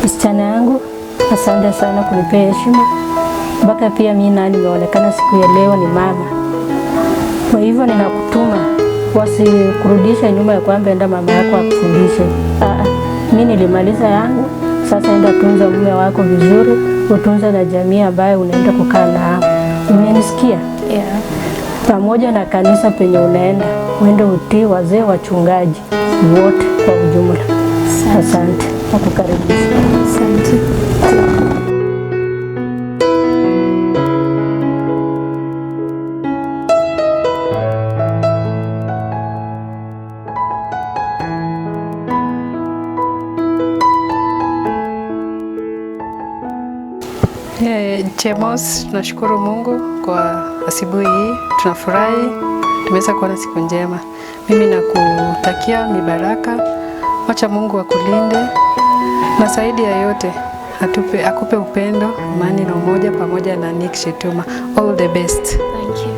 Msichana yangu, asante sana kunipea heshima mpaka pia mimi na nimeonekana siku ya leo ni mama. Kwa hivyo ninakutuma wasikurudisha nyuma ya kwamba enda mama yako akufundishe. Ah, mimi nilimaliza yangu, sasa enda tunza mume wako vizuri, utunze na jamii ambayo unaenda kukaa nao. Umenisikia? Yeah. Pamoja na kanisa penye unaenda, uende utii wazee, wachungaji wote kwa ujumla. Asante, nakukaribisha. Asante. Chemos, tunashukuru Mungu kwa asubuhi hii, tunafurahi tumeweza kuona siku njema. Mimi nakutakia mibaraka, wacha Mungu akulinde na zaidi ya yote akupe upendo, amani na umoja pamoja na Nick Shetuma. All the best. Thank you.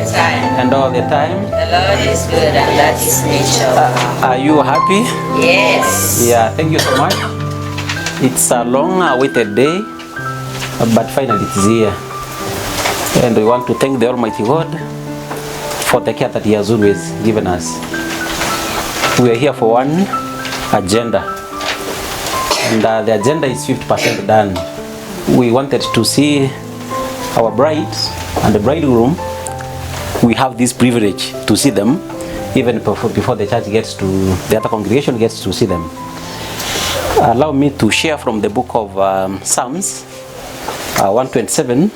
the time. And all the time. The Lord is good, and that is nature. Are you happy? Yes. Yeah, thank you so much. It's a long awaited day, but finally it's here. And we want to thank the Almighty God for the care that He has always given us. We are here for one agenda, and the agenda is 50% done. We wanted to see our bride and the bridegroom. We have this privilege to see them even before the church gets to, the other congregation gets to see them. Allow me to share from the book of Psalms 127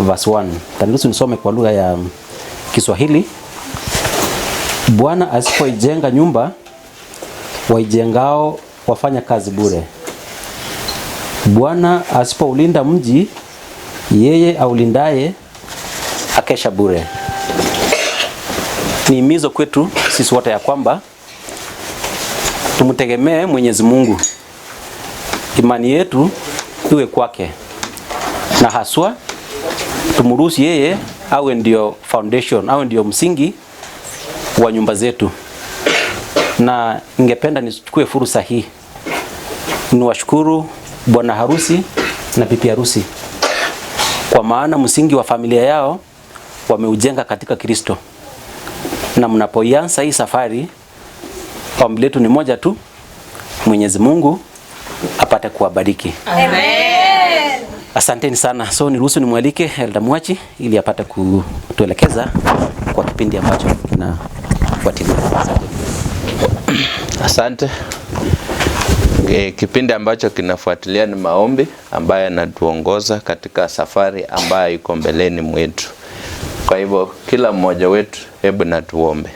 verse 1. Taniruhusu nisome kwa lugha ya Kiswahili. Bwana asipoijenga nyumba, waijengao wafanya kazi bure. Bwana asipoulinda mji, yeye aulindaye akesha bure. Ni himizo kwetu sisi wote ya kwamba tumtegemee Mwenyezi Mungu, imani yetu iwe kwake, na haswa tumruhusu yeye awe ndio foundation, awe ndio msingi wa nyumba zetu. Na ningependa nichukue fursa hii niwashukuru bwana harusi na bibi harusi, kwa maana msingi wa familia yao wameujenga katika Kristo. Na mnapoianza hii safari, ombi letu ni moja tu, Mwenyezi Mungu apate kuwabariki. Amen. Asanteni sana. So niruhusu nimwalike Elder Mwachi ili apate kutuelekeza kwa kipindi ambacho kinafuatilia. Asante. Asante. Kipindi ambacho kinafuatilia ni maombi ambayo yanatuongoza katika safari ambayo iko mbeleni mwetu. Kwa hivyo kila mmoja wetu, hebu na tuombe.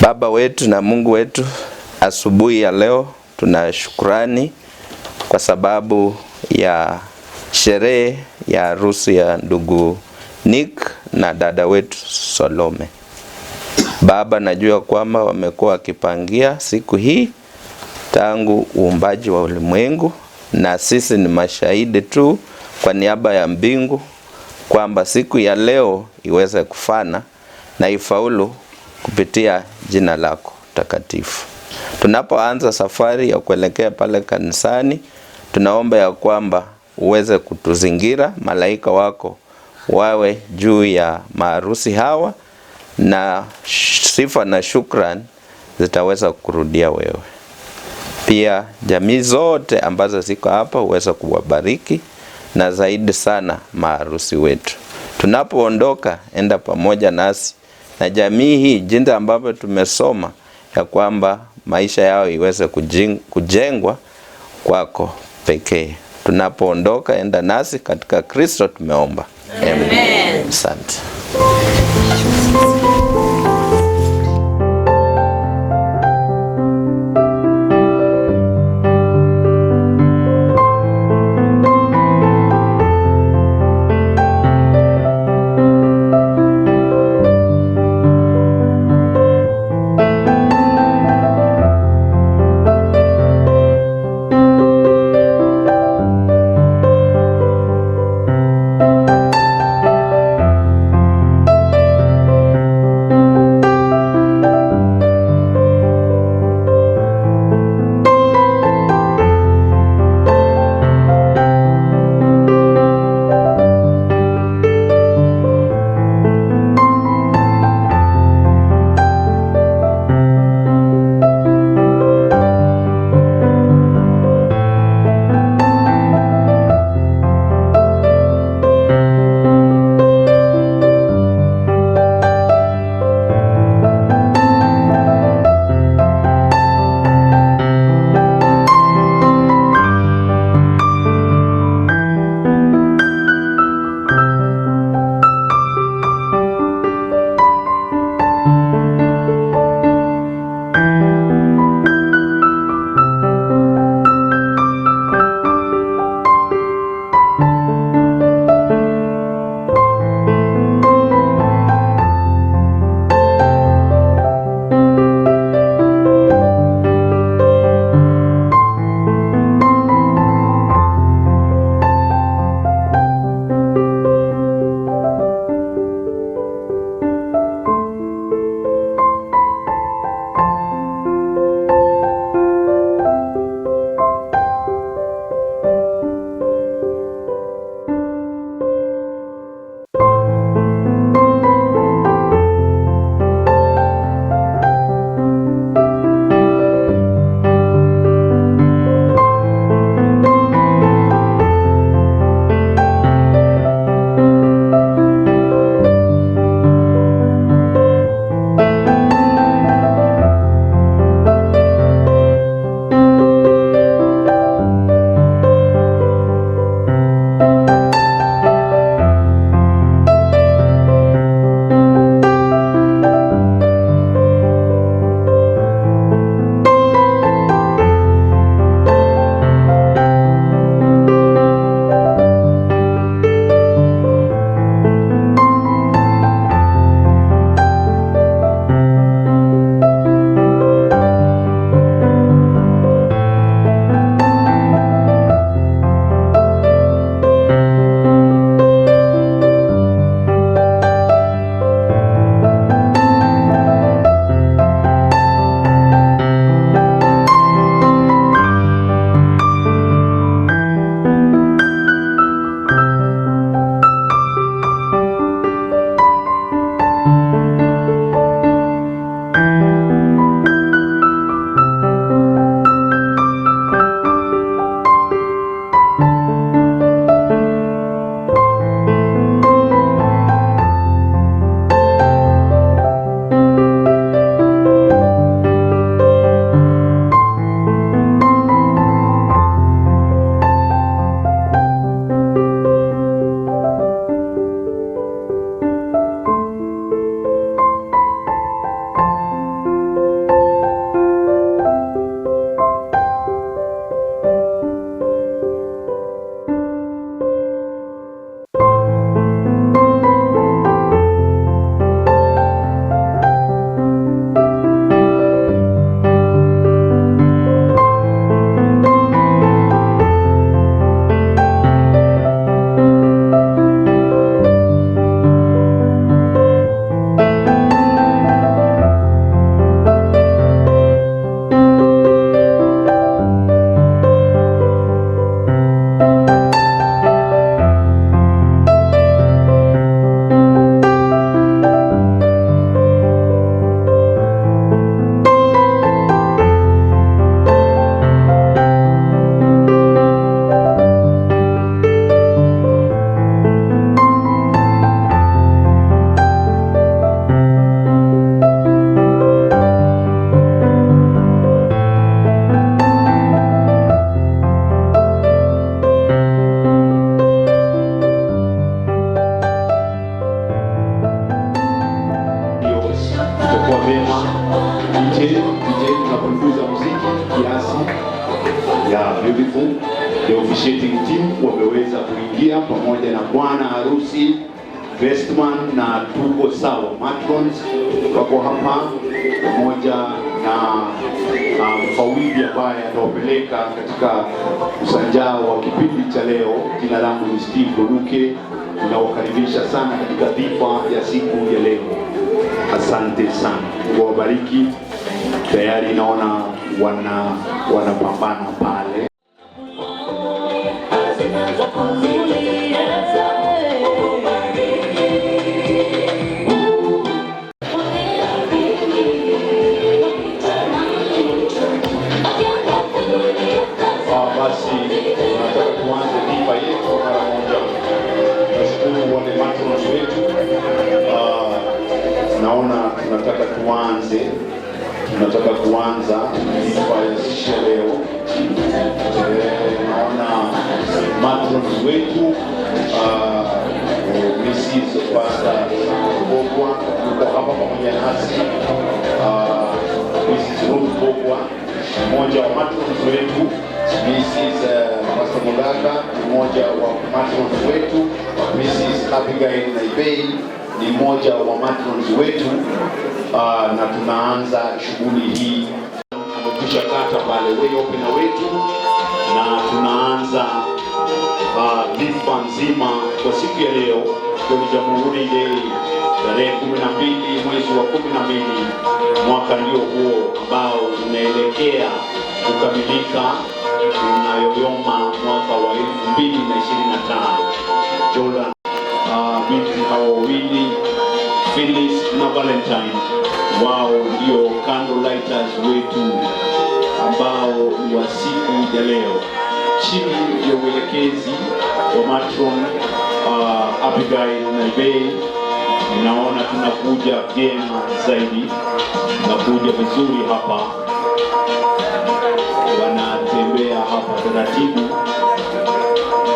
Baba wetu na Mungu wetu, asubuhi ya leo tuna shukrani kwa sababu ya sherehe ya harusi ya ndugu Nick na dada wetu Solome. Baba, najua kwamba wamekuwa wakipangia siku hii tangu uumbaji wa ulimwengu, na sisi ni mashahidi tu kwa niaba ya mbingu kwamba siku ya leo iweze kufana na ifaulu kupitia jina lako takatifu. Tunapoanza safari ya kuelekea pale kanisani, tunaomba ya kwamba uweze kutuzingira, malaika wako wawe juu ya maharusi hawa, na sifa na shukran zitaweza kurudia wewe. Pia jamii zote ambazo ziko hapa uweze kuwabariki, na zaidi sana maharusi wetu. Tunapoondoka, enda pamoja nasi na jamii hii, jinsi ambavyo tumesoma ya kwamba maisha yao iweze kujengwa kwako pekee. Tunapoondoka, enda nasi katika Kristo tumeomba. Amen. Asante. Yeah, beautiful. The officiating team wameweza kuingia pamoja na bwana harusi, bestman, na tuko sawa. Matrons wako hapa pamoja na mfawidhi ambaye atawapeleka katika usanjao wa kipindi cha leo. Jina langu ni Steve Bonuke, ninawakaribisha sana katika dhifa ya siku ya leo. Asante sana, Mungu awabariki. Tayari naona wanapambana pale. Basi nataka tuanze dhifa yetu mara moja. Nashukuru wale matrons wetu. Naona tunataka kuanza dhifa ya siku ya leo. Naona matrons wetu, Mrs. Pastor Bogwa yuko hapa pamoja nasi. Mrs. Ruth Bogwa mmoja wa matrons wetu, Mrs. Pastor Mogaka mmoja wa matrons wetu, Mrs. Abigail Naibei ni mmoja wa matrons wetu, na tunaanza shughuli hii. Amekwisha kata pale way opener wetu na tunaanza dhifa nzima kwa siku ya leo, ikiwa ni Jamhuri Day tarehe 12 mwezi wa 12, mwaka ndio huo ambao unaelekea kukamilika, unayoyoma mwaka wa 2025. Jordan, binti hawa wawili Phyllis na Valentine, wao ndio candle lighters wetu ambao ni wa siku ya leo, chini ya uelekezi wa matron Abigail Naibei. Ninaona tunakuja vyema zaidi, tunakuja vizuri hapa, wanatembea hapa taratibu.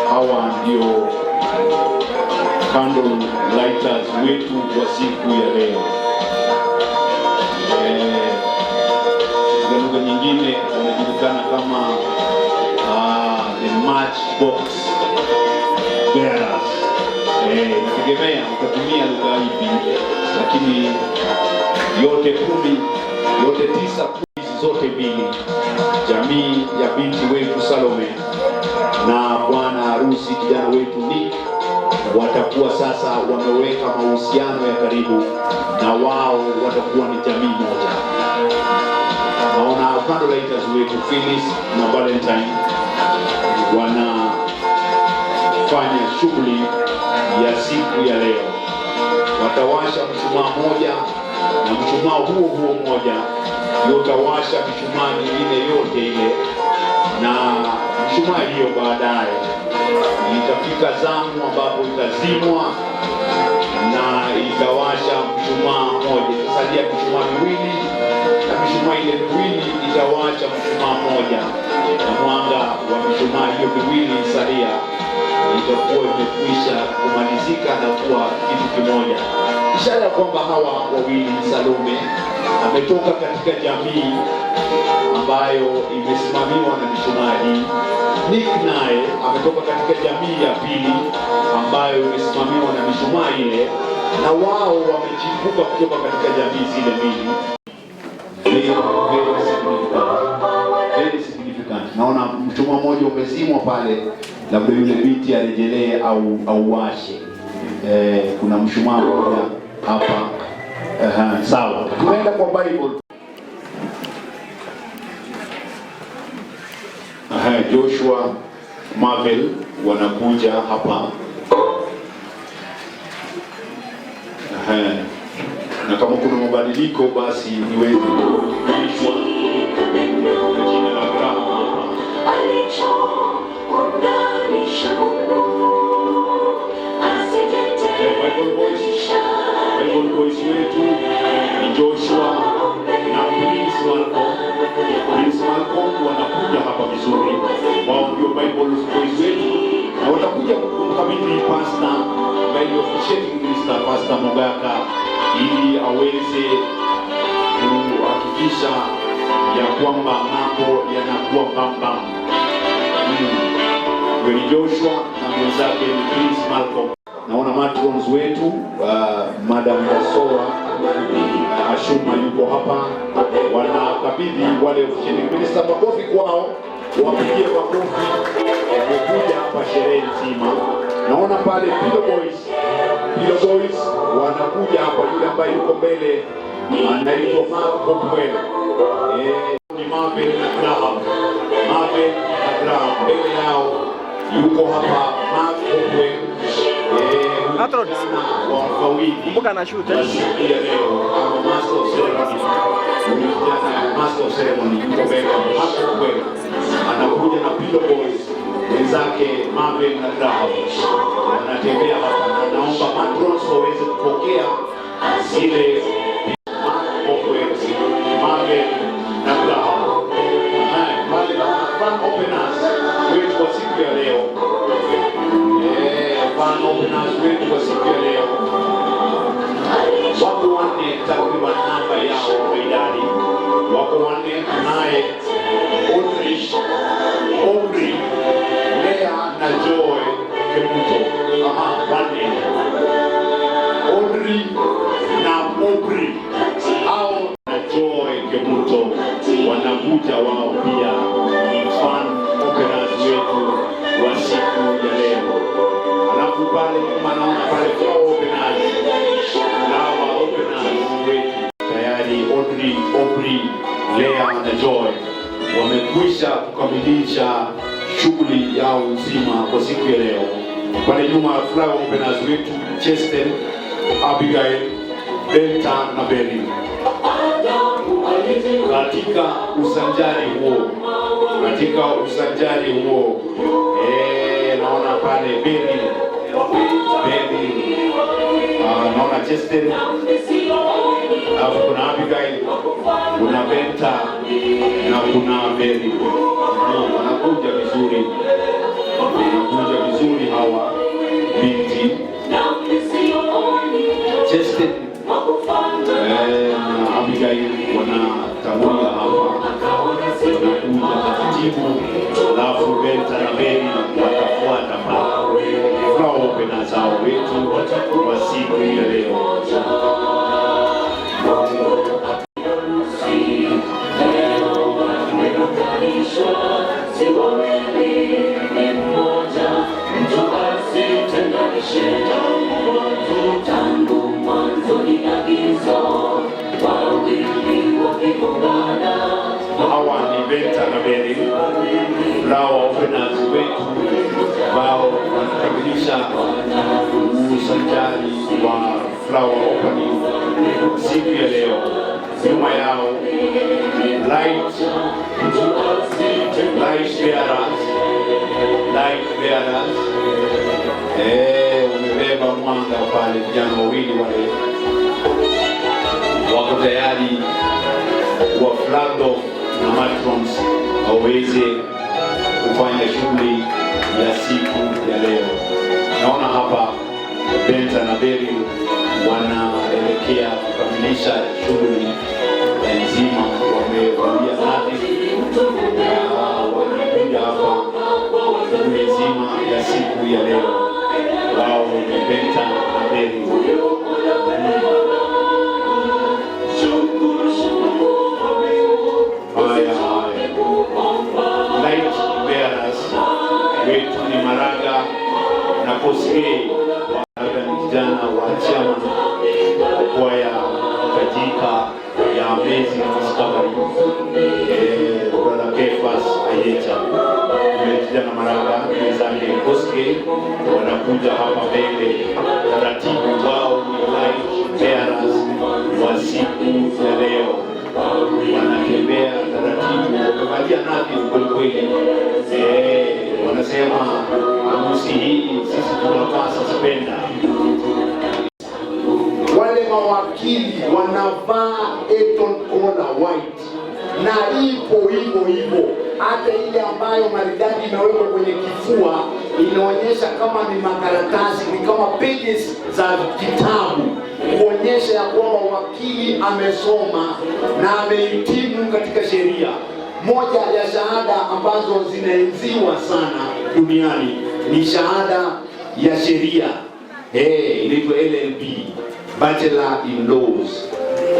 Hawa ndio candle lighters wetu wa siku ya leo. Katika lugha nyingine wanajulikana kama the matchbox bearers. Inategemea utatumia lugha ipi, lakini yote 10, yote 9, hizi zote mbili, jamii ya binti wetu Salome na bwana harusi kijana wetu Nick watakuwa sasa wameweka mahusiano ya karibu, na wao watakuwa ni jamii moja. Naona candle lighters wetu Phyllis na Valentine wanafanya shughuli ya siku ya leo. Watawasha mshumaa moja, na mshumaa huo huo moja ndio utawasha mishumaa mingine yote ile, na mishumaa hiyo baadaye itafika zamu ambapo itazimwa na itawasha mshumaa mmoja. Itasalia mishumaa miwili, na mishumaa ile miwili itawasha mshumaa mmoja, na mwanga wa mishumaa hiyo miwili isalia itakuwa imekwisha kumalizika na kuwa kitu kimoja, ishara ya kwamba hawa wawili, Salome ametoka katika jamii ambayo imesimamiwa na mishumaa hii, Nick naye ametoka katika jamii ya pili ambayo imesimamiwa na mishumaa ile, na wao wamechipuka kutoka katika jamii zile mbili. Very, very significant. Very significant. Naona mshumaa mmoja umezimwa pale, labda yule binti arejelee au washe. Kuna mshumaa mmoja hapa. Sawa, tunaenda kwa Bible. Joshua Marvel wanakuja hapa. Na kama kuna mabadiliko basi niweze kujulishwa na jina la Graham hapa. Bible Boys, Bible Boys wetu ni Joshua na Prince Malcolm. Prince Malcolm wanakuja hapa vizuri, wao ndio Bible Boys wetu, na watakuja kumkabidhi pastor ambaye ni officiating minister, Pastor Mogaka, ili aweze kuhakikisha ya kwamba mambo yanakuwa bambam. Huyo ni Joshua na mwenzake ni Chris Malcolm. Naona matrons wetu, Madam Kasoa Ashuma yuko hapa, wanakabidhi wale officiating minister. Makofi kwao, wapigie makofi, wamekuja hapa sherehe nzima. Naona pale Pillow Boys, Pillow Boys wanakuja hapa. Yule ambaye yuko mbele anaitwa Mark Hopewell. Ni Marvin na Graham, Marvin na Graham mbele yao yuko hapa Mark Hopewell. Huyu kijana wa wafawidhi Kumbuka na shoot, wa eh? Siku ya leo ama master of ceremony. Huyu kijana master of ceremony yuko mbele, Mark Hopewell anakuja na Pillow Boys wenzake Marvin na Graham wanatembea hapa, na naomba matrons waweze kupokea zile. Mark Hopewell, Marvin na Graham. Haya, pale naona fan openers wetu wa siku ya leo. Fan openers wetu wa siku ya leo wako wanne takriban, namba yao kwa idadi wako wanne. Tunaye Audrey, Aubrey, Lea na Joy Kemuto. Aha, wanne. Audrey na Aubrey au na Joy Kemuto wanakuja wao pia ni fan openers wetu wa siku ya leo. Alafu pale nyuma naona pale flower openers, flower openers wetu tayari Audrey, Aubrey, Lea na Joy wamekwisha kukamilisha shughuli yao nzima kwa siku ya leo. Pale nyuma flower openers wetu Chester, Abigail, Benta na Berry. Katika usanjari huo, katika usanjari huo, naona pale Berry, Berry, naona Chester, alafu kuna Abigail, kuna Benta na kuna Berry. Wanakuja vizuri, wanakuja vizuri hawa binti Chester na Abigail wanatangulia hapa, wanakuja taratibu, alafu Benta na Berry watafuata pale. Flower openers hao wetu wa siku ya leo. Hawa ni Benta na Berry, flower openers wetu ambao wanakamilisha usanjari wa flower opening siku ya leo. Nyuma yao light bearers, light bearers, wamebeba mwanga pale, vijana wawili wale wako tayari wa flag off na matrons waweze kufanya shughuli ya siku ya leo. Naona hapa Benta na Berry wanaelekea kukamilisha shughuli nzima, wamevalia nadhifu na wanakuja hapa shughuli nzima ya siku ya leo. Wao ni Benta na Berry. Haya, haya. Light bearers wetu ni Maraga na Kosgei. Maraga ni kijana wa chairman kwaya tajika ya Amazing Discovery, Brother Kefas Ayecha. Yule kijana Maraga, mwenzake Kosgei wanakuja hapa mbele taratibu. Wao ni light bearers wa siku ya leo, wanatembea taratibu, wamevalia nadhifu kwelikweli. Wanasema harusi hii sisi tunavaa suspender. Wale mawakili wanavaa Eton collar white na ipo hivyo hivyo, hata ile ambayo maridadi imewekwa kwenye kifua inaonyesha kama ni makaratasi, ni kama pages za kitabu, kuonyesha ya kwamba wakili amesoma na amehitimu katika sheria. Moja ya shahada ambazo zinaenziwa sana. duniani ni shahada ya sheria, inaitwa LLB, Bachelor in Laws.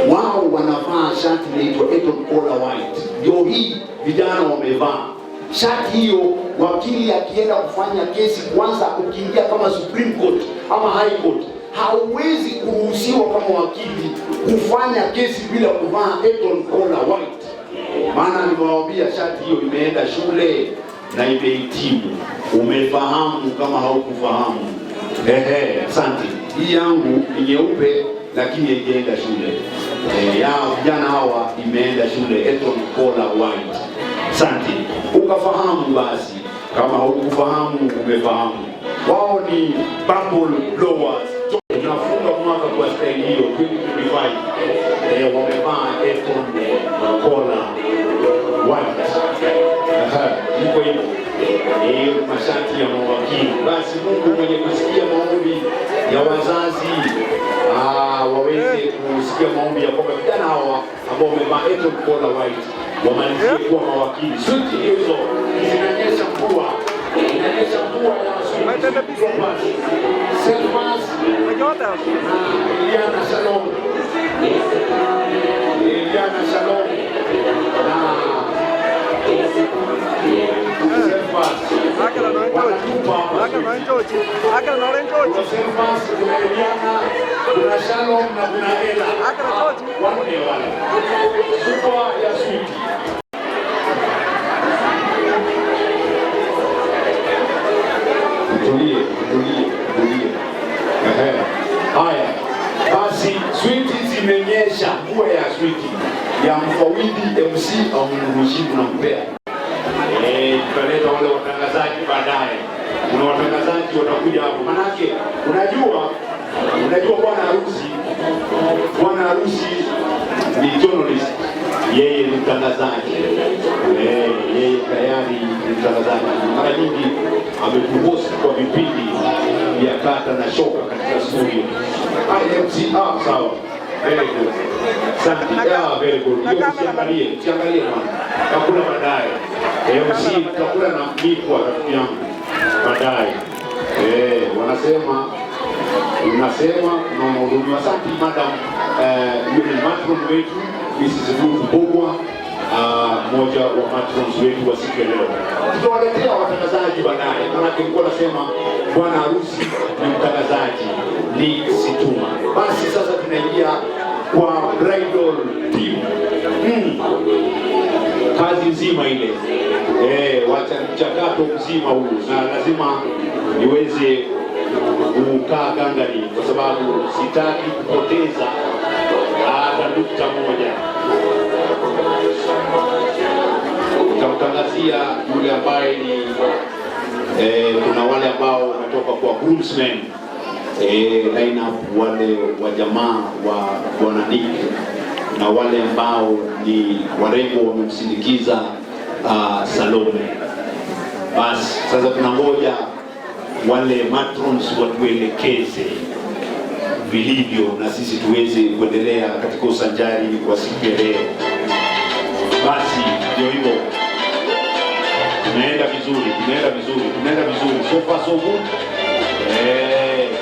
Wao wanavaa shati inaitwa Eton Collar White, ndio hii vijana wamevaa shati hiyo. Wakili akienda kufanya kesi, kwanza ukiingia kama Supreme Court ama High Court, hauwezi kuruhusiwa kama wakili kufanya kesi bila kuvaa Eton Collar White. Maana nimewaambia shati hiyo imeenda shule na imehitimu. Umefahamu kama haukufahamu? Ehe, asante. Hii yangu ni nyeupe lakini haijaenda shule. Ya vijana hawa imeenda shule, Eton Collar White. Asante. Ukafahamu basi, kama haukufahamu umefahamu. Wao ni bubble blowers. Tunafunga mwaka kwa staili hiyo 2025. Wamevaa Eton Collar White. Aha, iko hivyo. Mashati ya mawakili. Basi Mungu mwenye kusikia maombi ya wazazi waweze kusikia maombi ya kwamba vijana hawa ambao wamevaa Eton Collar White wamalizie kuwa mawakili. Suti hizo zinanyesha mvua, inanyesha mvua ya suti. Droppers. Selfas na Eliana Shalom, Eliana Shalom na Selfas wanatupa hapa. Kuna Selfas, kuna Eliana, kuna Shalom na kuna Ela. Wanne wale. Chupa ya switi. Tulie, tulie, tulie. Ehe. Haya. Basi switi zimenyesha, mvua ya switi ya mfawidhi MC au mrushibu na mpea. Tutaleta wale watangazaji baadaye. Kuna watangazaji watakuja hapo. Manake unajua bwana harusi ni journalist, yeye ni mtangazaji. Yeye tayari ni mtangazaji. Mara nyingi ametuhost kwa vipindi vya kata na shoka katika studio. IMC, sawa. Very good. Asante. Yeah, very good. Hiyo usiangalie, usiangalie bwana. Takula baadaye. MC takula na mikwa rafiki yangu baadaye. Wanasema unasema na unahudumiwa. Asante madam, yule ni matron wetu Mrs. Ruth Bogwa, mmoja wa matrons wetu wa siku ya leo. Tutawaletea watangazaji baadaye, maanake nilikuwa nasema bwana harusi ni mtangazaji ni Situma. Basi sasa tunaingia kwa bridal team. Kazi nzima ile, wacha mchakato mzima huu, na lazima niweze kukaa gangari kwa sababu sitaki kupoteza hata nukta moja. Tutamtangazia yule ambaye ni kuna wale ambao wametoka kwa groomsmen, line up wale wa jamaa wa Bwana Nick na wale ambao ni warembo wamemsindikiza Salome. Basi sasa tunangoja wale matrons watuelekeze vilivyo na sisi tuweze kuendelea katika usanjari wa siku ya leo. Basi ndio hivyo, tunaenda vizuri, tunaenda vizuri, tunaenda vizuri. So far so good.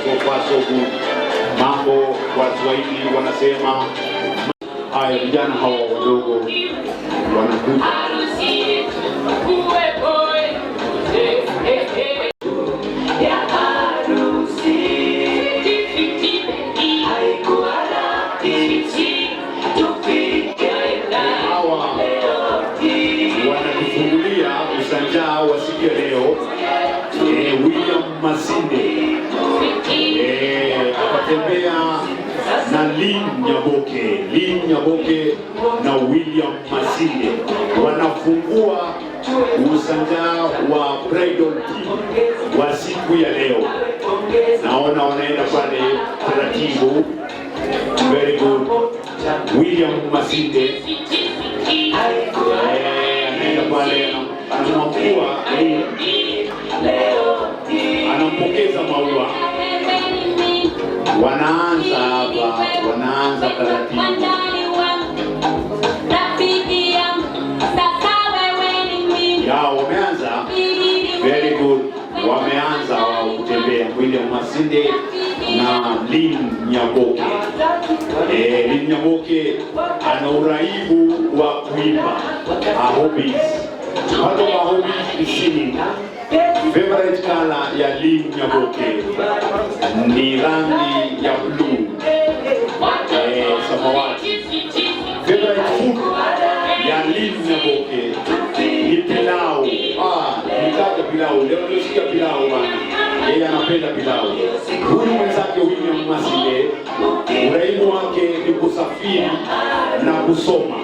So far so good. Mambo Waswahili wanasema haya, vijana hawa wadogo wanakuja. Hawa wanatufungulia usanjaa wa siku ya leo. William Masinde akatembea na Lynn Nyaboke. Lynn Nyaboke na William Masinde wanafungua usanjaa wa bridal team wa siku ya leo. Naona wanaenda pale taratibu. Very good. William Masinde anaenda pale anamwambua Lynn, anampokeza maua. Wanaanza hapa, wanaanza taratibu. Ya, wameanza. Very good. William Masinde na Lynn Nyaboke. Lynn Nyaboke ana uraibu wa kuimba. Her hobbies. Part of her hobbies is singing. Favorite color ya Lynn Nyaboke ni rangi ya blue. Samawati. Favorite food ya Lynn Nyaboke ni pilau. Ah, nitaja pilau. Leo nilisikia pilau bana. Yeye anapenda pilau. Huyu mwenzake William Masinde, uraibu wake ni kusafiri na kusoma.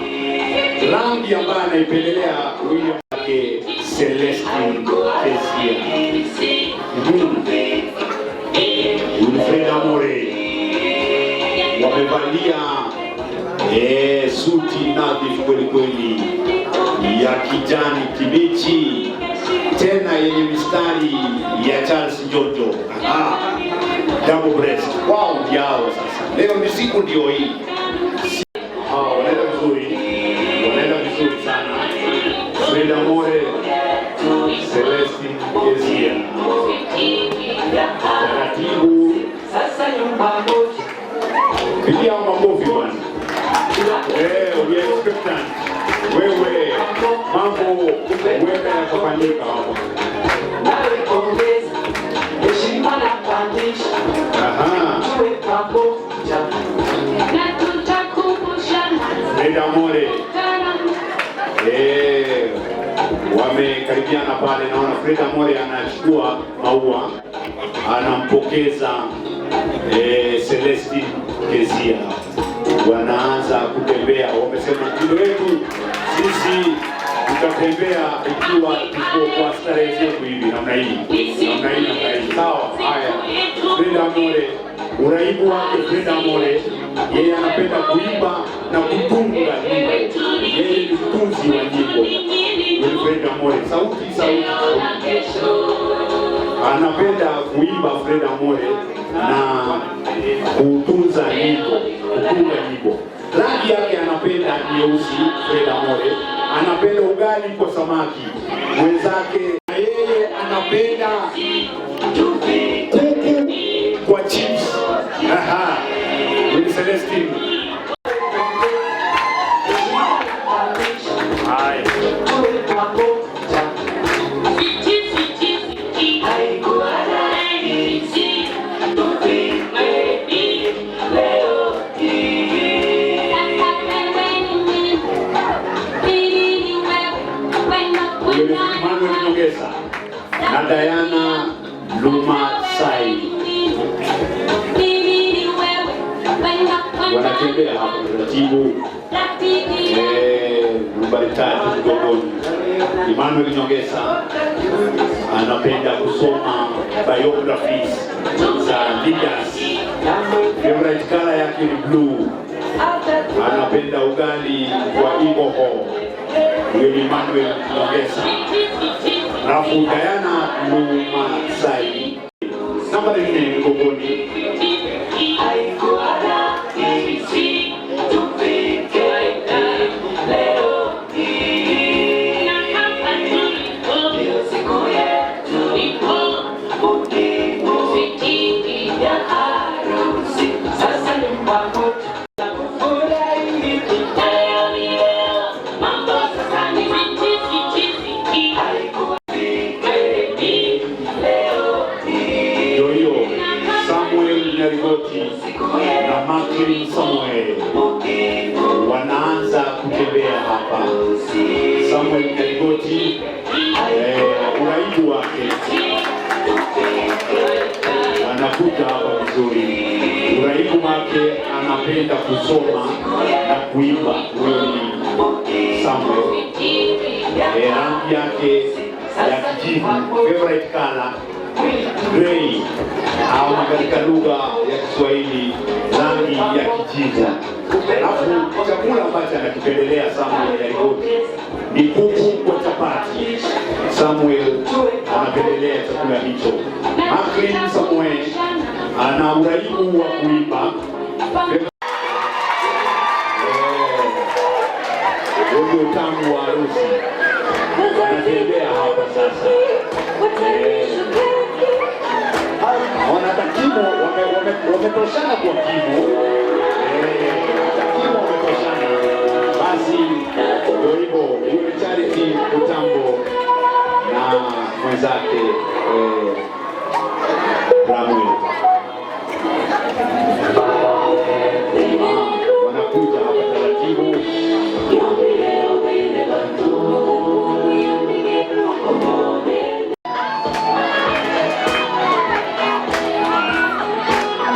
Rangi ambayo anaipendelea William wake Celestine Kezia. Wilfred Amore wamevalia suti nadhifu kweli kweli ya kijani kibichi tena yenye mistari ya Charles Njonjo. Aha. Double breast. Wao ndio sasa. Leo ni siku ndio hii. Ah, wanaenda vizuri. Wanaenda vizuri sana. Fred Amore, Celestine Kezia. Taratibu. Pigia makofi bwana. We are expectant. Wewe mambo huenda yakafanyika hapo. Aha. Fred Amore. Wamekaribiana pale, naona Fred Amore anachukua maua anampokeza Celestine Kezia. Wanaanza kutembea, wamesema mtindo wetu sisi tutatembea ikiwa tuko kwa starehe zetu hivi namna hii namna hii namna hii. Sawa, haya. Fred Amore, uraibu wake Fred Amore, yeye anapenda kuimba na kutunga nyimbo. Yeye ni mtunzi wa nyimbo. Wilfred Amore, sauti sauti, anapenda kuimba Fred Amore na kutunza nyimbo, kutunga nyimbo. Rangi yake anapenda nyeusi. Fred Amore anapenda ugali kwa samaki, mwenzake na yeye anapenda kuku kwa chips. Aha. Ni Celestine. Haya. Huyu ni Manuel Nyongesa na Diana Lumasai wanatembea hapa taratibu. Nambari 3 mgongoni. Emmanuel Nyongesa anapenda kusoma biographies za leaders. Favorite color yake ni blue. Anapenda ugali wa Igoho. Huyo ni Emmanuel Nyongesa. Alafu Diana Lumasai nambari 4 mgongoni. Haikuwa rahisi tufike leo hii. Ndio siku yetu muhimu ya harusi. Sasa ni pamoja na kufurahi. Leo ni leo, mambo sasa ni haikuwa leo hii. Ndio hiyo Samuel Nyarigoti na Macklin Samuel wanaanza kutembea hapa. Samuel Nyarigoti, uraibu wake anakuja hapa vizuri. Uraibu wake anapenda kusoma na kuimba. Huyo ni Samuel. Rangi yake ya kijivu, favorite color grey, au katika lugha ya Kiswahili rangi ya kijivu. Alafu chakula ambacho anakipendelea Samuel Nyarigoti ni kuku kwa chapati. Samuel anapendelea chakula hicho. Macklin Samuel ana uraibu wa kuimba. Huo ndio utamu wa harusi. Wanatembea hapa sasa. Naona Wametoshana kwa kimo. Hata kimo wametoshana. Basi ndio hivyo, huyo ni Charity Mutambo na mwenzake Bramwell. Wanakuja hapa taratibu.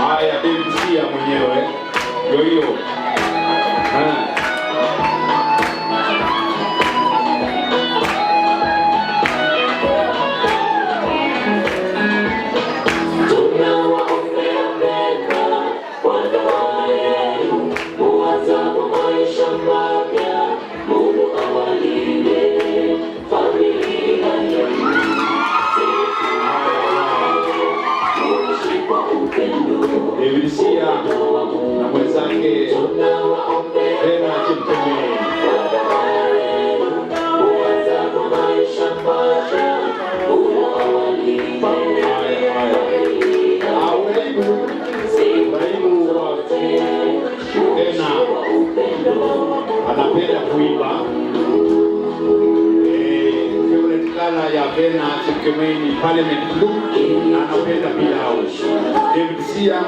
Haya, David Sia mwenyewe ndio hiyo. Ah. David Sia na mwenzake Bena Chepkemei. Haya, haya. Ah, uraibu wa Bena anapenda kuimba. Favorite color ya Bena Chepkemei ni Parliament Blue na anapenda pilau. David Sia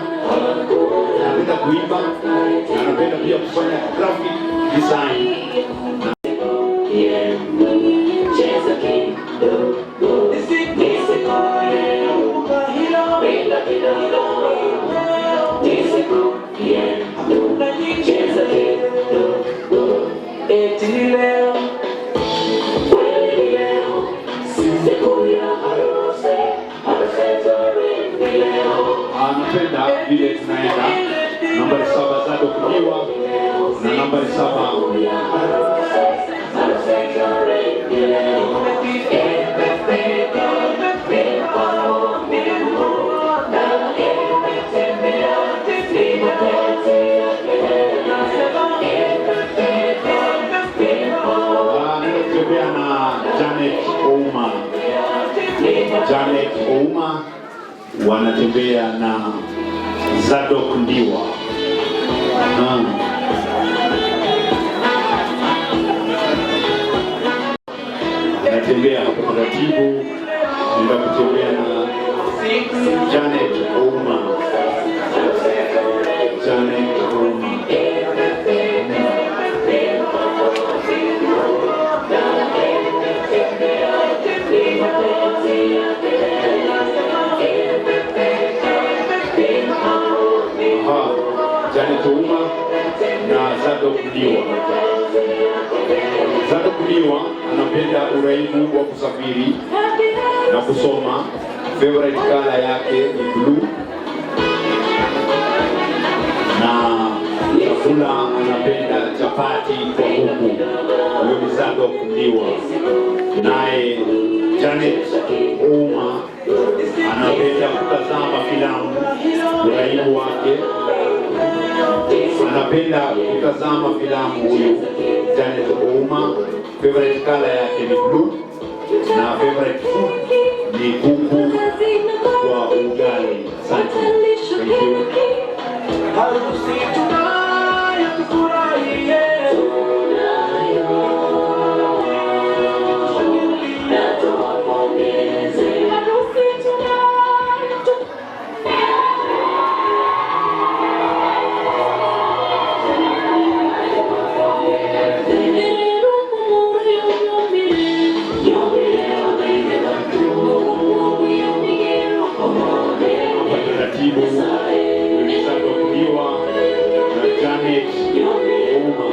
anapenda kuimba na anapenda pia kufanya graphic design. Cheza kidogo, ringa kidogo, ni siku yenu. Cheza kidogo, eti ni leo, kweli ni leo, siku ya harusi, harusi nzuri ni leo. Anapenda vile tunaenda. Nambari 7 Zadok Ndiwa na nambari 7 Harusi nzuri ni leo. Imefika Mungu na imetimia, ni mapenzi yake. Imefika anaenda kutembea na Janet Ouma. Janet Ouma wanatembea na Zadok Ndiwa. Ah. Anatembea hapo taratibu, anaenda kutembea na Janet Ouma. Janet Ouma. Aha, Janet Ouma na Zadok Ndiwa. Zadok Ndiwa anapenda uraibu wa kusafiri na kusoma. Favorite color yake ni blue na chakula anapenda chapati kwa kuku. Huyo ni Zadok Ndiwa. Naye Janet Ouma anapenda kutazama filamu, uraibu wake anapenda kutazama filamu huyu Janet Ouma. Favorite color yake ni blue na favorite food ni kuku kwa ugali. Asante. Thank you. Harusi tunayo tufurahie. Na tuwapongeze. Harusi tunayo. Hapa taratibu ni Zadok Ndiwa na Janet Ouma.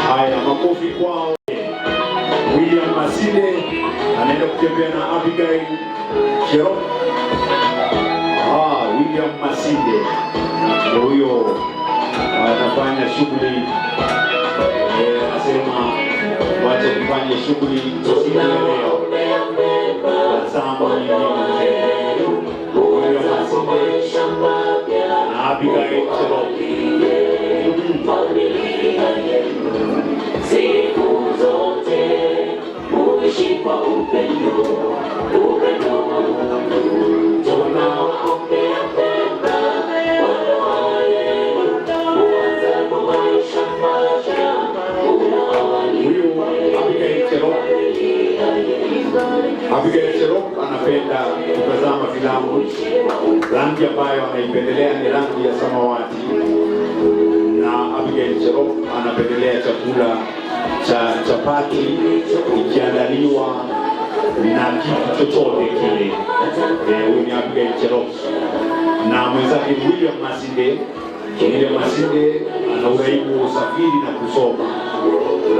Haya, makofi kwao. William Masinde anaenda kutembea na Abigail Cherop. Ah, William Masinde ndio huyo anafanya shughuli anasema wacha tufanye shughuli siku ya leo. Tazama nyingine tena. William Masinde. Yenu siku zote, muishi kwa upendo, upendo wa Mungu. Tunawaombea mema kwa ndoa yenu, muanzapo maisha mapya, Huyu Abigail Cherop, Abigail Cherop anapenda kutazama filamu. Rangi ambayo anaipendelea ni rangi ya samawati, na Abigail Cherop anapendelea chakula cha chapati ikiandaliwa na kitu chochote kile. Huyu ni Abigail Cherop na mwenzake William Masinde. William Masinde ana uraibu wa usafiri na kusoma.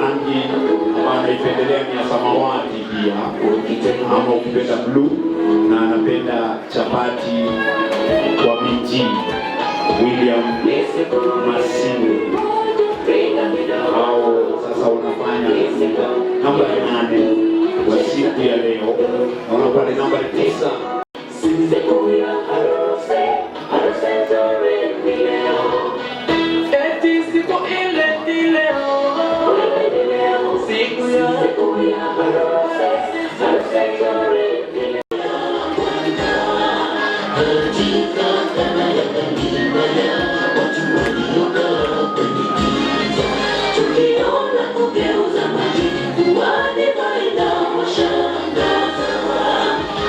Rangi ambayo anaipendelea ni ya samawati pia, ama ukipenda blue, na anapenda chapati kwa minji. William Masinde hao sasa wanafanya nambari 8 kwa siku ya leo. Naona pale nambari 9. Siku ya harusi, harusi nzuri ni leo. Eti siku ile ni leo, Ni leo. Siku ya Harusi, harusi nzuri ni leo. Katika kanda ya Galilaya, watu waliokaa kwenye giza, Tukiona kugeuza maji kuwa divai inawashangaza.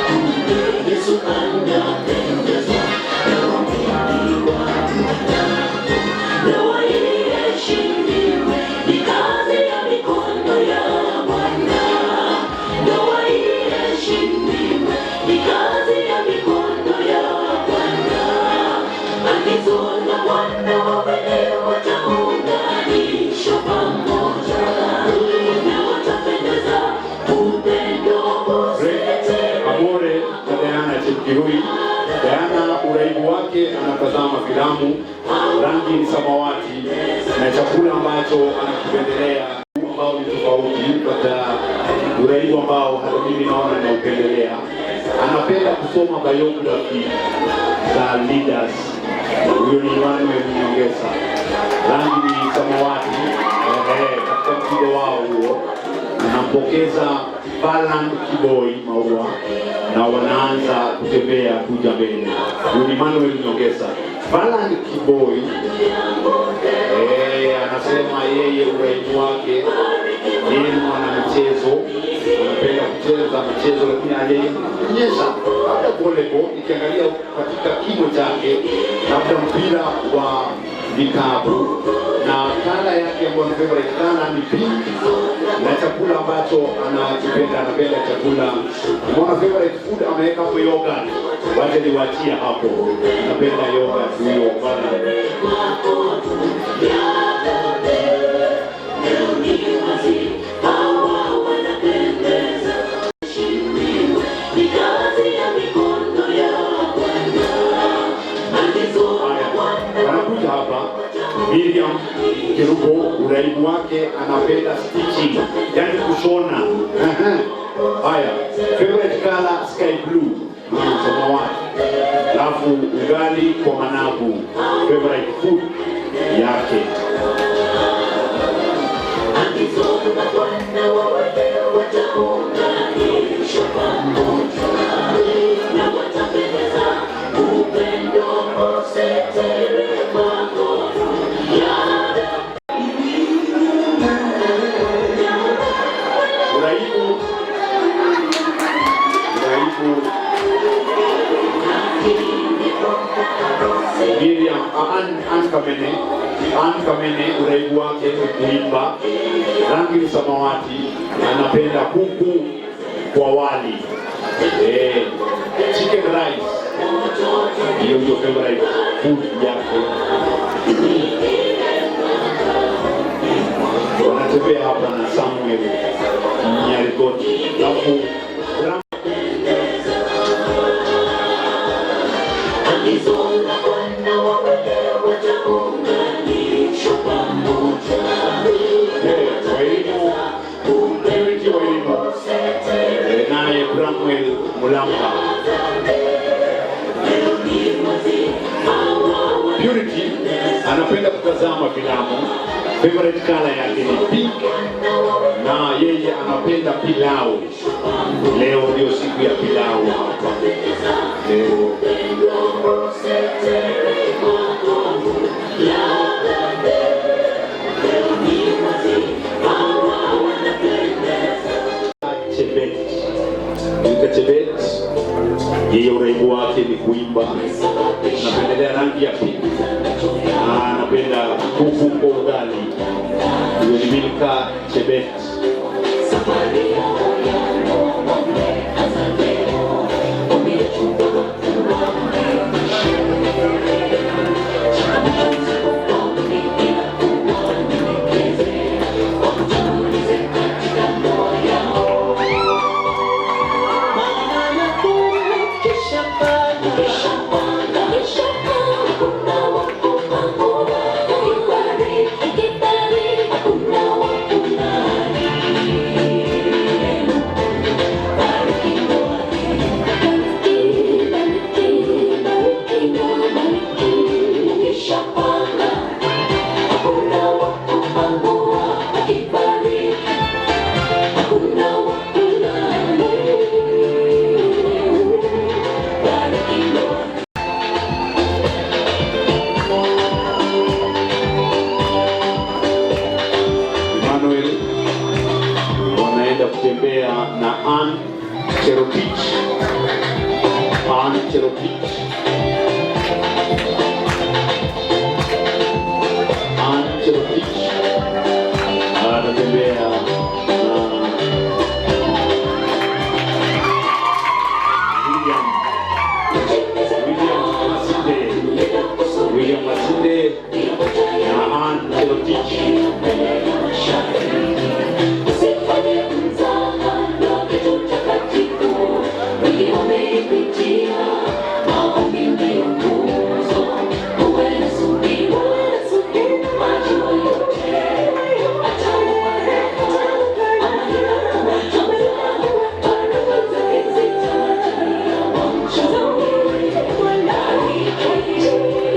Kumbe Yesu anapendezwa na waumini wa mwanadamu. Ndoa iheshimiwe, ni kazi ya mikono ya Bwana. Ndoa iheshimiwe, ni kazi ya mikono ya Bwana. Agizo la Bwana, wawili wataunganishwa pamoja, na watapendeza upendo usitiri. Amore na Diana Chepkirui. Diana uraibu wake anatazama filamu, rangi ni samawati, na chakula ambacho anakipendelea ambao ni tofauti, but uraibu ambao hata mimi naona naupendelea. Anapenda kusoma biography za leaders. Huyo ni Emmanuel Nyongesa, rangi ni samawati, ehe, katika mtindo wao huo. Anampokeza Balan Kiboi maua na wanaanza kutembea kuja mbele. Huyu ni Manuel Nyongesa. Balan Kiboi anasema yeye uraibu wake, yeye ni mwanamichezo, anapenda kucheza michezo, lakini hajaonyesha labda volleyball. Nikiangalia katika kimo chake, labda mpira wa vikapu, na color yake ambayo ni favorite color ni pink, na chakula ambacho anakipenda, anapenda chakula, umeona favorite food ameweka hapo yogurt, wacha niwaachie hapo, anapenda yogurt huyo bana. Hawa wanapendeza, ni kazi ya mikono ya Bwana. Agizo la Bwana. Wanakuja hapa Miriam Kerubo, uraibu wake anapenda stitching, yani kushona. Ehe. Haya, favorite color sky blue, samawati. Alafu ugali kwa managu, favorite food yake. Agizo la Bwana, wawili wataunganishwa pamoja, na watapendeza upendo usitiri makovu ya Uraibu Miriam Ann Kamene, Ann Kamene uraibu wake ni kuimba, rangi ni samawati, anapenda kuku kwa wali, chicken rice, hiyo ndio favorite food yake. Wanatembea hapa na Samuel Nyarigoti, alafu Agizo la Bwana, wawili wataunganishwa pamoja. Waelimu, Purity Waelimu, naye Bramwell Mulamba. Purity anapenda Anapenda kutazama filamu. Favorite color yake ni pink na yeye anapenda pilau. Leo ndio siku ya pilau hapa. Leo Chebet. Milka Chebet, yeye uraibu wake ni kuimba, anapendelea rangi ya pink na anapenda kuku kwa ugali. Huyo ni Milka Chebet. Emmanuel wanaenda kutembea na Ann Cherotich. Ann Cherotich. Ann Cherotich anatembea na William William Masinde, William Masinde na Ann Cherotich. Usifanye mzaha na kitu takatifu, wengi wameipitia maombi ndiyo nguzo. Uwe na subira, majua yote atawapa, amani na kuwatunza, baraka zake zitawajia wamchao. Bariki, bariki,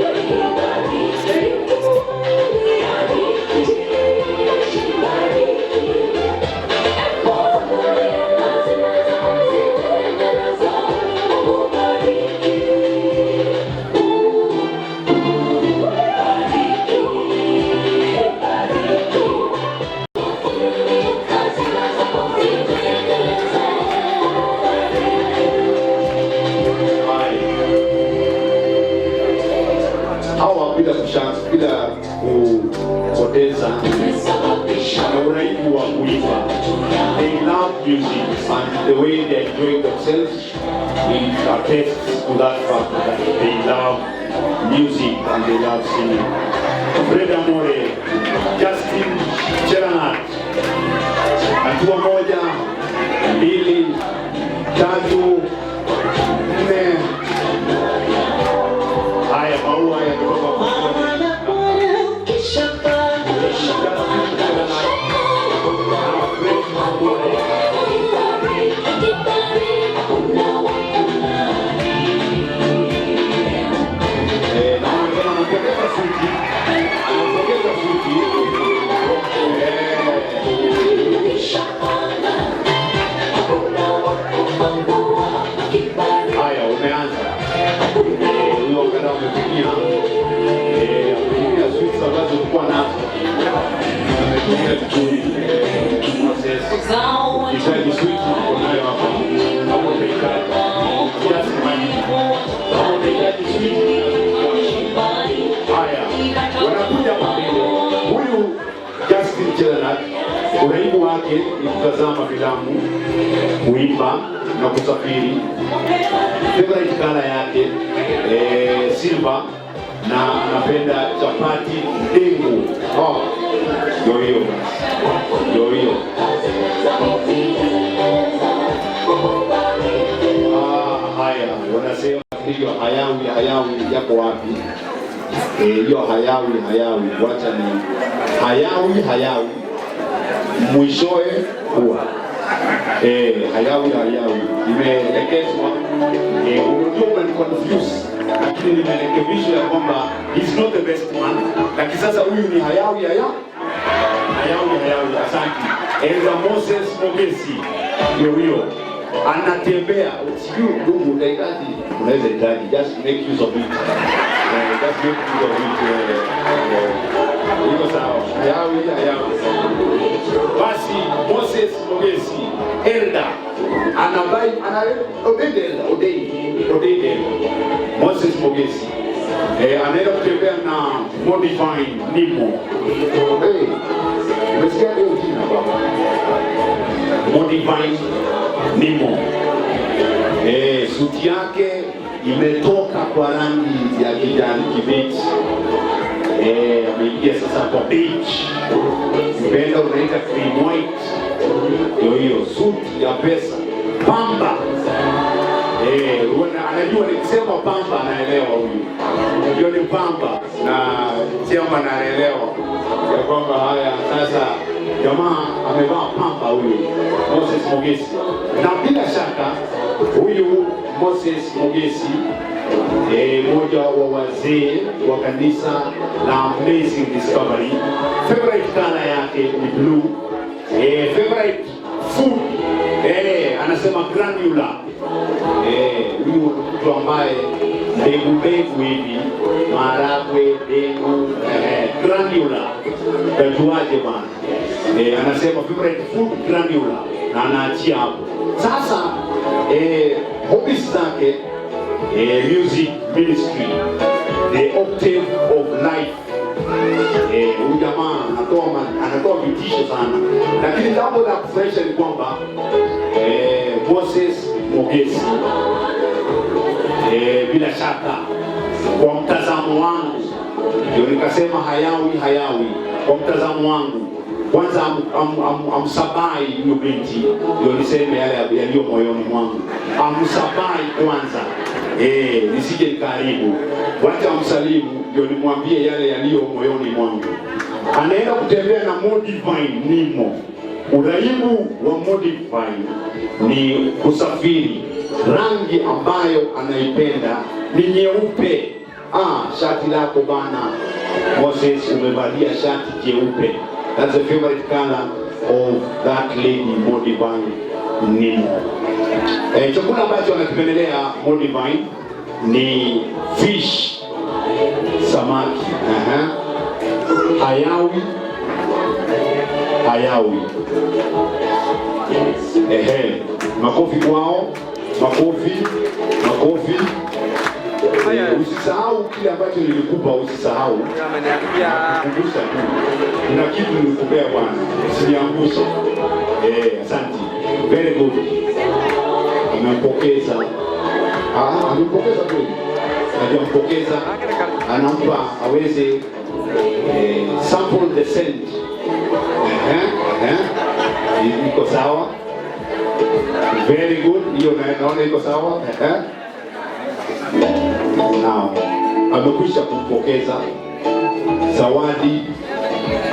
bariki, bariki. Haya. Hawa bila kupoteza wana uraibu wa kuimba. They love music and the way they enjoy themselves, it attests to that fact that they love music and they love singing. Fred Amore, Justin Chelangat, hatua moja, mbili, tatu, nne. Haya, maua yametoka mfukoni. Justin Chelangat na Fred Amore. Naona kama anapokeza suti, anapokeza suti. Haya, umeanza. Huyo angalau ametumia ametumia suits ambazo ulikuwa nazo. Ametumia vizuri process. Ukihitaji suti uko nayo hapa. Kama utahitaji. Just imagine. Kama utahitaji suti. Haya, wanakuja hapa mbele. Huyu Justin Chelangat, uraibu wake ni kutazama filamu, kuimba na kusafiri. Favorite color yake silver na anapenda chapati ndengu. Oh, ndio hiyo basi, ndio hiyo. Ah, haya, wanasema hiyo hayawi hayawi yako wapi? Hiyo hayawi hayawi, wacha ni hayawi hayawi, mwishowe huwa. Hayawi hayawi imeelekezwa. Unajua umeniconfuse, lakini nimerekebisha ya kwamba he's not the best man, lakini sasa huyu ni hayawi hayawi hayawi. Asante. Elder Moses Mogesi ndio huyo anatembea. Sijui ndugu, utahitaji, unaweza hitaji, just make use of it. Just make use of it. Iko sawa. Hayawi hayawi. Basi Moses Mogesi elder anabai ana ordained elder, ordained elder Moses Mogesi anaenda kutembea na Modifine Nimo. Hey, umesikia hiyo jina baba? Modifine Nimo. Suti yake imetoka kwa rangi ya kijani kibichi. Ameingia sasa kwa beige. Mpenda unaita cream white. Ndio hiyo suti ya pesa. Pamba. Anajua nikisema pamba anaelewa huyu. Hiyo ni pamba na chairman anaelewa ya kwamba haya sasa jamaa amevaa pamba huyu Moses Mogesi, na bila shaka huyu Moses Mogesi mmoja wa wazee wa kanisa la Amazing Discovery. Favorite color yake ni blue. Favorite food anasema granular. Huyu mtu ambaye mbegu mbegu hivi, maharagwe, dengu, granular. Tajuaje bana? Anasema favorite food granular na anaachia hapo. Sasa hobbies zake, music ministry, the octave of life. Huyu jamaa anatoa vitisho sana, lakini jambo la kufurahisha ni kwamba Moses Mogesi bila shaka kwa mtazamo wangu ndio nikasema hayawi hayawi. Kwa mtazamo wangu kwanza amsabai huyo binti, ndio niseme yale yaliyo moyoni mwangu. Amsabai kwanza, nisije nikaharibu. Wacha amsalimu ndio nimwambie yale yaliyo moyoni mwangu. Anaenda kutembea na Modivine Nimo. Uraibu wa Modivine ni kusafiri. Rangi ambayo anaipenda ni nyeupe. Ah, shati lako bana Moses, umevalia shati jeupe. That's the favorite color of that lady Modivine Nimo. Chakula ambacho anakipendelea Modivine ni fish, samaki. Aha. Hayawi hayawi. Ehe, makofi kwao, makofi, makofi. Usisahau kile ambacho nilikupa, usisahau. Nakukumbusha tu. Kuna kitu nilikupea bwana, usiniangushe. Asante. Very good. Amempokeza. Ah, amempokeza kweli. Hajampokeza, anampa aweze sample the scent. Ehe, ehe. Iko sawa. Very good. Hiyo naona iko sawa. Ehe. Now, amekwisha kumpokeza zawadi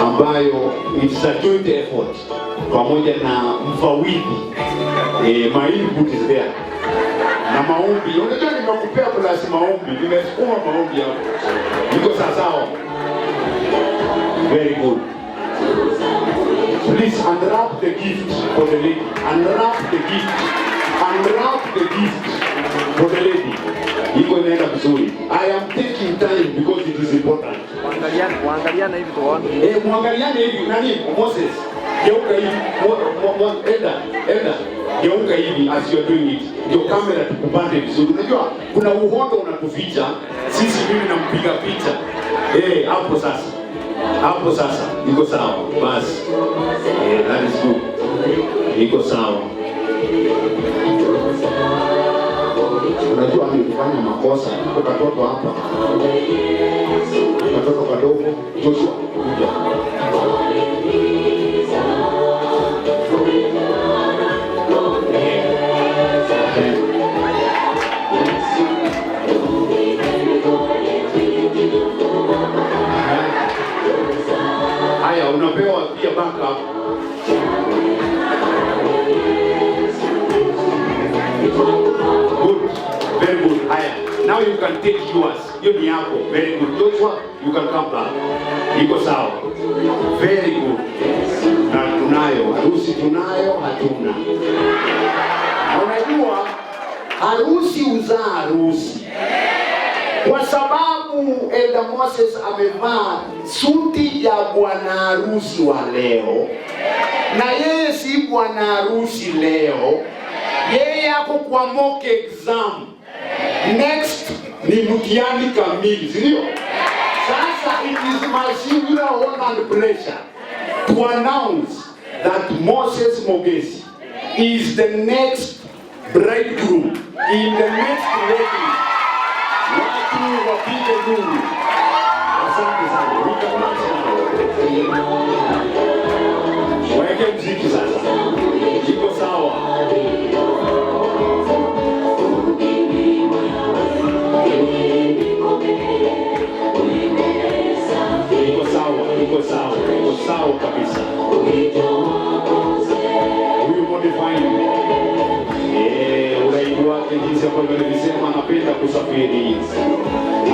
ambayo it's a joint effort pamoja na mfawidhi. My input is there na maombi. Unajua nimekupea plus maombi, nimesukuma maombi hapo. Iko sawa sawa. Very good. Please unwrap the gift for the lady. Unwrap the gift. Unwrap the gift for the lady. Iko inaenda vizuri. I am taking time because it is important. Waangaliane, waangaliane hivi tuone. Muangaliane hivi nani? Moses. Geuka hivi. Enda, enda. Geuka hivi as you are doing it. Ndio kamera tukupate vizuri. Unajua kuna uhondo unatuficha. Sisi mimi nampiga picha. Hapo sasa. Hapo sasa iko sawa. Basi. That is good. Iko sawa. Unajua nilifanya makosa. Iko katoto hapa. Katoto kadogo. Joshua, kuja. Haya, unapewa pia backup. Now you can take yours. Hiyo ni yako. Very good. Joshua, you can come back. Iko sawa. Very good. Na tunayo harusi, tunayo hatuna. Na unajua harusi huzaa harusi, kwa sababu Elder Moses amevaa suti ya bwana harusi wa leo, na yeye si bwana harusi leo, yeye ako kwa mock exam. Next ni mtihani kamili, si ndio? Sasa it is my singular honor and pleasure to announce that Moses Mogesi is the next bridegroom in the next wedding. Watu wapige nduru. Asante sana. We can march now. Weke mziki sasa. Iko sawa. Iko sawa, iko sawa, iko sawa kabisa. Huyu Modifine, uraibu wake jinsi ambavyo nilisema, anapenda kusafiri.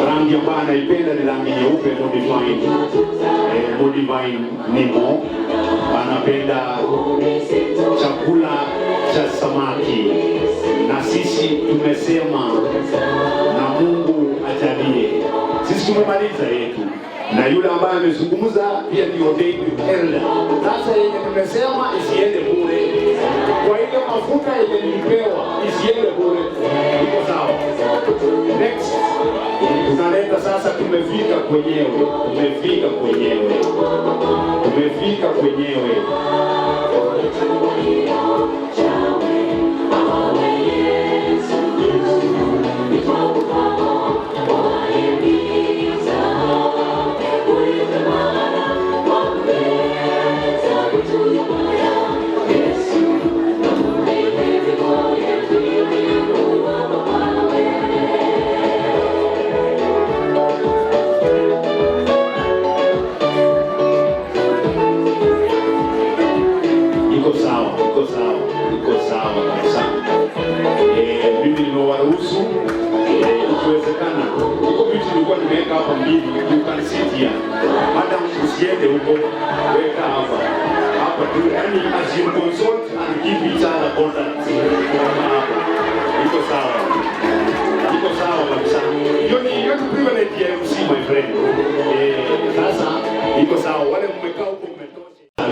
Rangi ambayo anaipenda ni rangi nyeupe. Modifine, Modifine Nimo anapenda chakula cha samaki, na sisi tumesema na Mungu ajalie. Sisi tumemaliza yetu, na yule ambaye amezungumza pia ni ordained elder. Sasa yenye tumesema isiende bure, kwa ile mafuta yenye nilipewa isiende bure. Iko sawa. Next tunaleta sasa, tumefika kwenyewe, tumefika kwenyewe, tumefika kwenyewe. Iko sawa, iko sawa, iko sawa kabisa. Mimi nimewaruhusu, ikiwezekana, iko vitu nilikuwa nimeweka hapa mbili, you can sit here. Madam, usiende huko, weka hapa hapa tu, yani as you consult and give each other contacts. Hapa iko sawa, iko sawa kabisa. Hiyo ni privilege ya MC, my friend. Sasa iko sawa, wale mmekaa huko mmetosha.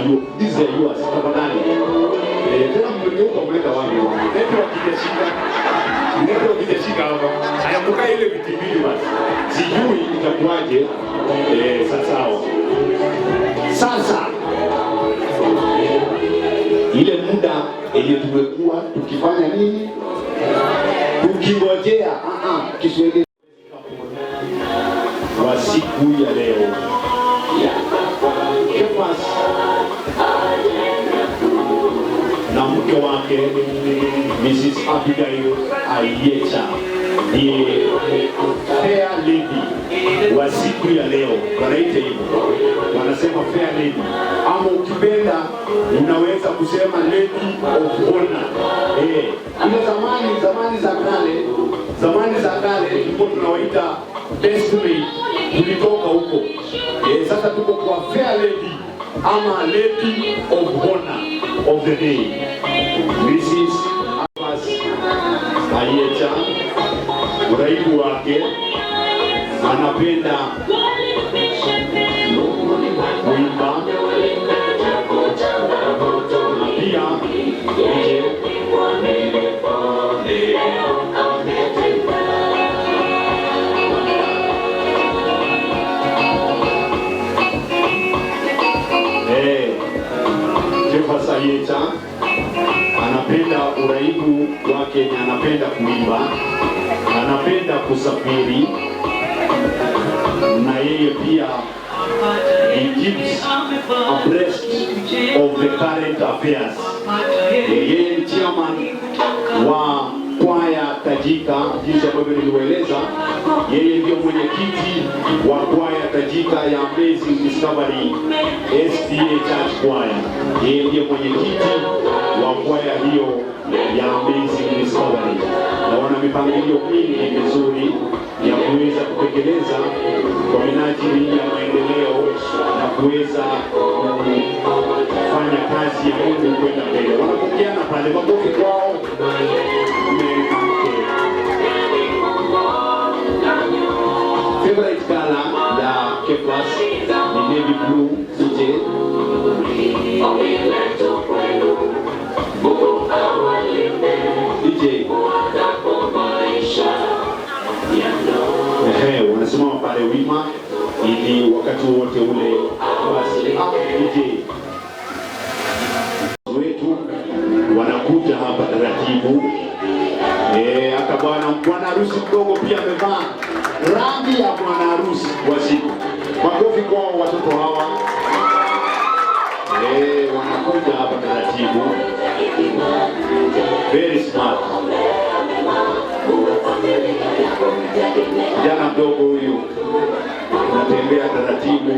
You, these are yours, tafadhali. Tena mmegeuka mleta wapi? Network ijashika. Network ijashika hapa. Haya, mkae ile viti mbili basi. Sijui itakuwaje. Sasa sawa. Sasa ile muda yenye tumekuwa tukifanya nini? Tukingojea Kiswahili wa siku ya leo. Kefas na mke wake Mrs. Abigail Ayecha ndiye fair lady wa siku ya leo, wanaita hivyo, wanasema fair lady, ama ukipenda unaweza kusema lady of honor. Ile zamani, zamani za kale, zamani za kale tulikuwa tunawaita best maid, tulitoka huko. Sasa tuko kwa fair lady ama lady of honor of the day, Mrs. Abbas Ayecha. Uraibu wake anapenda kuimba na pia nje. Jefas Ayecha anapenda, uraibu wake ni anapenda kuimba, anapenda kusafiri, na yeye pia he keeps abreast of the current affairs. Yeye ni chairman wa kwaya tajika, jinsi ambavyo niliwaeleza. Yeye ndio mwenyekiti wa kwaya tajika ya Amazing Discovery SDA Church Choir. Yeye ndiye mwenyekiti wa kwaya hiyo ya Amazing Discovery, na wana mipango iliyo mingi mizuri ya kuweza kutekeleza kwa minajili ya maendeleo na kuweza kufanya kazi ya Mungu kwenda mbele. Wanapokeana pale, makofi kwao. Mume na mke. Favorite color ya Kefas ni navy blue. DJ. DJ. Ehe, wanasimama pale wima ili wakati wowote ule basi DJ wetu wanakuja hapa taratibu. Hata bwana harusi mdogo pia amevaa rangi ya bwana harusi wa siku. Makofi kwa watoto hawa. Wanakuja hapa taratibu. Very smart. Kijana mdogo huyu anatembea taratibu.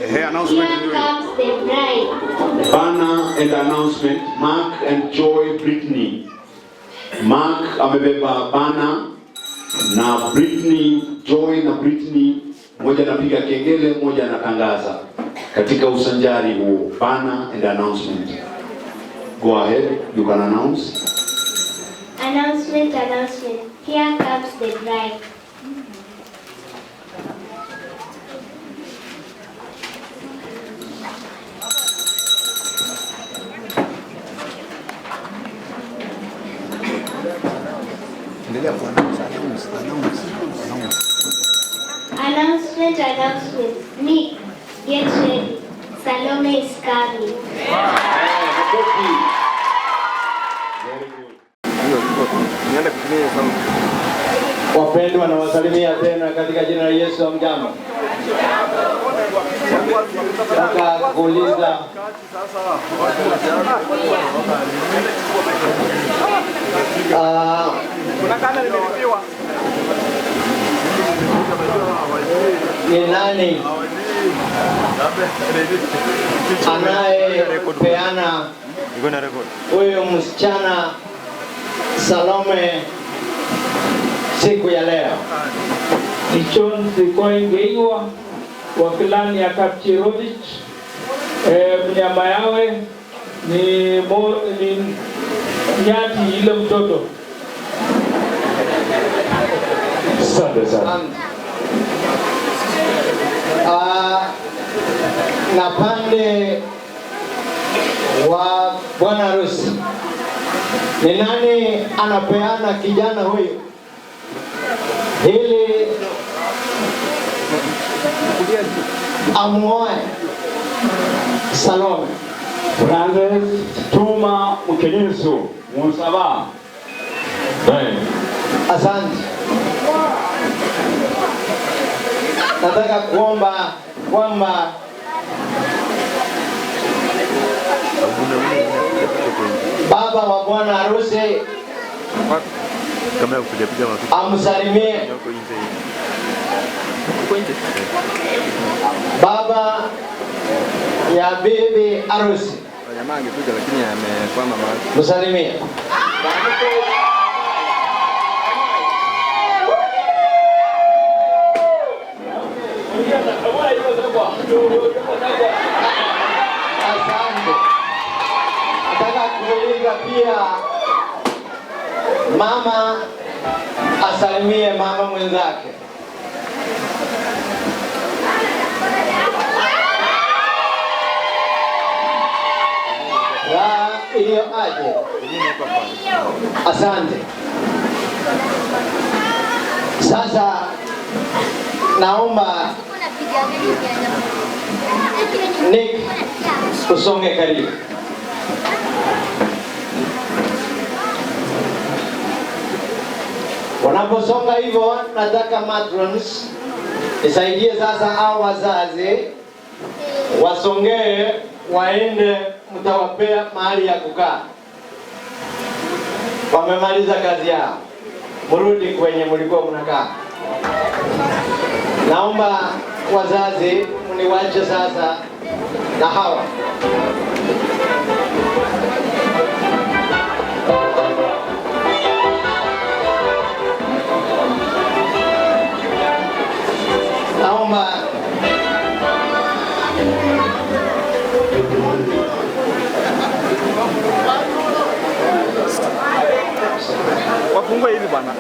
Ehe, announcement Here ndio hiyo. comes the bride. Banner and announcement, Mark and Joy Britney. Mark amebeba banner na Britney, Joy na Britney, mmoja anapiga kengele, mmoja anatangaza katika usanjari huo. Banner and announcement. Go ahead, you can announce. Announcement, announcement. Here comes the bride. Endelea ku announce, announce, announce, announce. Announcement, announcement. Nick, get ready. Salome is coming. Makofi. Very good. Niende kutumia sound. Wapendwa, nawasalimia tena katika jina la Yesu. Hamjambo? Nataka kuuliza, ni nani anayepeana huyu msichana Salome siku ya leo? Ni John Sikoi Ngeiwa wa clan ya Kapchirovich. Mnyama yawe ni nyati ile mtoto. Asante sana. Na pande wa bwana harusi ni nani anapeana kijana huyu ili amuoe Salome? Francis Tuma Mukenisu Musaba. Asante. Nataka kuomba kwamba baba wa bwana harusi Kama kupiga piga mapicha. amsalimie Uko nje. Uko nje. baba ya bibi harusi. Jamaa angekuja lakini amekwama mahali. Msalimie. Asante. Nataka kuuliza pia mama asalimie mama mwenzake. Raha iliyo aje. Asante. Sasa naomba Nick usonge karibu. Wanaposonga hivyo, nataka matrons nisaidie sasa, hao wazazi wasongee, waende, mtawapea mahali ya kukaa. Wamemaliza kazi yao, mrudi kwenye mlikuwa mnakaa. Naomba wazazi mniwache sasa na hawa. Fungue hivi bwana.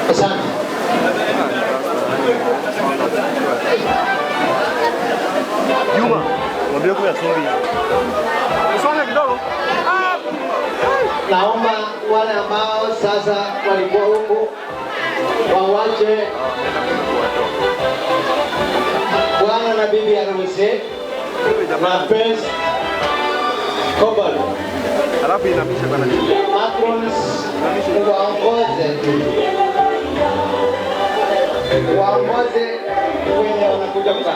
Asante. Juma, mwambie kwa sorry. Usonge kidogo. Naomba wale ambao sasa walikuwa huku wawache bwana na bibi harusi na first couple. Alafu inamisha bwana. Matrons waongoze waongoze wenye wanakuja kukaa.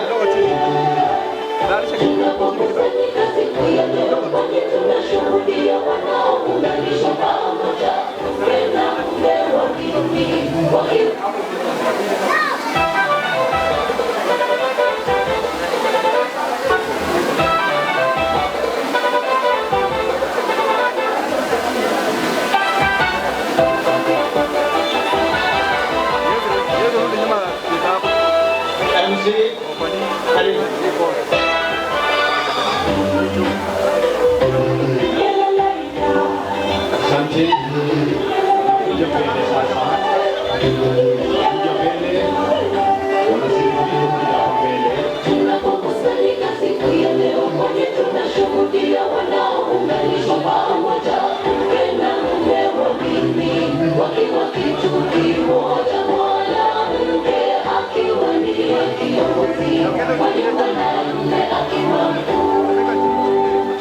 MC, karibu. Asante. Kuja mbele sasa. Kuja mbele. Wanasindikiza kuja hapa mbele. Tunapokusanyika siku ya leo, kwani tunashuhudia wanaounganishwa pamoja, mke na mume wawili wakiwa kitu kimoja, mwanamke akiwa ndiye kiongozi wa nyumba na mume akiwa mkuu.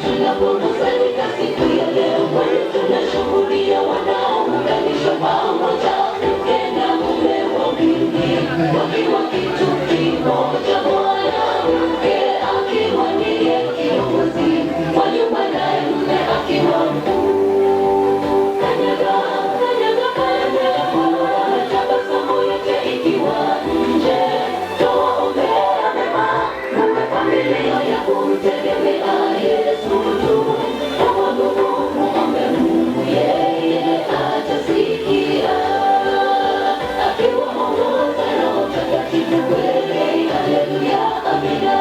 Tunapokusanyika siku ya leo, kwani tunashuhudia wanaounganishwa pamoja, mke na mume wawili wakiwa kitu kimoja, mwanamke akiwa ndiye kiongozi wa nyumba naye mume akiwa mkuu. Kanyaga, kanyaga, kanyaga, tabasamu yote ikiwa nje, twawaombea mema, muwe familia ya kumtegemea Yesu tu. Mwabudu, muombe Mungu, yeye atasikia. Akiwaongoza Roho Mtakatifu kweli, haleluya, amina.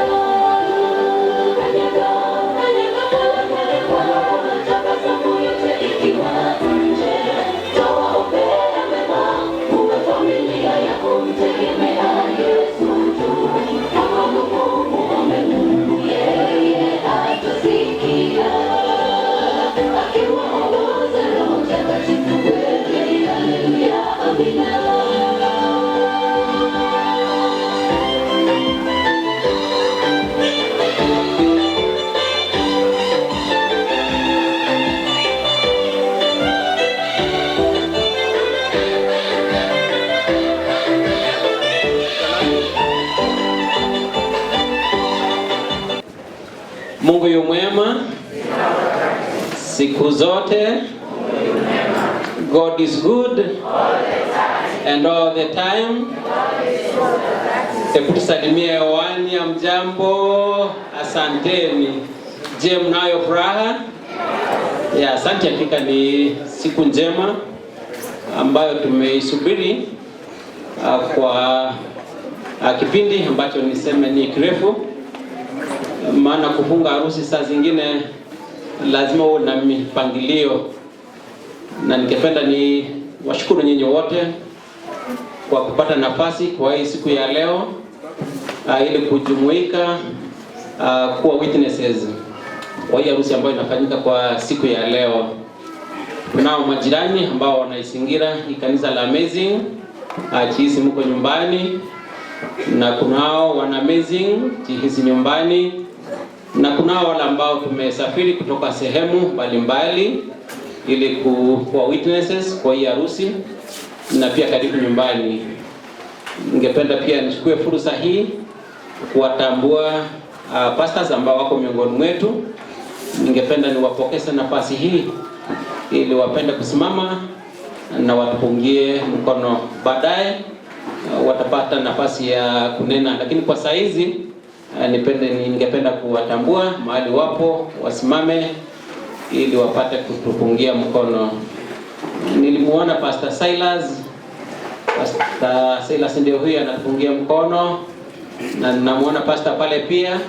Kanyaga, kanyaga, pole pole, tabasamu yote ikiwa nje, twawaombea mema, muwe familia ya kumtegemea Yesu tu. Mwabudu, muombe Mungu, yeye atasikia. Akiwaongoza Roho Mtakatifu kweli, haleluya, amina. Mungu yu mwema siku zote. God is good and all the time. Hebu tusalimie hewani. Hamjambo, asanteni. Je, mnayo furaha? Ya, asante. Hakika ni siku njema ambayo tumeisubiri kwa kipindi ambacho niseme ni kirefu, maana kufunga harusi saa zingine lazima uwe na mipangilio, na ningependa ni washukuru nyinyi wote kwa kupata nafasi kwa hii siku ya leo ili kujumuika kuwa witnesses kwa hii harusi ambayo inafanyika kwa siku ya leo. Tunao majirani ambao wanaisingira hii kanisa la Amazing, jihisi mko nyumbani, na kunao wana Amazing jihisi nyumbani, na kunao wale ambao tumesafiri kutoka sehemu mbalimbali ili kuwa witnesses kwa hii harusi na pia karibu nyumbani. Ningependa pia nichukue fursa hii kuwatambua pastors ambao wako miongoni mwetu. Ningependa niwapokeze nafasi hii ili wapende kusimama na watupungie mkono. Baadaye watapata nafasi ya kunena, lakini kwa saizi ningependa kuwatambua mahali wapo, wasimame ili wapate kutupungia mkono. Nilimuona Pastor Silas. Pastor Silas ndio huyu anapungia mkono, na namuona pastor pale pia,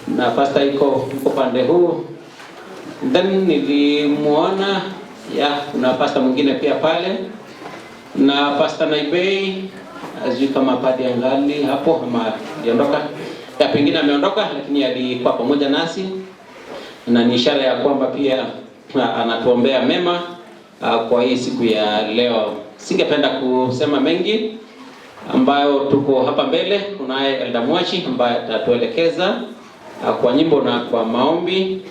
na pastor iko pande huu. Then nilimuona ya kuna pastor mwingine pia pale na Pastor Naibei, sijui kama padi angali hapo ama aliondoka. Ya pengine ameondoka, lakini alikuwa pamoja nasi na ni ishara ya kwamba pia anatuombea mema kwa hii siku ya leo. Singependa kusema mengi ambayo tuko hapa mbele. Kunaye Elder Mwachi ambaye atatuelekeza kwa nyimbo na kwa maombi,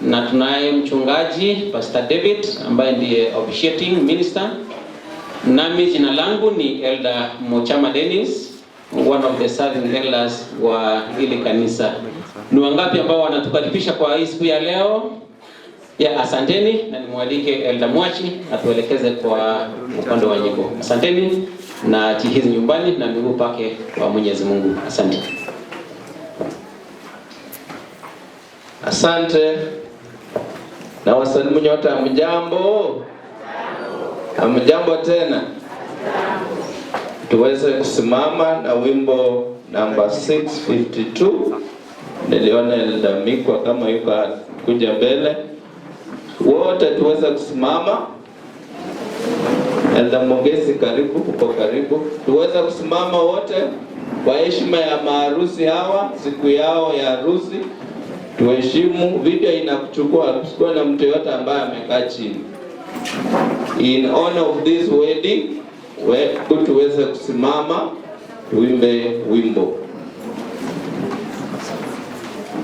na tunaye mchungaji Pastor David ambaye ndiye officiating minister. Nami jina langu ni Elder Mochama Dennis, one of the serving elders wa hili kanisa. Ni wangapi ambao wanatukaribisha kwa hii siku ya leo? Ya, asanteni, na nimwalike Elder Mwachi atuelekeze kwa upande wa nyimbo. Asanteni na chihizi nyumbani na miguu pake kwa Mwenyezi Mungu. Asante. Asante na wasalimu nyote, hamjambo? Hamjambo tena. Tuweze kusimama na wimbo namba 652. Niliona Elder Mikwa kama yuko kuja mbele. Wote tuweze kusimama. Elder Mongezi, karibu, uko karibu. Tuweze kusimama wote kwa heshima ya maharusi hawa, siku yao ya harusi. Tuheshimu. Video inakuchukua, tusikuwe na mtu yote ambaye amekaa chini. In honor of this wedding, tuweze kusimama tuimbe wimbo.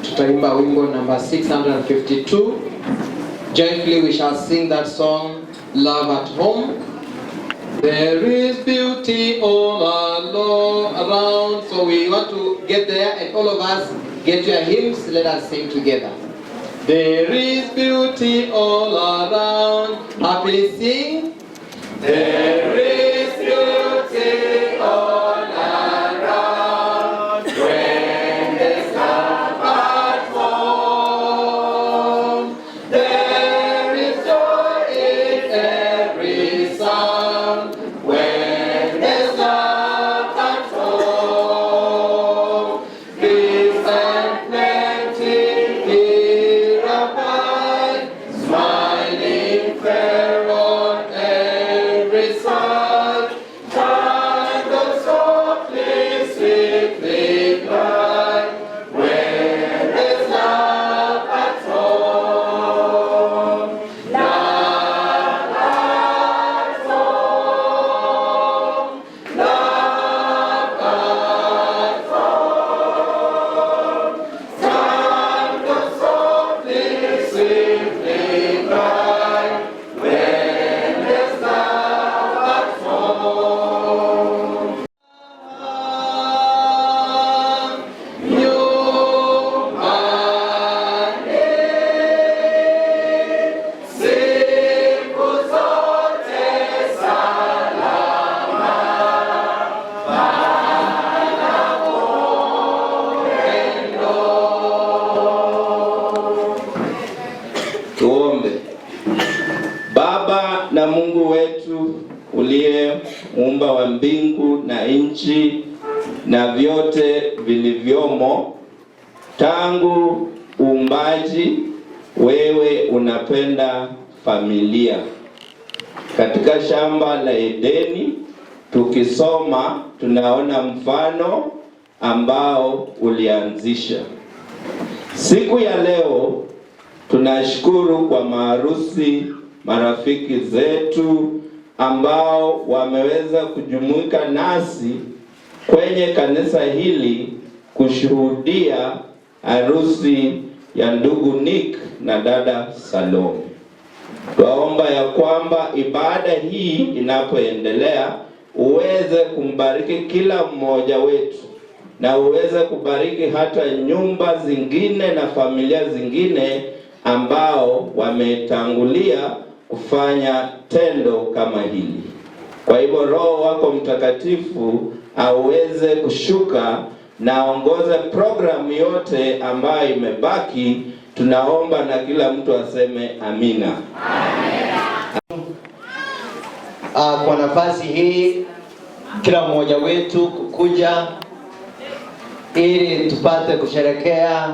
Tutaimba wimbo number 652. Joyfully we shall sing that song, Love at Home. There is beauty all around. So we want to get there, and all of us get your hymns, let us sing together. There is beauty all around. Happily sing. There is beauty all around. When there's love at home, there is joy in every sound. When there's love at home, peace and plenty here abide, smiling fair on every side. Time goes softly, sweetly by, when there's love at home. Love at home. Love at home. Time goes softly, sweetly by, when there's love at home. Nyumbani, siku zote salama, panapo pendo. Tuombe. Baba na Mungu wetu uliye muumba wa mbingu na nchi na vyote vilivyomo, tangu uumbaji wewe unapenda familia. Katika shamba la Edeni tukisoma tunaona mfano ambao ulianzisha. Siku ya leo tunashukuru kwa maharusi, marafiki zetu ambao wameweza kujumuika nasi kwenye kanisa hili kushuhudia harusi ya ndugu Nick na dada Salome. Twaomba ya kwamba ibada hii inapoendelea uweze kumbariki kila mmoja wetu na uweze kubariki hata nyumba zingine na familia zingine ambao wametangulia kufanya tendo kama hili. Kwa hivyo Roho wako Mtakatifu aweze kushuka na aongoze programu yote ambayo imebaki. Tunaomba na kila mtu aseme amina. Kwa nafasi hii kila mmoja wetu kukuja ili tupate kusherekea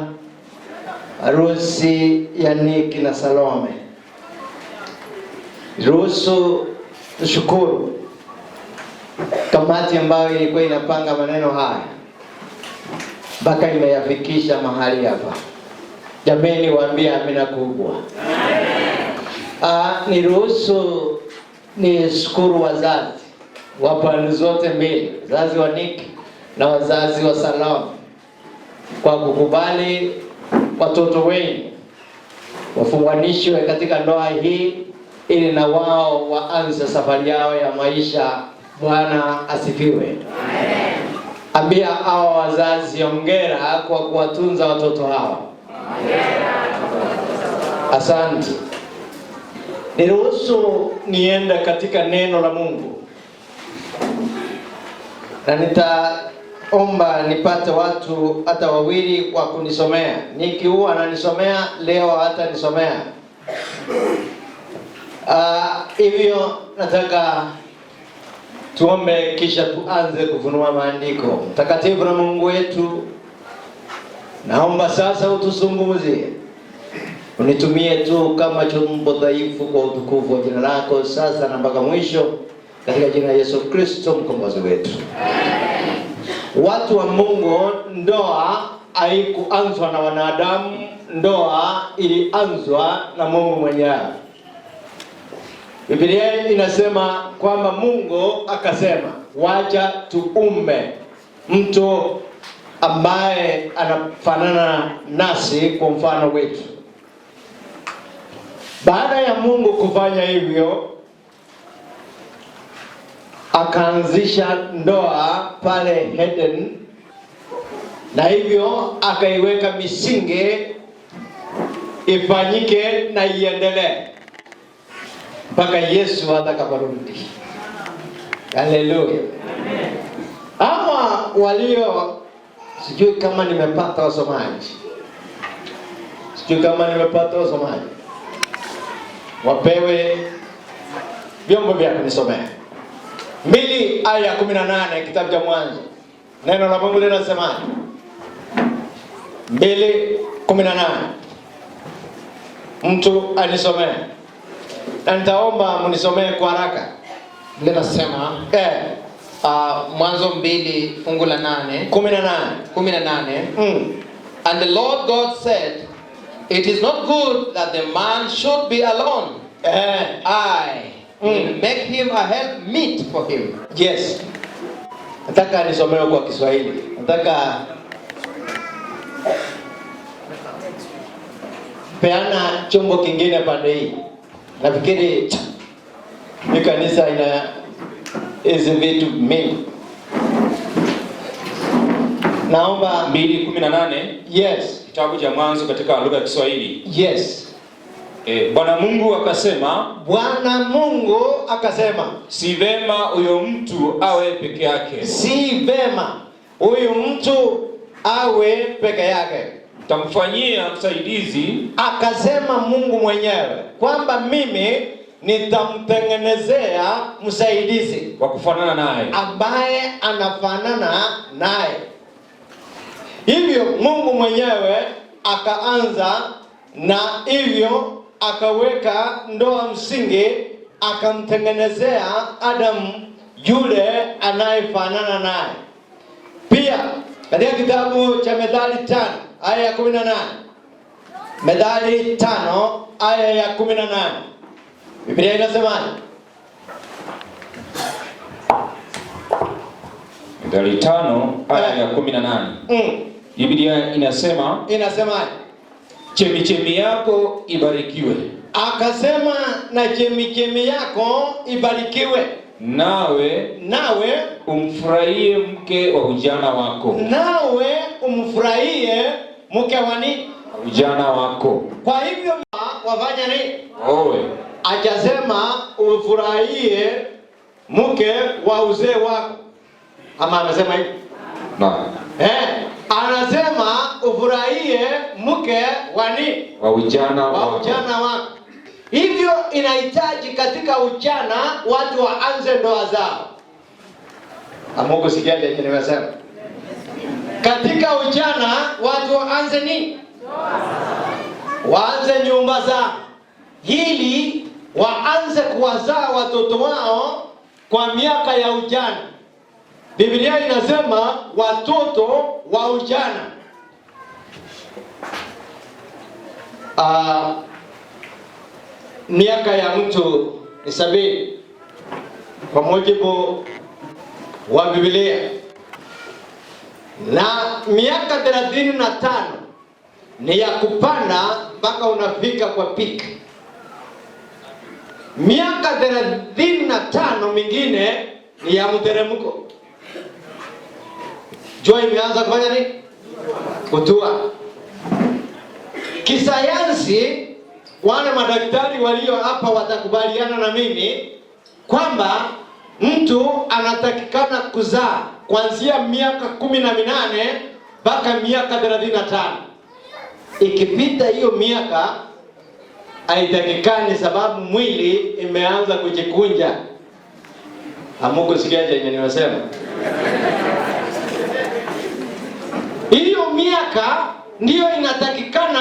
harusi ya Nick na Salome. Ruhusu tushukuru kamati ambayo ilikuwa inapanga maneno haya mpaka imeyafikisha mahali hapa. Jameni, waambie amina kubwa. Niruhusu nishukuru wazazi wa pande zote mbili, wazazi wa Nick na wazazi wa Salome kwa kukubali watoto wenu wafunganishwe katika ndoa hii ili na wao waanze safari yao ya maisha. Bwana asifiwe. Ambia hawa wazazi hongera kwa kuwatunza watoto hawa. Asante. Niruhusu niende katika neno la Mungu, na nitaomba nipate watu hata wawili wa kunisomea. Niki huwa ananisomea leo, hata nisomea hivyo. Nataka tuombe kisha tuanze kufunua maandiko. Mtakatifu na Mungu wetu, naomba sasa utuzungumzie, unitumie tu kama chombo dhaifu kwa utukufu wa jina lako, sasa na mpaka mwisho, katika jina la Yesu Kristo mkombozi wetu. Watu wa Mungu, ndoa haikuanzwa na wanadamu, ndoa ilianzwa na Mungu mwenyewe. Biblia inasema kwamba Mungu akasema, wacha tuumbe mtu ambaye anafanana nasi kwa mfano wetu. Baada ya Mungu kufanya hivyo, akaanzisha ndoa pale Eden, na hivyo akaiweka misingi ifanyike na iendelee mpaka Yesu atakaporudi. Haleluya. Ama walio, sijui kama nimepata wasomaji, sijui kama nimepata wasomaji, wapewe vyombo vya kunisomea. 2 aya ya 18 kitabu cha Mwanzo, neno la Mungu linasemaje? 2:18, mtu anisomee, na nitaomba mnisomee kwa haraka. Linasema Mwanzo 2 fungu la 8. 18. 18. And the Lord God said, "It is not good that the man should be alone. I will make him a help meet for him." Yes. Nataka nisomewe kwa Kiswahili. Nataka peana chombo kingine pande hii. Nafikiri hii kanisa ina hizi vitu mingi. Naomba 2:18. Yes. Kitabu cha Mwanzo katika lugha ya Kiswahili. Yes. Bwana Mungu akasema, Bwana Mungu akasema, si vema huyo mtu awe peke yake. Si vema huyu mtu awe peke yake. Nitamfanyia msaidizi. Akasema Mungu mwenyewe kwamba mimi nitamtengenezea msaidizi wa kufanana naye, ambaye anafanana naye. Hivyo Mungu mwenyewe akaanza na hivyo akaweka ndoa msingi, akamtengenezea Adamu yule anayefanana naye. Pia katika kitabu cha Methali 5 aya ya 18, Methali 5 aya ya 18, Biblia inasemaje? Methali 5 aya ya 18. Biblia inasema, Inasemaje? Chemichemi yako ibarikiwe, Akasema na chemichemi yako ibarikiwe, nawe nawe umfurahie mke wa ujana wako, nawe umfurahie mke wa nini? Ujana wako. Kwa hivyo wafanya nini? Owe. Ajasema ufurahie mke wa uzee wako, ama anasema hivi? Na Anasema ufurahie mke wa nini? Wa ujana Wa wako. ujana wako. Hivyo inahitaji katika ujana watu waanze ndoa zao. Amukusikia chenye nimesema? Katika ujana watu waanze nini? Waanze nyumba zao, ili waanze kuwazaa watoto wao kwa miaka ya ujana. Biblia inasema watoto wa ujana. Miaka ya mtu ni 70 kwa mujibu wa Biblia, na miaka 35 ni ya kupanda mpaka unafika kwa peak. Miaka 35 mingine ni ya mteremko. Jua imeanza kufanya nini? Kutua. Kisayansi, wale madaktari walio hapa watakubaliana na mimi kwamba mtu anatakikana kuzaa kuanzia miaka 18 mpaka miaka 35. Ikipita hiyo miaka haitakikani, sababu mwili imeanza kujikunja. Hamukusikia chenye nimesema? Hiyo miaka ndiyo inatakikana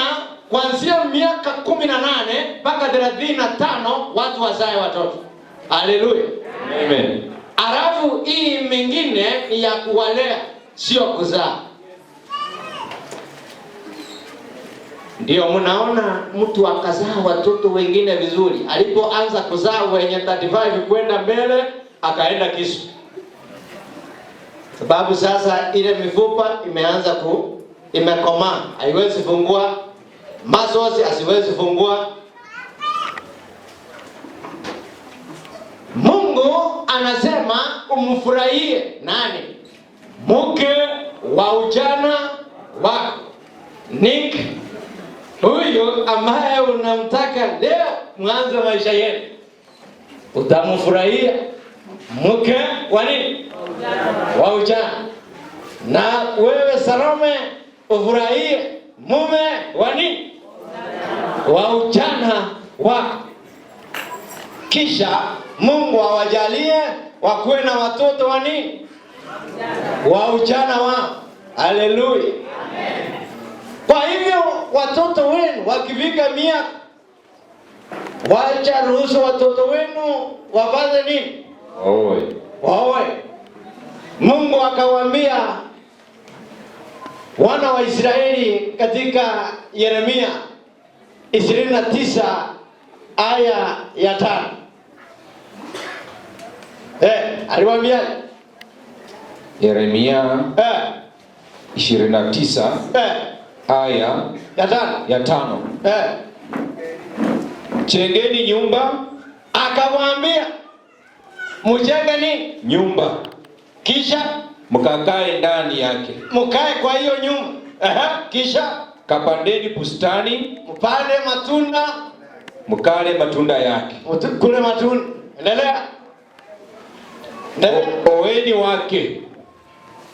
kuanzia miaka 18 mpaka 35 watu wazae watoto. Haleluya. Amen. Alafu hii mingine ni ya kuwalea, sio kuzaa. Ndio mnaona mtu akazaa watoto wengine vizuri. Alipoanza kuzaa wenye 35 kwenda mbele, akaenda kisu. Sababu sasa ile mifupa imeanza imekomaa, haiwezi fungua, muscles asiwezi fungua. Mungu anasema umfurahie nani? Mke wa ujana wako. Nick, huyu ambaye unamtaka leo mwanzo maisha yenu, utamfurahia mke wa nini? Wa ujana. Na wewe Salome ufurahie mume wa nini? Wa ujana wako. Kisha Mungu awajalie wakuwe na watoto wa nini? Wa ujana wao. Haleluya. Kwa hivyo watoto wenu wakifika miaka, wacha ruhusu watoto wenu wafanye nini? Waoe. Waoe. Mungu akawaambia wana wa Israeli katika Yeremia 29 aya ya 5. Aliwaambia Yeremia 29 aya ya 5. Ya 5. Jengeni nyumba, akawaambia mjenge nini? Nyumba. Kisha mkakae ndani yake. Mkae kwa hiyo nyumba. Kisha kapandeni bustani, mpande matunda, mkale matunda yake. Kule matunda. Endelea. Oeni wake.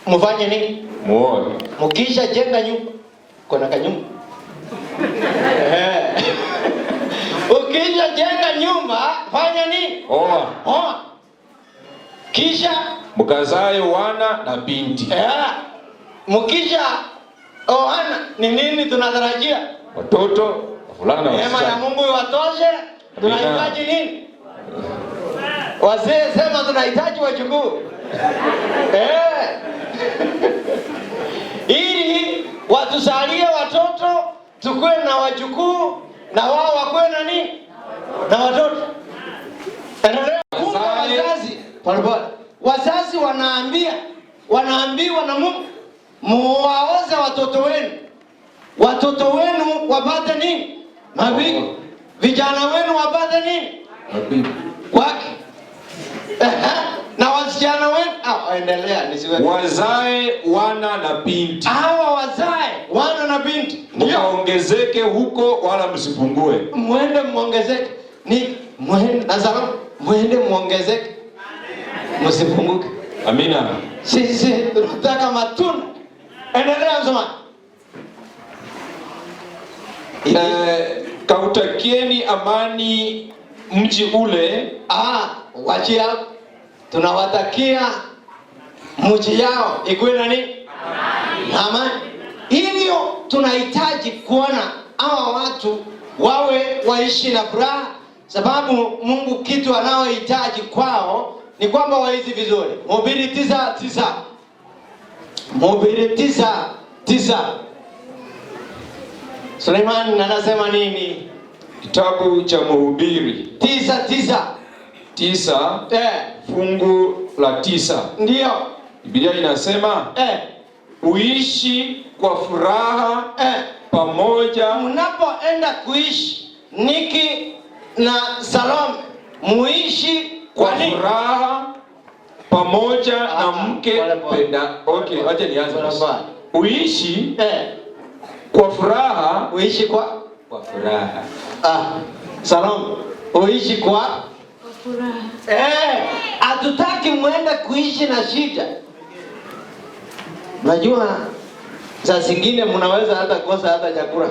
Mfanye nini? Muoe. Mkisha jenga nyumba, kuna kanyumba. Ukisha jenga nyumba, fanya nini? Oa. Oa. Kisha mkazae wana na binti. Mkisha oana, ni nini tunatarajia? Watoto, wavulana na Neema ya wasichana. Mungu iwatoshe. Tunahitaji nini? Wazee sema tunahitaji wajukuu. Ili watusalie watoto, tukue na wajukuu na wao wakuwe na nini? Na watoto. Endelea. Kumbe wazazi, pole pole. Wazazi wanaambiwa na Mungu, muwaoze watoto wenu. Watoto wenu wapate nini? Mabibi. Vijana wenu wapate nini? Mabibi. Wake. Na wasichana wenu, endelea nisiwe. Wazae wana na binti. Hawa wazae wana na binti. Mkaongezeke huko wala msipungue. Muende muongezeke. Ni muende na salamu, muende muongezeke. Msipunguke. Amina. Sisi tunataka matunda. Endelea msomaji. Kautakieni amani mji ule. Ah, wachia, tunawatakia mji yao ikuwe na nini? Amani. Hivyo tunahitaji kuona hawa watu wawe waishi na furaha, sababu Mungu kitu anaohitaji kwao ni kwamba waishi vizuri. Mhubiri 9:9. Mhubiri 9:9. Suleiman anasema nini? Kitabu cha Mhubiri 9:9. 9 fungu la 9. Ndio. Biblia inasema uishi kwa furaha pamoja. Mnapoenda kuishi Niki na Salome, muishi kwa furaha pamoja na mke penda. Okay, acha nianze. Uishi kwa furaha, uishi kwa furaha. Salome, uishi kwa furaha. Hatutaki muende kuishi na shida. Najua saa zingine mnaweza hata kosa hata chakula,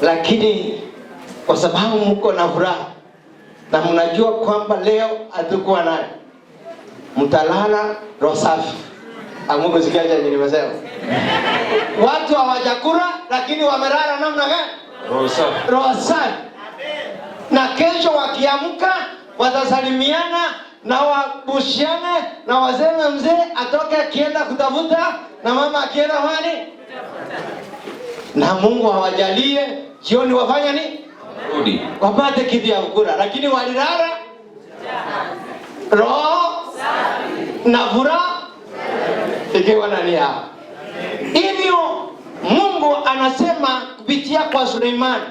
lakini kwa sababu mko na furaha na mnajua kwamba leo hatukuwa nayo, mtalala roho safi. Amungu sikia chenye nimesema. Watu hawajakula lakini wamelala namna gani? Roho safi. Roho safi. Na kesho wakiamka watasalimiana na wabushiane na waseme mzee atoke akienda kutafuta na mama akienda wani. Na Mungu awajalie jioni wafanya nini? Rudi. Wapate kitu ya kukula, lakini walilala roho na furaha ikiwa ndani yao. Hivyo Mungu anasema kupitia kwa Suleimani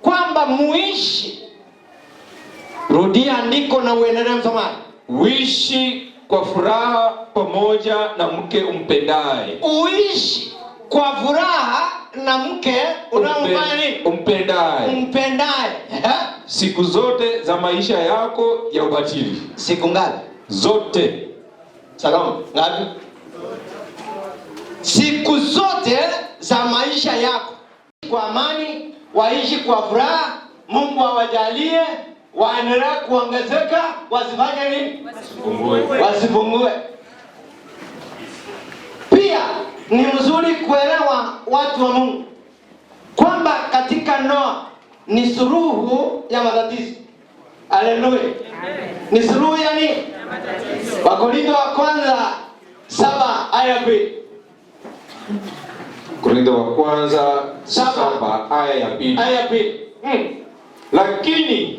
kwamba muishi. Rudia andiko na uendelee msomaji. Uishi kwa furaha pamoja na mke umpendaye. Uishi kwa furaha na mke unamfanya nini? Umpendaye. Umpendaye. Siku zote za maisha yako ya ubatili. Siku ngapi? Zote. Salamu, ngapi? Siku zote za maisha yako. Kwa amani, waishi kwa furaha, Mungu awajalie, waendelee kuongezeka, wasifanye nini? Wasipungue. Wasipungue. Pia ni mzuri kuelewa watu wa Mungu kwamba katika ndoa ni suluhu ya matatizo. Haleluya. Ni suluhu ya nini? Wakorintho wa kwanza 7 aya 2. Korintho wa kwanza 7 aya ya 2. Aya 2.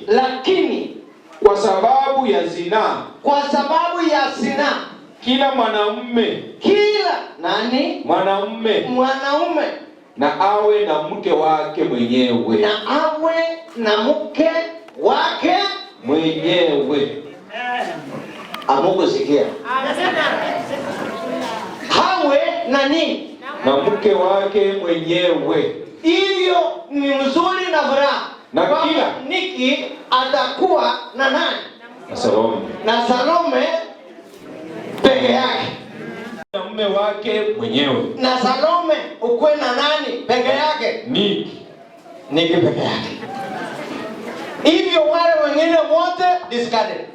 Lakini kwa sababu ya zinaa, kwa sababu ya zinaa, kila mwanamume, kila nani? Mwanamume na awe na mke wake mwenyewe, na awe na mke wake mwenyewe. Amukusikia? Hawe na nini? Na mke wake mwenyewe. Hivyo ni mzuri na furaha. Na kila Niki atakuwa na nani? Na Salome. Na Salome peke yake. Na mume wake mwenyewe. Na Salome ukwe na nani peke yake? Niki. Niki peke yake. Hivyo wale wengine wote discarded.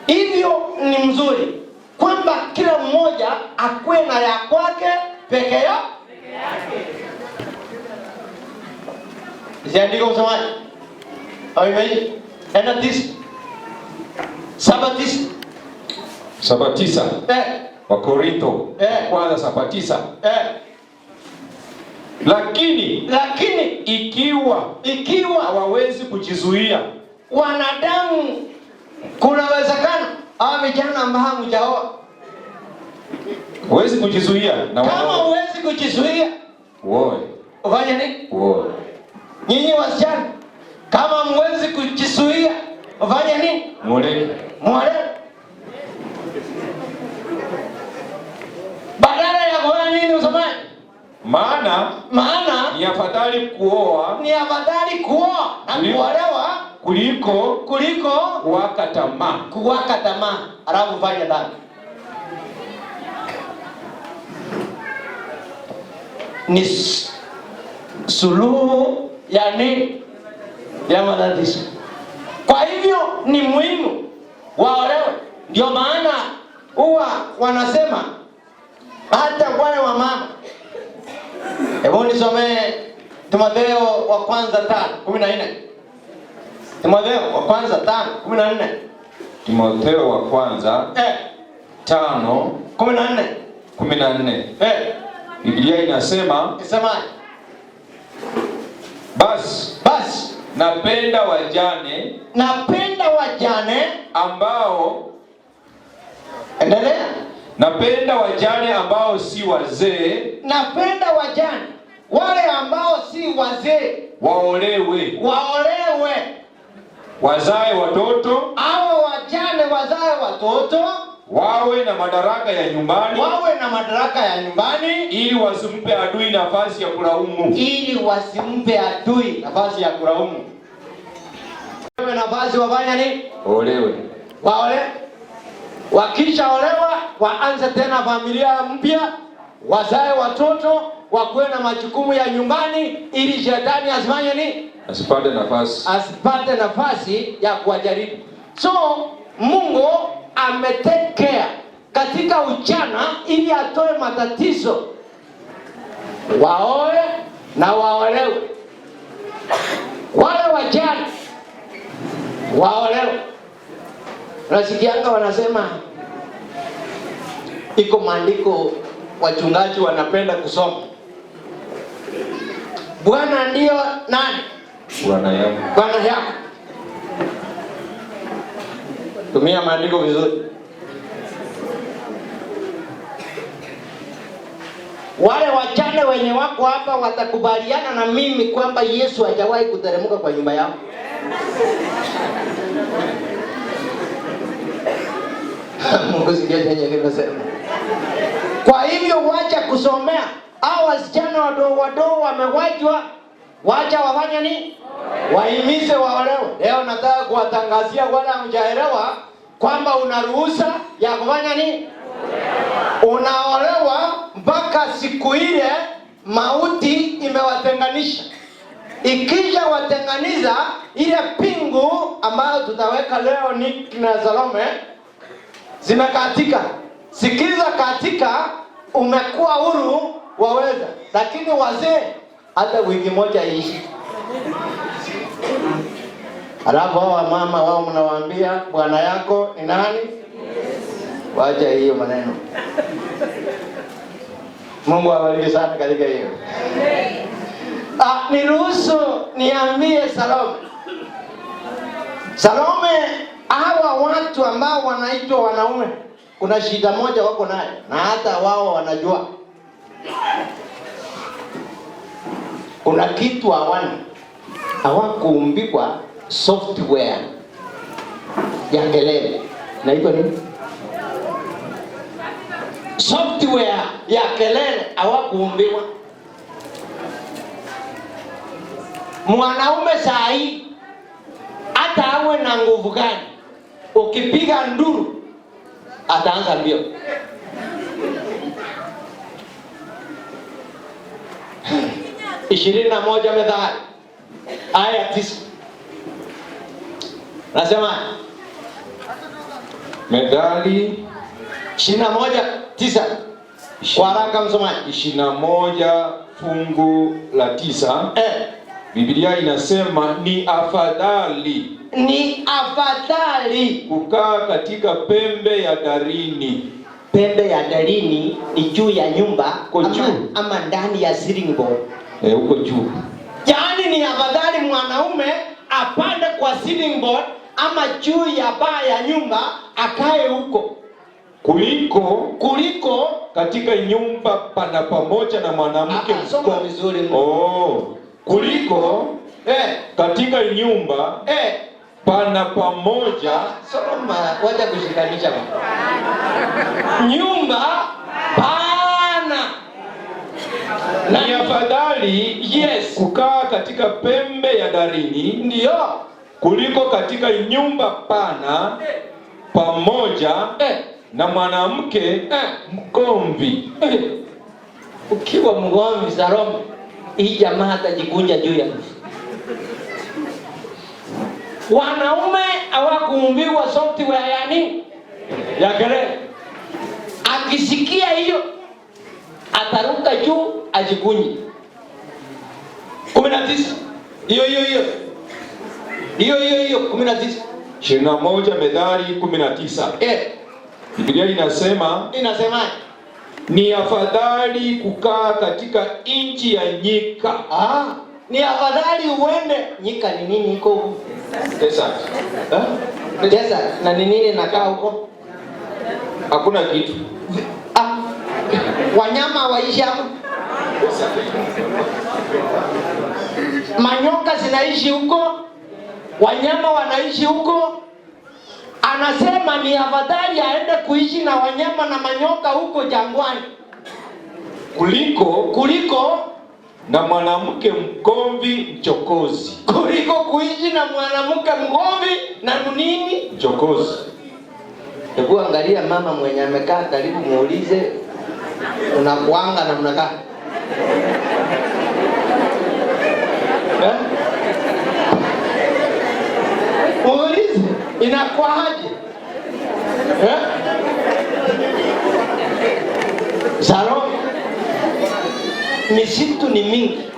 Hivyo ni mzuri kwamba kila mmoja akue na ya kwake peke yake. Ziandiko msomaji. Au imeisha? Enda 9. 7 9. 7 9. Wakorintho kwanza 7 9. Lakini ikiwa hawawezi kujizuia, wanadamu, kuna uwezekano hawa vijana ambao hamjaoa huwezi kujizuia, na kama huwezi kujizuia, uoe. Ufanye nini? Uoe. Nyinyi wasichana, kama hamwezi kujizuia, ufanye nini? Muolewe. Muolewe. Badala ya kuoa nini usemaje? Maana ni afadhali kuoa, ni afadhali kuoa na kuolewa kuliko kuwaka tamaa. Kuwaka tamaa, alafu fanya dhambi. Ni Suluhu ya nini? Ya matatizo. Kwa hivyo ni muhimu waolewe. Ndio maana huwa wanasema hata wale wa mama. Hebu nisomee Timotheo wa kwanza 5:14. Timotheo wa kwanza 5:14. Timotheo wa kwanza 5 14. 14. Biblia inasema, Isemaje? Basi, basi napenda wajane, napenda wajane ambao, endelea. Napenda wajane ambao si wazee, Napenda wajane wale ambao si wazee, waolewe, waolewe, wazae watoto, hao wajane wazae watoto, wawe na madaraka ya nyumbani, wawe na madaraka ya nyumbani, ili wasimpe adui nafasi ya kulaumu, ili wasimpe adui nafasi ya kulaumu. Wawe nafasi wafanya nini? Olewe. Waole. Wakishaolewa waanze tena familia mpya, wazae watoto, wakuwe na majukumu ya nyumbani, ili shetani asifanye nini? Asipate nafasi, asipate nafasi ya kuwajaribu. So Mungu ametekea katika ujana ili atoe matatizo, waoe na waolewe. Wale wajane waolewe. Unasikianga wanasema iko maandiko wachungaji wanapenda kusoma, Bwana ndio nani? Bwana yangu. Bwana yako. Tumia maandiko vizuri. Wale wajane wenye wako hapa watakubaliana na mimi kwamba Yesu hajawahi kuteremka kwa nyumba yao. Mungu sikia chenye nimesema. Kwa hivyo wacha kusomea. Hao wasichana wadogo wadogo wamewajwa, wacha wafanye nini? Wahimize waolewe. Leo nataka kuwatangazia wala hamjaelewa kwamba una ruhusa ya kufanya nini? Unaolewa mpaka siku ile mauti imewatenganisha. Ikisha watenganiza, ile pingu ambayo tutaweka leo Nick na Salome zimekatika. Sikiza katika, umekuwa huru waweza. Lakini wazee hata wiki moja iishi. Alafu hao mama wao mnawaambia bwana yako ni nani? Wacha hiyo maneno. Mungu awabariki sana katika hiyo. Niruhusu niambie Salome. Salome, hawa watu ambao wanaitwa wanaume kuna shida moja wako nayo na hata wao wanajua. Kuna kitu hawana. Hawakuumbikwa software ya kelele. Naitwa nini? Software ya kelele hawakuumbiwa. Mwanaume saa hii hata awe na nguvu gani, ukipiga nduru ataanza mbio. 21 Methali aya 9. Nasema Methali 21:9. Kwa haraka msomaji. 21 fungu la 9. Biblia inasema ni afadhali, ni afadhali kukaa katika pembe ya darini. Pembe ya darini ni juu ya nyumba ama ndani ya ceiling board. Huko juu. Yaani ni afadhali mwanaume apande kwa ceiling board ama juu ya paa ya nyumba akae huko kuliko katika nyumba pana pamoja na mwanamke. Soma vizuri. Kuliko katika nyumba pana pamoja. Soma, wacha kushikanisha bwana. Nyumba pana. Ni afadhali kukaa katika pembe ya darini, ndio, kuliko katika nyumba pana pamoja na mwanamke mgomvi. Ukiwa mgomvi Salome, Hii jamaa atajikunja juu ya. Wanaume hawakuumbiwa software ya nini? Ya kelele. Akisikia hiyo ataruka juu ajikunje. 19. Hiyo hiyo hiyo. Hiyo hiyo hiyo 19. 21 Methali 19. Biblia inasema, Inasemaje? Ni afadhali kukaa katika nchi ya nyika. Ni afadhali uende nyika. Ni nini iko huko? Desert. Desert. Na ni nini nakaa huko? Hakuna kitu. Wanyama waishi hapo? Manyoka zinaishi huko, wanyama wanaishi huko. Anasema ni afadhali aende kuishi na wanyama na manyoka huko jangwani kuliko na mwanamke mgomvi mchokozi. Kuliko kuishi na mwanamke mgomvi na nini? Mchokozi. Hebu angalia mama mwenye amekaa karibu, muulize unakuanga namna gani? Muulize inakuaje? Salome, misitu ni mingi.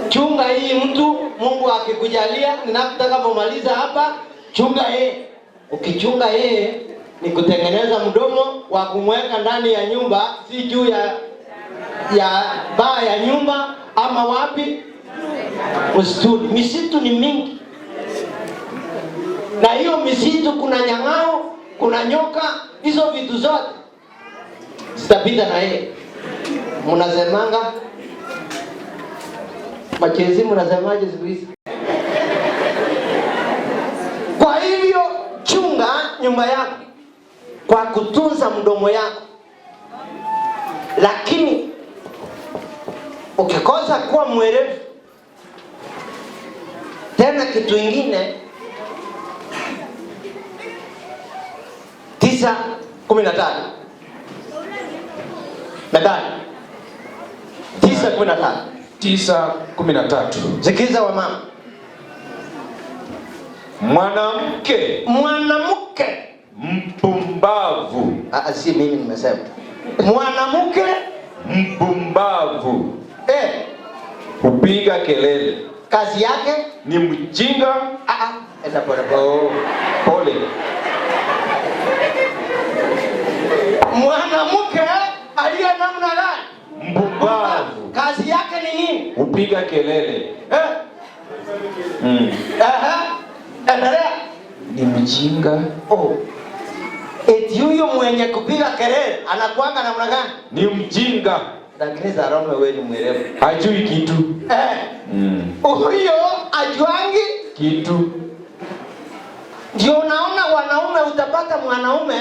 Chunga hii mtu, Mungu akikujalia, ninapotaka kumaliza hapa, chunga yeye. Ukichunga yeye ni kutengeneza mdomo wa kumweka ndani ya nyumba, si juu ya baa ya nyumba ama wapi? Msituni. Misitu ni mingi. Na hiyo misitu kuna nyang'ao, kuna nyoka, hizo vitu zote zitapita na yeye. Mnasemanga machezi, mnasemaje siku hizi? Kwa hivyo chunga nyumba yako kwa kutunza mdomo yako. Lakini ukikosa kuwa mwerevu, tena kitu ingine 9:13. Methali 9:13. 9:13. Sikiza wa mama. Mwanamke mpumbavu. Si mimi nimesema. Mwanamke mpumbavu. Hupiga kelele. Kazi yake ni mjinga. Enda pole pole. Oh, pole. Mwanamke aliye namna gani? Mpumbavu. Kazi yake ni nini? Hupiga kelele. Endelea. Ni mjinga. Oh. Eti huyo mwenye kupiga kelele anakuanga namna gani? Ni mjinga. Lakini Salome wewe ni mwerevu. Hajui kitu. Huyo ajuangi kitu. Ndio unaona wanaume, utapata mwanaume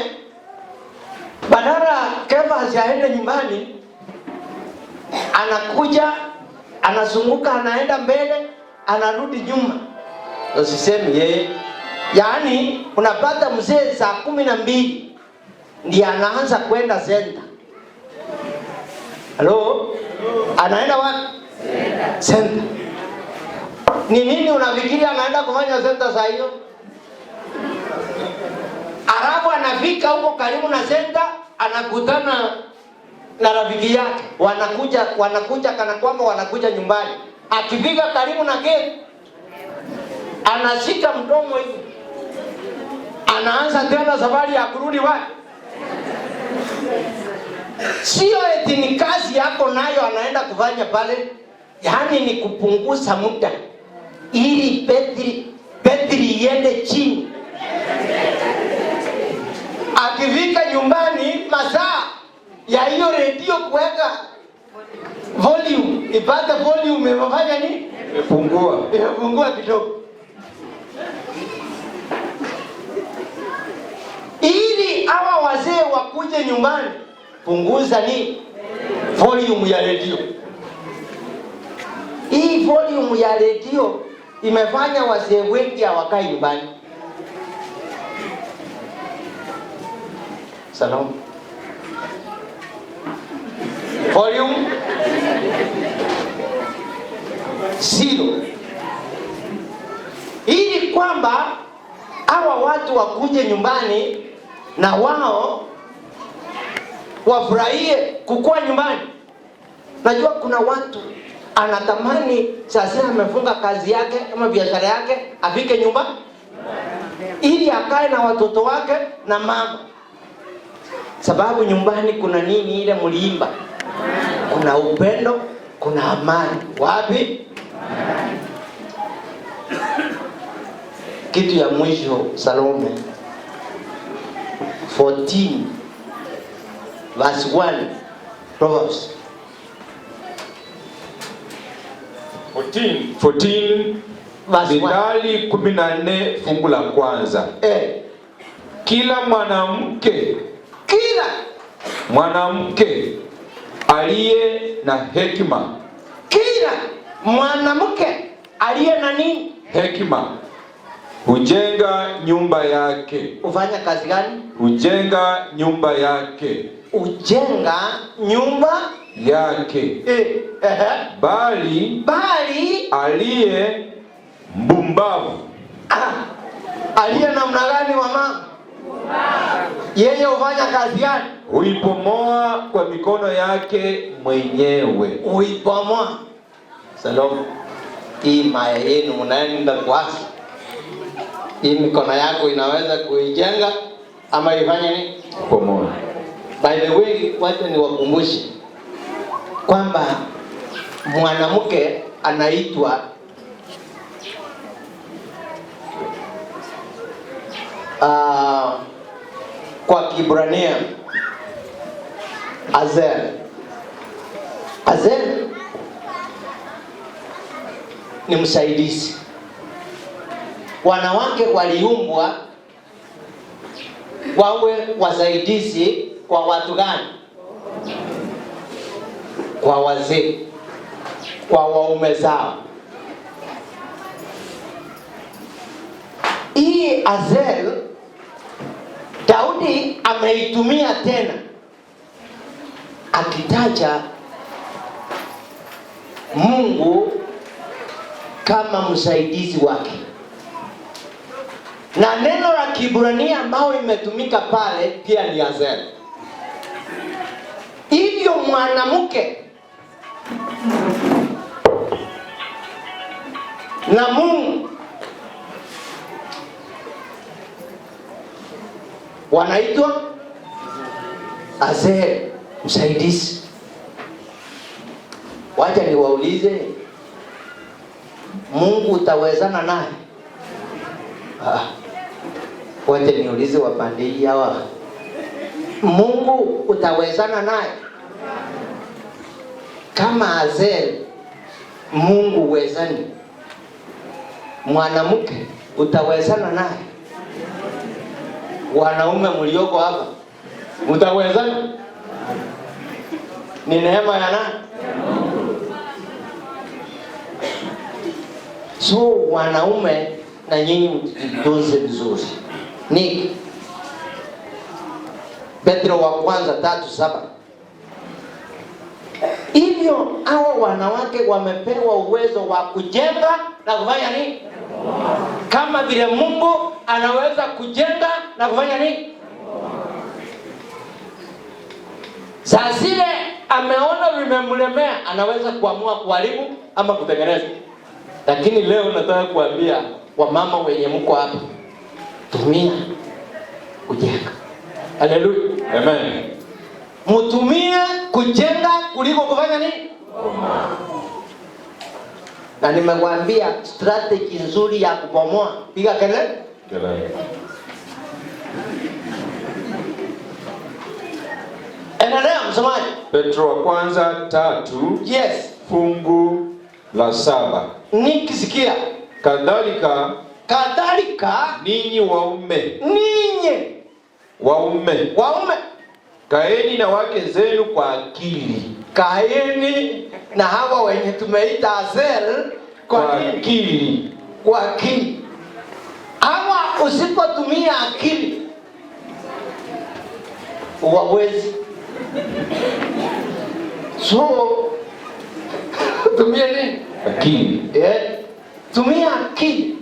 badala Kefa aende nyumbani, anakuja anazunguka, anaenda mbele, anarudi nyuma. Usisemi yeye. Yaani unapata mzee saa 12 ndiye anaanza kwenda center. Hello? Anaenda wapi? Center. Ni nini unafikiri anaenda kufanya center saa hiyo? Alafu anafika huko karibu na center, anakutana na rafiki yake. Wanakuja kana kwamba wanakuja nyumbani. Akifika karibu na gate, anashika mdomo hivi. Anaanza tena safari ya kurudi wapi? Sio eti ni kazi yako nayo anaenda kufanya pale. Yaani ni kupunguza muda ili betri iende chini. Akifika nyumbani masaa ya hiyo redio kuweka volume, ipate volume imefanya nini? Imepungua. Imepungua kidogo. Ili hawa wazee wakuje nyumbani, punguza ni volume ya redio. Hii volume ya redio imefanya wazee wengi hawakai nyumbani. Salamu. Volume zero, ili kwamba hawa watu wakuje nyumbani na wao wafurahie kukua nyumbani. Najua kuna watu anatamani sasa amefunga kazi yake ama biashara yake afike nyumba ili akae na watoto wake na mama, sababu nyumbani kuna nini? Ile mliimba, kuna upendo, kuna amani. Wapi? Kitu ya mwisho, Salome 14 verse 1, Proverbs 14 Mithali 14 fungu la kwanza. Kila mwanamke, kila mwanamke aliye na hekima, kila mwanamke aliye na nini? Hekima, hujenga nyumba yake. Hufanya kazi gani? Hujenga nyumba yake. Hujenga nyumba yake. Bali aliye mbumbavu. Aliye namna gani mama? Yeye hufanya kazi gani? Huipomoa kwa mikono yake mwenyewe. Huipomoa. Salome, hii maya yenu mnaenda kuasi, hii mikono yako inaweza kuijenga ama ifanye nini? Pomoa. By the way, wacha niwakumbushe kwamba mwanamke anaitwa kwa Kibrania Azel. Azel ni msaidizi. Wanawake waliumbwa wawe wasaidizi kwa watu gani? Kwa wazee, kwa waume zao. Hii Azel Daudi ameitumia tena akitaja Mungu kama msaidizi wake. Na neno la Kibrania ambao imetumika pale pia ni Azel. Hivyo mwanamke na Mungu wanaitwa Azel, msaidizi. Wacha niwaulize, Mungu utawezana naye? Wacha niulize wapande hii hawa, Mungu utawezana naye? Kama Azel, Mungu uwezani, mwanamke utawezana naye? Wanaume mlioko hapa mtawezana? Ni neema ya nani? So wanaume na nyinyi mjitunze vizuri. Ni Petro wa kwanza 3:7. Hivyo hao wanawake wamepewa uwezo wa kujenga na kufanya nini? Kama vile Mungu anaweza kujenga na kufanya nini? Saa zile ameona vimemlemea, anaweza kuamua kuharibu ama kutengeneza. Lakini leo nataka kuambia wamama wenye mko hapa, tumia kujenga. Haleluya. Amen. Mtumie kujenga kuliko kufanya nini? Na nimewaambia strategy nzuri ya kubomoa. Piga kelele. Kelele. Endelea msomaji. Petro wa kwanza 3. Yes. Fungu la 7. Nikisikia. Kadhalika, kadhalika ninyi waume, ninyi waume, waume, kaeni na wake zenu kwa akili. Kaeni na hawa wenye tumeita Azel kwa akili. Kwa akili. Hawa usipotumia akili huwawezi. So tumia nini? Akili. Eh, tumia akili.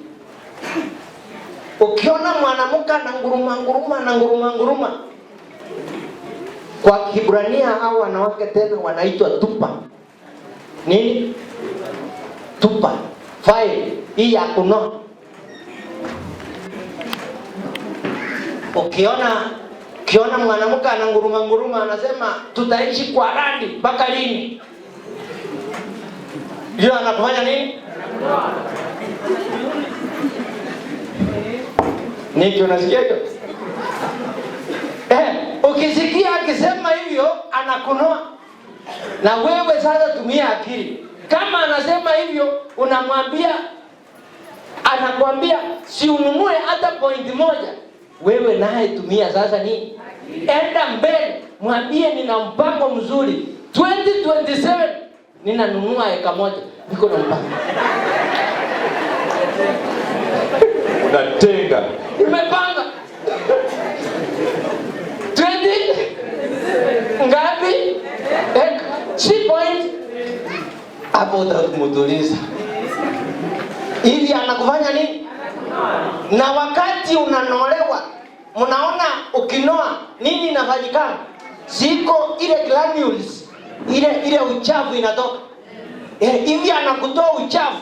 Ukiona mwanamke ana nguruma nguruma na nguruma nguruma, kwa Kibrania hao wanawake tena wanaitwa tupa. Nini? Tupa. File hii ya kunoa. Ukiona mwanamke ana nguruma nguruma, anasema tutaishi kwa randi mpaka lini? Ndio anafanya nini? Niki, unasikia hiyo? Ukisikia akisema hivyo anakunoa. Na wewe sasa tumia akili. Kama anasema hivyo unamwambia, anakuambia si ununue hata point moja. Wewe naye tumia sasa ni enda mbele, mwambie nina mpango mzuri 2027 ninanunua eka moja, niko na mpango. Unatenga. Nimepanga 20 ngapi? Si point hapo, utamutuliza ili anakufanya nini? Na wakati unanolewa, mnaona ukinoa nini inafanyikana? Siko ile granules, ile uchafu inatoka. Hivi anakutoa uchafu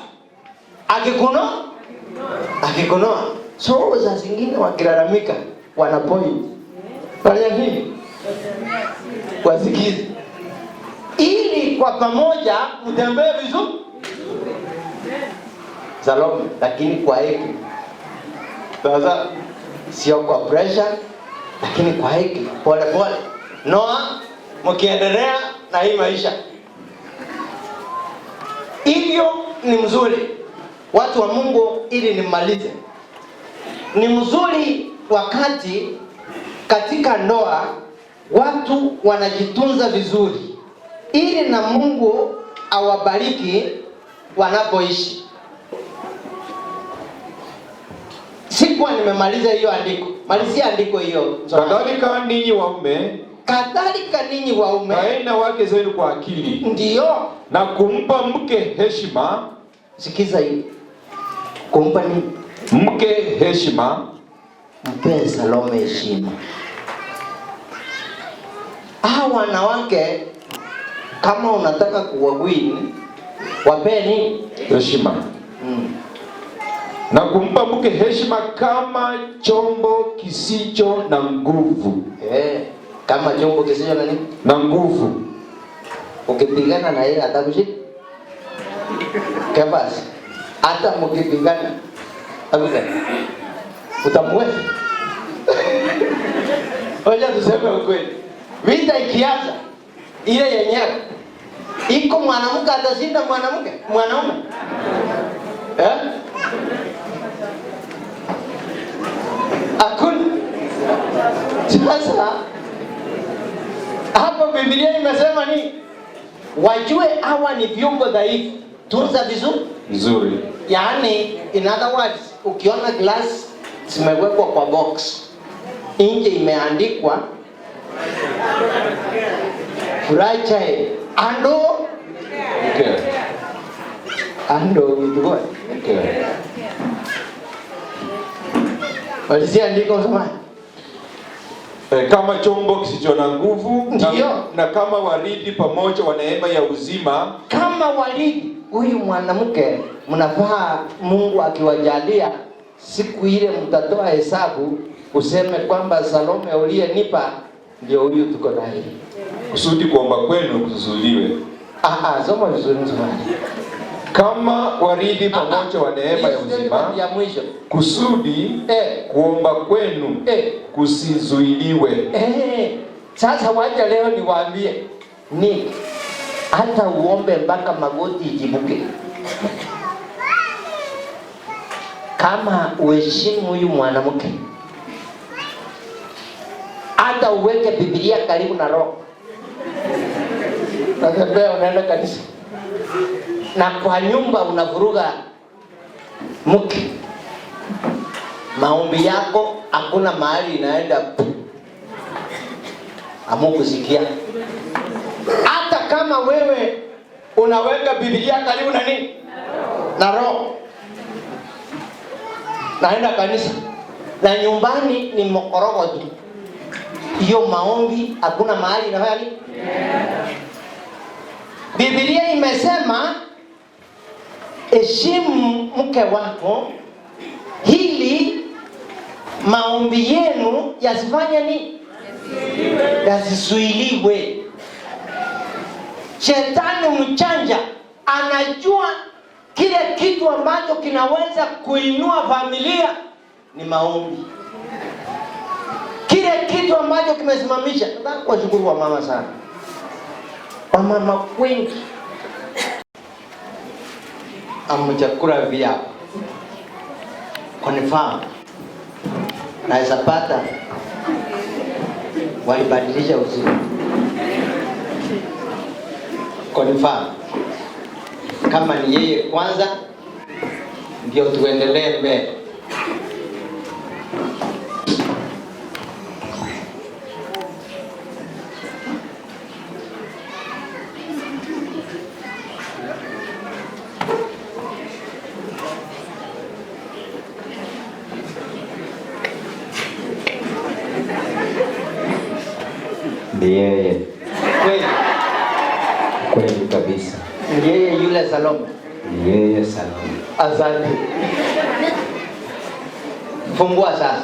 akikunoa. So za zingine wakilalamika wana point. Fanya nini? Wasikize. Ili kwa pamoja mtembee vizuri. Salome, lakini kwa hekima. Sasa sio kwa pressure, lakini kwa hekima, pole pole. Noa, mkiendelea na hii maisha. Hivyo ni mzuri. Watu wa Mungu, ili nimalize. Ni mzuri wakati katika ndoa watu wanajitunza vizuri, ili na Mungu awabariki wanapoishi. Sikuwa nimemaliza hiyo andiko. Malizia andiko hiyo. Kadhalika ninyi waume, kadhalika ninyi waume, kaeni na wake zenu kwa akili. Ndio. Na kumpa mke heshima. Sikiza hii. Kumpa nini? Mke heshima. Mpe Salome heshima. Hawa wanawake kama unataka kuwawin, wape nini? Heshima. Na kumpa mke heshima kama chombo kisicho na nguvu. Kama chombo kisicho na nini? Na nguvu. Ukipigana na yeye atakushika. Kebas. Hata mkipigana atakushika. Utamweza. Wacha tuseme ukweli. Vita ikianza ile yenyewe iko mwanamke atashinda mwanamke, mwanaume. Hakuna. Sasa hapo Biblia imesema ni wajue hawa ni viungo dhaifu, tunza vizuri vizuri. Yaani in other words, ukiona glass zimewekwa kwa box, nje imeandikwa fragile ando okay. Ando with what? Okay. Walizia andiko msomaji. Kama chombo kisicho na nguvu na kama waridi pamoja wa neema ya uzima. Kama waridi, huyu mwanamke mnafaa Mungu akiwajalia siku ile mtatoa hesabu useme kwamba Salome uliyenipa ndio huyu tuko naye. Kusudi kuomba kwenu kuzuiliwe. Soma vizuri msomaji. Kama waridi pamoja wa neema ya uzima ya mwisho. Kusudi kuomba kwenu kusizuiliwe. Sasa wacha leo niwaambie ni hata uombe mpaka magoti ijibuke. Kama uheshimu huyu mwanamke, hata uweke Biblia karibu na roho. Unatembea unaenda kanisa. Na kwa nyumba unavuruga mke. Maombi yako hakuna mahali inaenda. Hamukusikia. Hata Hata kama wewe unaweka Biblia karibu na nini na roho, naenda kanisa na nyumbani ni mokorogo tu, hiyo maombi hakuna mahali inafanya nini? Biblia imesema heshimu mke wako ili maombi yenu yasifanye nini? Yasizuiliwe. Shetani mchanja anajua kile kitu ambacho kinaweza kuinua familia ni maombi. Kile kitu ambacho kimesimamisha. Nataka kuwashukuru wamama sana, wamama wengi hamjakula viapo, confirm naweza pata walibadilisha uzuri. Confirm kama ni yeye kwanza, ndio tuendelee mbele. Ni yeye. Kweli. Kweli kabisa. Ni yeye yule Salome. Ni yeye Salome. Asante. Fungua sasa.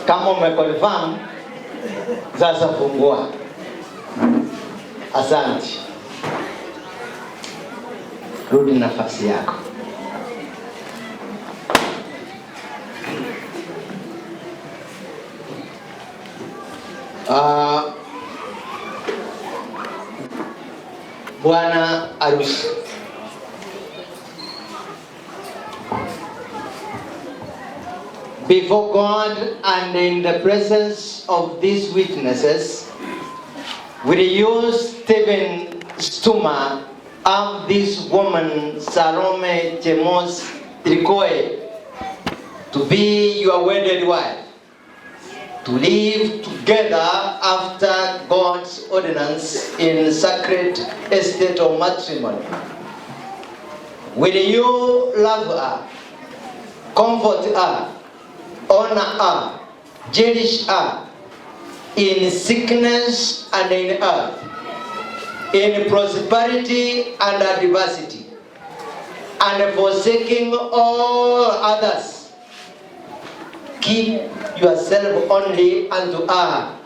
Kama umeconfirm, sasa fungua. Asante. Rudi nafasi yako. Bwana arusi. Before God and in the presence of these witnesses, will you, Stephen Stuma, have this woman, Salome Chemos Trikoe, to be your wedded wife, to live together after God's ordinance in sacred estate of matrimony? Will you love her, comfort her, honor her, cherish her in sickness and in health, in prosperity and adversity, and forsaking all others, keep yourself only unto her,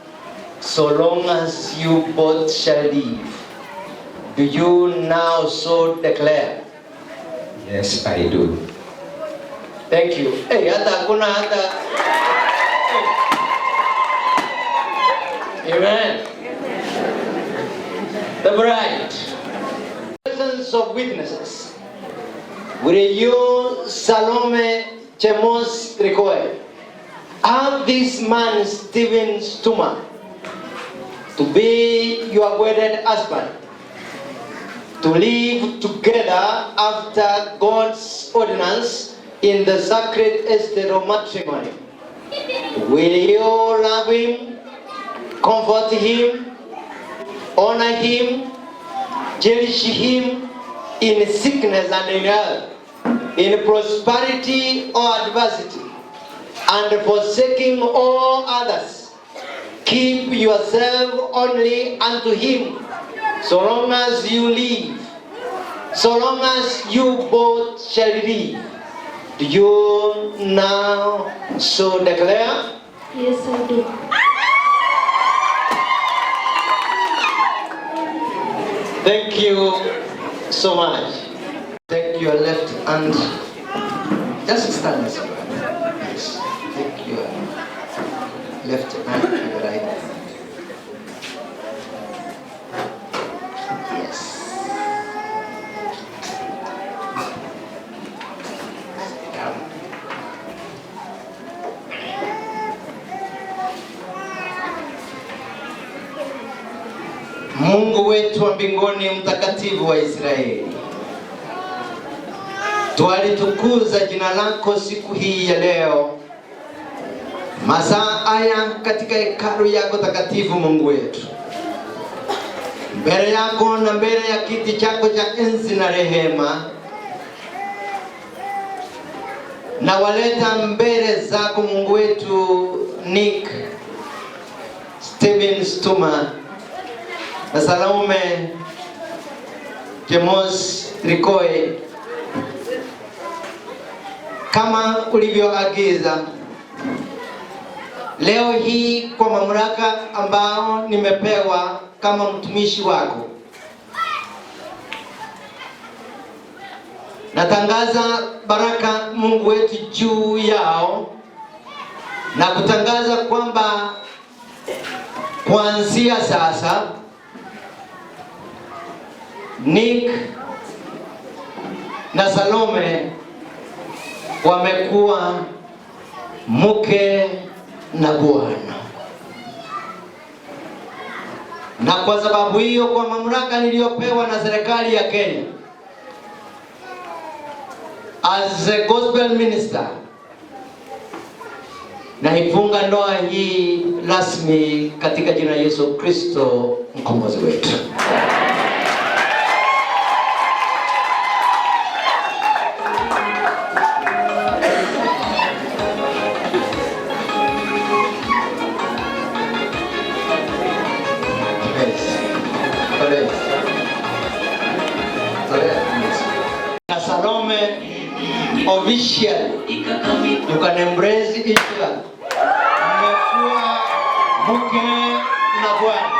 so long as you both shall live? Do you now so declare? Yes, I do. Thank you. Hey, hata hakuna hata. Amen. The bride. Presence of witnesses. Will you, Salome Chemos Trikoe, have this man, Stephen Stuma, to be your wedded husband, to live together after God's ordinance in the sacred estate of matrimony? Will you love him, comfort him, honor him, cherish him in sickness and in health, in prosperity or adversity, and forsaking all others, keep yourself only unto him, so long as you live, so long as you both shall live? Do you now so declare? Yes, I do. Thank you so much. Take your left hand. Just stand as you are. Yes. Take your left hand to your right. Yes. Sit down. Mungu wetu wa mbinguni, mtakatifu wa Israeli, twalitukuza jina lako siku hii ya leo, masaa haya katika hekalu yako takatifu. Mungu wetu, Mbele yako na mbele ya kiti chako cha enzi na rehema, na waleta mbele zako Mungu wetu Nick Steven Stuma na Salome Chemos Rikoe kama ulivyoagiza. Leo hii kwa mamlaka ambao nimepewa kama mtumishi wako, natangaza baraka Mungu wetu juu yao na kutangaza kwamba kuanzia sasa Nick na Salome wamekuwa mke na bwana. Na kwa sababu hiyo, kwa mamlaka niliyopewa na serikali ya Kenya as a gospel minister, naifunga ndoa hii rasmi katika jina la Yesu Kristo mkombozi wetu. Na Salome, officially you can embrace each other. Mmekuwa mke na bwana.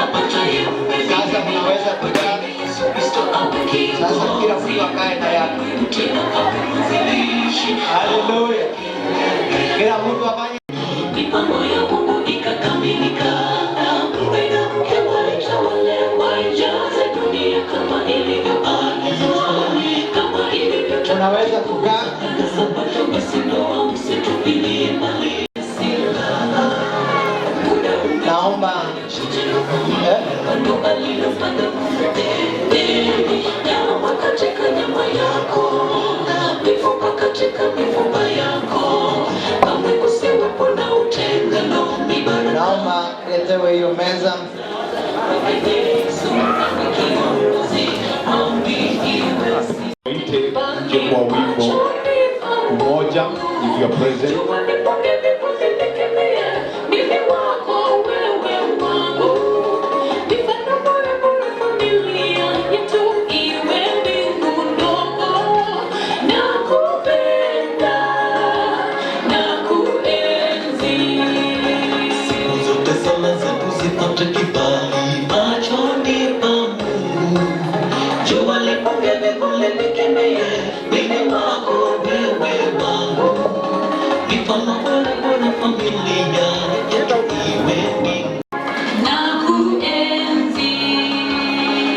Sasa mnaweza kukaa. Sasa kila mtu akae na yake. Haleluya. Kila mtu afanye. Mipango ya Mungu ikakamilika, mume na mke walitawale, waijaze dunia kama ilivyoagizwa, kama ilivyo. Unaweza kukaa. Basi ndoa msitupilie mbali. Naomba Nyama katika nyama yako, mifupa katika mifupa yako, kamwe kusiwepo na utengano. Naomba letewe hiyo meza. Waite nje kwa wimbo mmoja, if you are present. Mimi wako wewe wangu, mifano bora bora familia yetu iwe mbingu ndogo. Nakupenda na kuenzi. Siku zote sala zetu zipate kibali machoni pa Mungu. Jua lipunge vivuli vikemee, mimi wako wewe wangu. Mifano bora bora familia yetu iwe mbingu. Na kuenzi.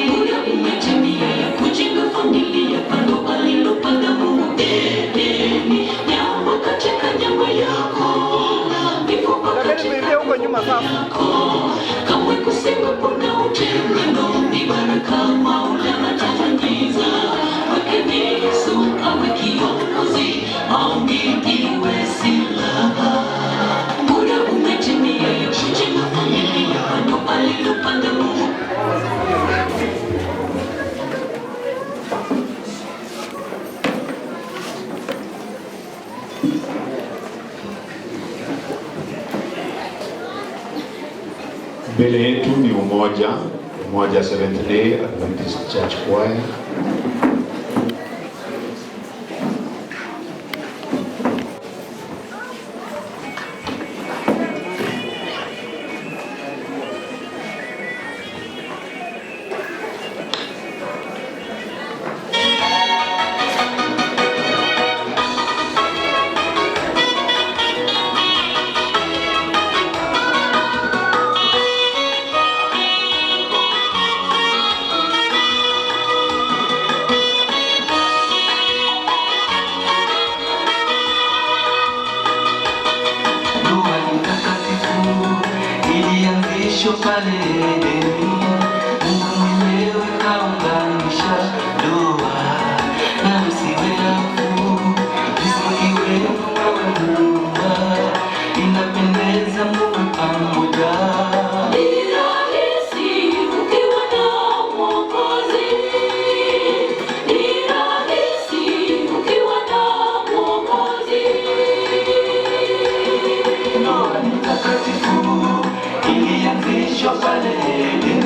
Muda umetimia ya kujenga familia, pando alilopanda Mungu Edeni. Nyama katika nyama yako, mifupa katika mifupa yako, kamwe kusiwepo na utengano. Ni baraka Maulana tatangiza, weke Yesu awe kiongozi, maombi iwe silaha. Muda umetimia ya kujenga familia, pando alilopanda Mungu. Mbele yetu ni Umoja, Umoja Seventh Day Adventist Church Choir. Ilianzishwa pale Edeni, Mungu mwenyewe kaunganisha ndoa, na msiwe na hofu, msingi wenu wawe Muumba, inapendeza muwe pamoja. Ni rahisi ukiwa na Mwokozi, ni rahisi ukiwa na Mwokozi. Ndoa ni takatifu, ilianzishwa pale Edeni.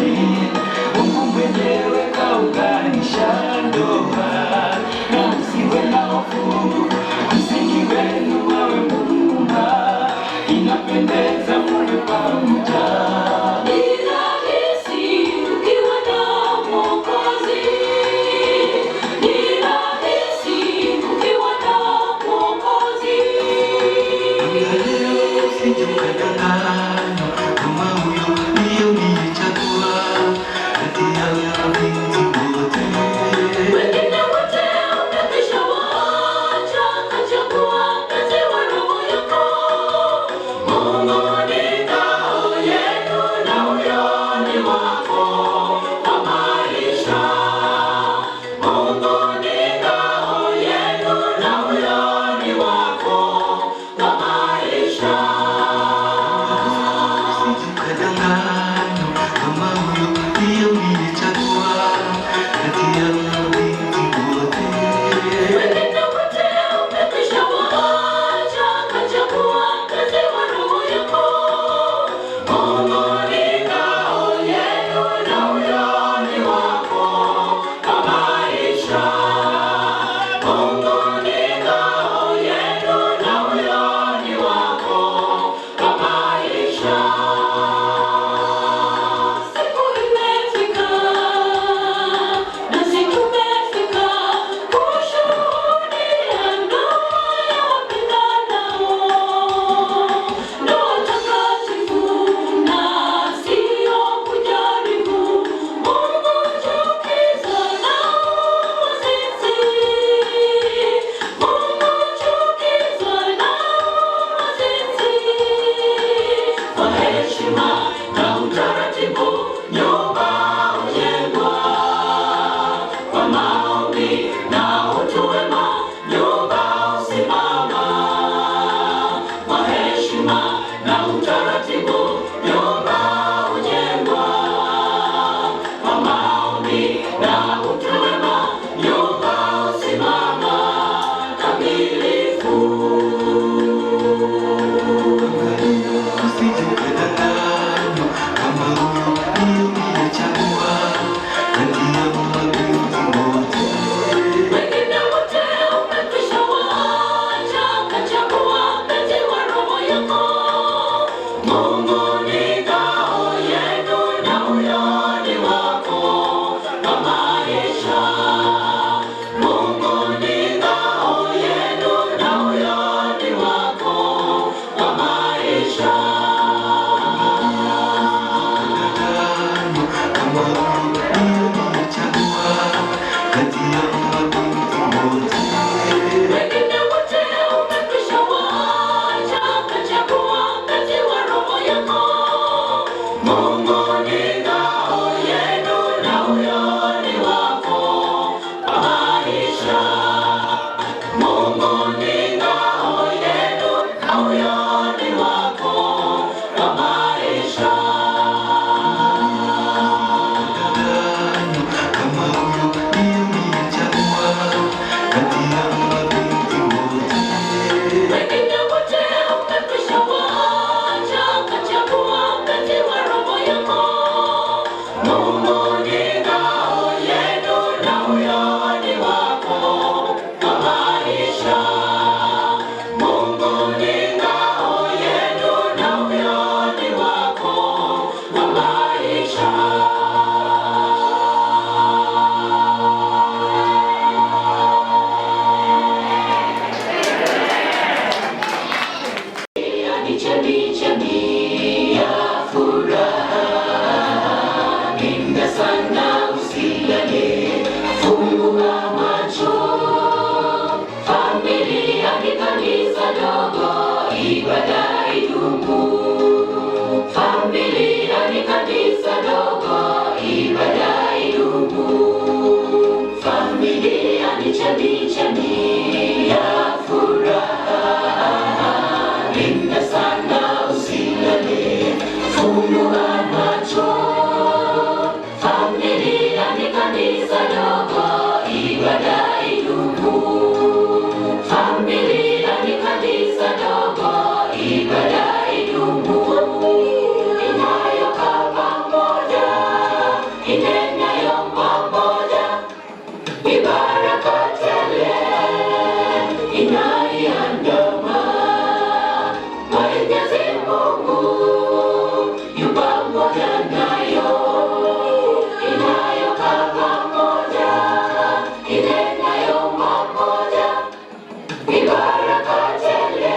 Ni baraka tele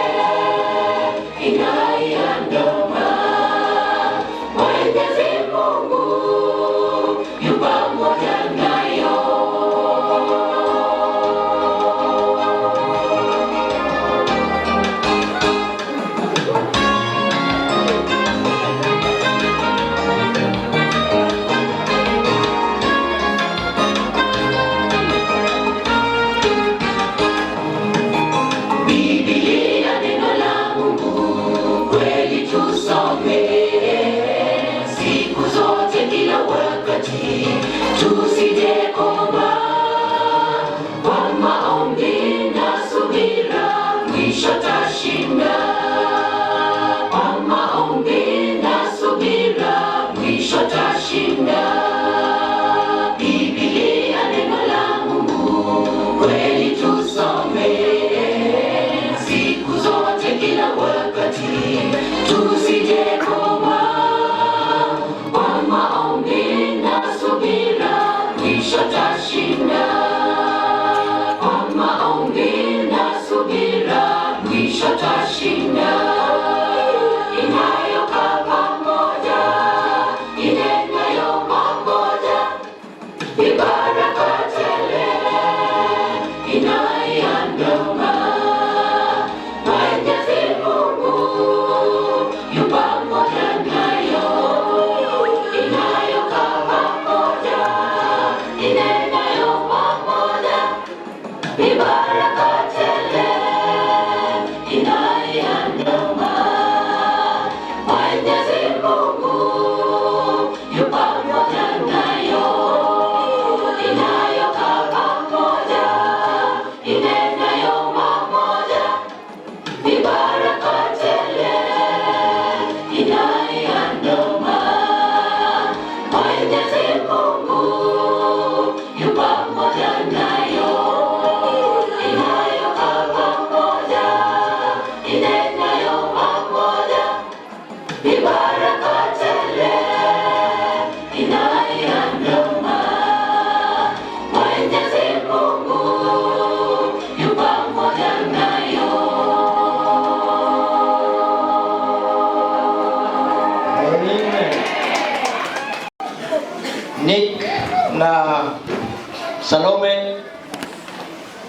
inaiandama. Mwenyezi Mungu yu pamoja nayo. Biblia neno la Mungu kweli tusome siku zote, kila wakati, tusije koma. Kwa maombi na subira, mwisho tashinda. Kwa maombi na subira, mwisho tashinda. Biblia neno la Mungu kweli tusome siku zote, kila wakati, tusije koma. Kwa maombi na subira, mwisho tashinda. Kwa maombi na subira, mwisho tashinda. Inayokaa pamoja, inenayo pamoja, ni baraka tele inaiandama. Mwenyezi Mungu yu pamoja nayo. Inayokaa pamoja, inenayo pamoja, ni baraka tele inaiandama. Mwenyezi Mungu yu pamoja nayo. Inayokaa pamoja, inenayo pamoja, ni baraka tele inaiandama. Mwenyezi Mungu yu pamoja nayo. Inayokaa pamoja, inenayo pamoja, ni baraka tele inaiandama. Mwenyezi Mungu yu pamoja nayo. Amen. Nick na Salome,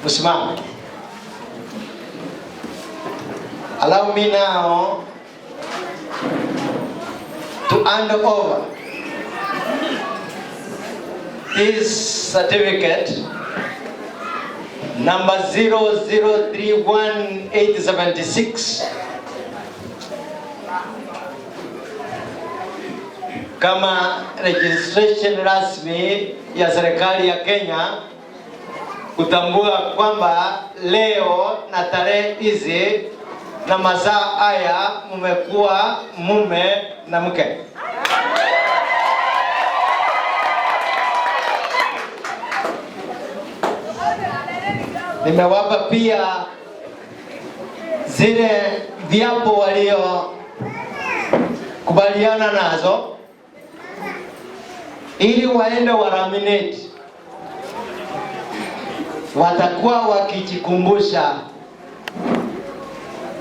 msimame. Allow me now to hand over this certificate number 0031876 kama registration rasmi ya serikali ya Kenya kutambua kwamba leo na tarehe hizi na masaa haya mmekuwa mume na mke. Nimewapa pia zile viapo waliokubaliana nazo ili waende walaminate, watakuwa wakijikumbusha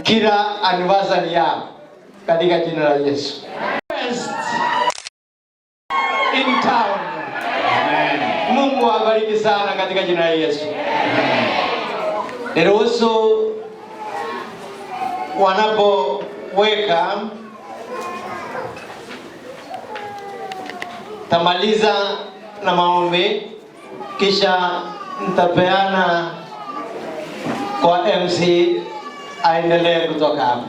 kila anniversary yao katika jina la Yesu. Best in town. Mungu awabariki sana katika jina la Yesu. Niruhusu wanapoweka tamaliza na maombi, kisha nitapeana kwa MC aendelee kutoka hapa.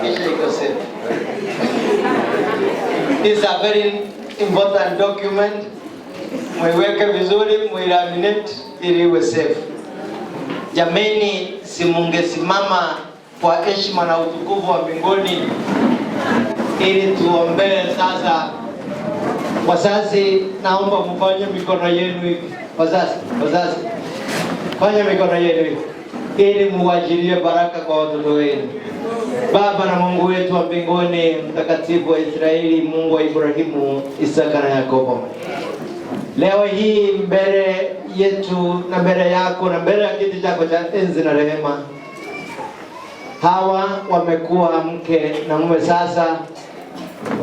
Kisha iko safe. This is a very important document. Muiweke vizuri, muilaminate ili iwe safe. Jameni, si mungesimama kwa heshima na utukufu wa mbinguni. ili tuombee sasa. Wazazi, naomba mfanye mikono yenu hivi. Wazazi, wazazi, fanya mikono yenu hivi ili muajilie baraka kwa watoto wenu. Baba na Mungu wetu wa mbinguni, mtakatifu wa Israeli, Mungu wa Ibrahimu, Isaka na Yakobo, leo hii mbele yetu na mbele yako na mbele ya kiti chako cha enzi na rehema, hawa wamekuwa mke na mume sasa.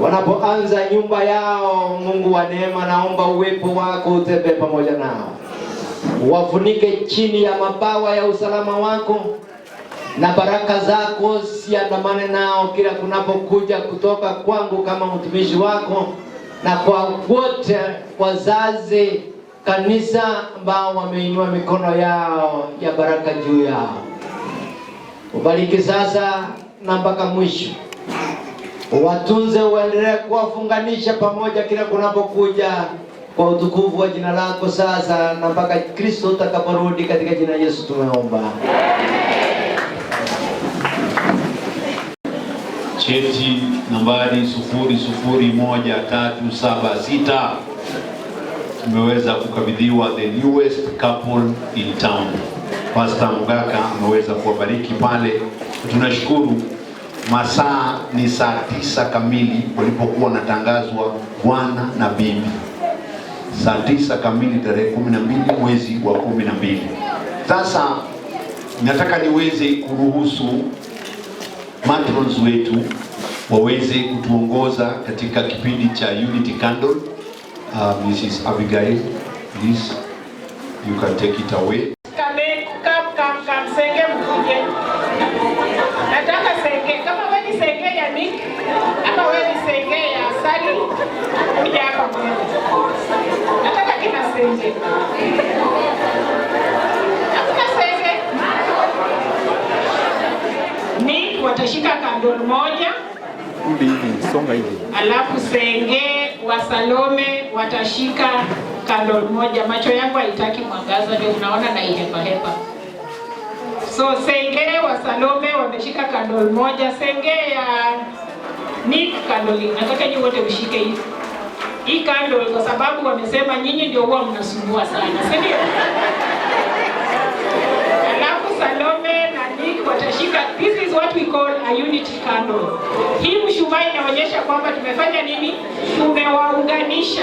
Wanapoanza nyumba yao, Mungu wa neema, naomba uwepo wako utembee pamoja nao, wafunike chini ya mabawa ya usalama wako, na baraka zako ziandamane nao kila kunapokuja kutoka kwangu kama mtumishi wako, na kwa wote wazazi, kanisa ambao wameinua mikono yao ya baraka juu yao. Ubariki sasa na mpaka mwisho, watunze, uendelee kuwafunganisha pamoja kila kunapokuja kwa utukufu wa jina lako sasa na mpaka Kristo utakaporudi, katika jina la Yesu tumeomba. Cheti nambari 001376 tumeweza kukabidhiwa the newest couple in town. Pastor Mugaka ameweza kuwabariki pale, tunashukuru. Masaa ni saa 9 kamili walipokuwa wanatangazwa bwana na bibi, saa 9 kamili tarehe 12 mwezi wa 12. Sasa nataka niweze kuruhusu matrons wetu waweze kutuongoza katika kipindi cha Unity Candle. Mrs. Abigail, please, you can take it away. Come, come, come, come, senge mkuje. Nataka senge, kama wewe ni senge ya Nick, ama wewe ni senge ya Sally, kuja hapa mbele. Nataka kina senge. Hakuna senge. Nick watashika candle moja, Rudi hivi, songa hivi. Alafu senge wa Salome watashika candle moja. Macho yangu haitaki mwangaza, ndio unaona na ihepa hepa. So senge wa Salome wameshika candle moja, senge ya Nick candle. Nataka nyinyi wote mshike hii candle kwa sababu wamesema nyinyi ndio huwa mnasumbua sana, si ndio? Alafu Salome na Nick watashika, this is what we call a unity candle. Hii mshumaa inaonyesha kwamba tumefanya nini? Tumewaunganisha.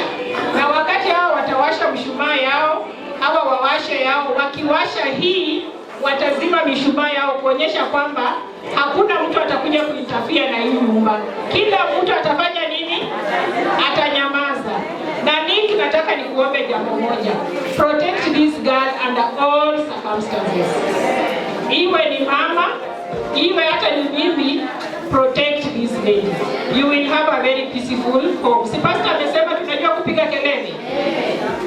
Na wakati hawa watawasha mshumaa yao, hawa wawashe yao, wakiwasha hii watazima mishumaa yao kuonyesha kwamba hakuna mtu atakuja kuinterfere na hii nyumba. Kila mtu atafanya nini? Atanyamaza. Na Nick, nataka nikuombe jambo moja. Protect this girl under all circumstances. Iwe ni mama, iwe hata ni mimi, protect this lady. You will have a very peaceful home. Si pastor amesema tunajua kupiga kelele?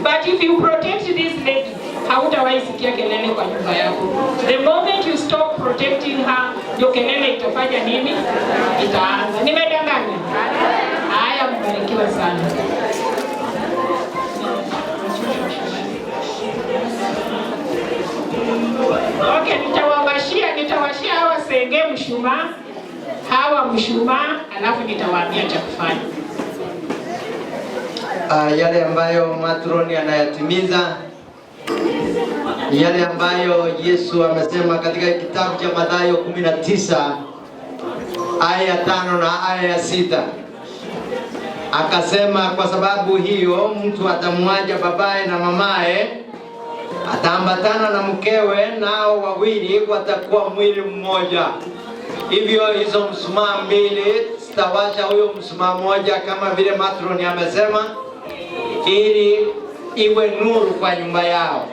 But if you protect this lady, hautawahi sikia kelele kwa nyumba yako. The moment you stop protecting her, ndio kelele itafanya nini? Itaanza. Nimedanganya? Haya, mbarikiwe sana. Okay, nitawashia hawa senge mshumaa, hawa mshumaa, alafu nitawaambia cha kufanya. Yale ambayo matroni anayatimiza, yale ambayo Yesu amesema katika kitabu cha Mathayo 19 aya ya 5 na aya ya 6. Akasema, kwa sababu hiyo mtu atamwacha babaye na mamaye, ataambatana na mkewe, nao wawili watakuwa mwili mmoja. Hivyo hizo mshumaa mbili zitawasha huyo mshumaa mmoja, kama vile matroni amesema, ili iwe nuru kwa nyumba yao.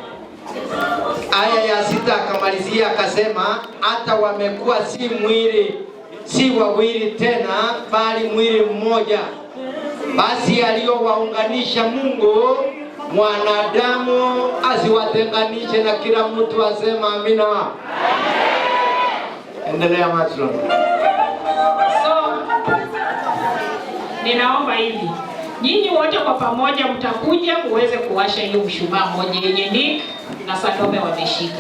Aya ya 6 akamalizia akasema, hata wamekuwa si mwili, si wawili tena, bali mwili mmoja. Basi aliyowaunganisha Mungu, mwanadamu asiwatenganishe. Na kila mtu asema amina. Endelea matron. So, ninaomba hivi, nyinyi wote kwa pamoja mtakuja muweze kuwasha hiyo mshumaa moja yenye Nick na Salome wameshika.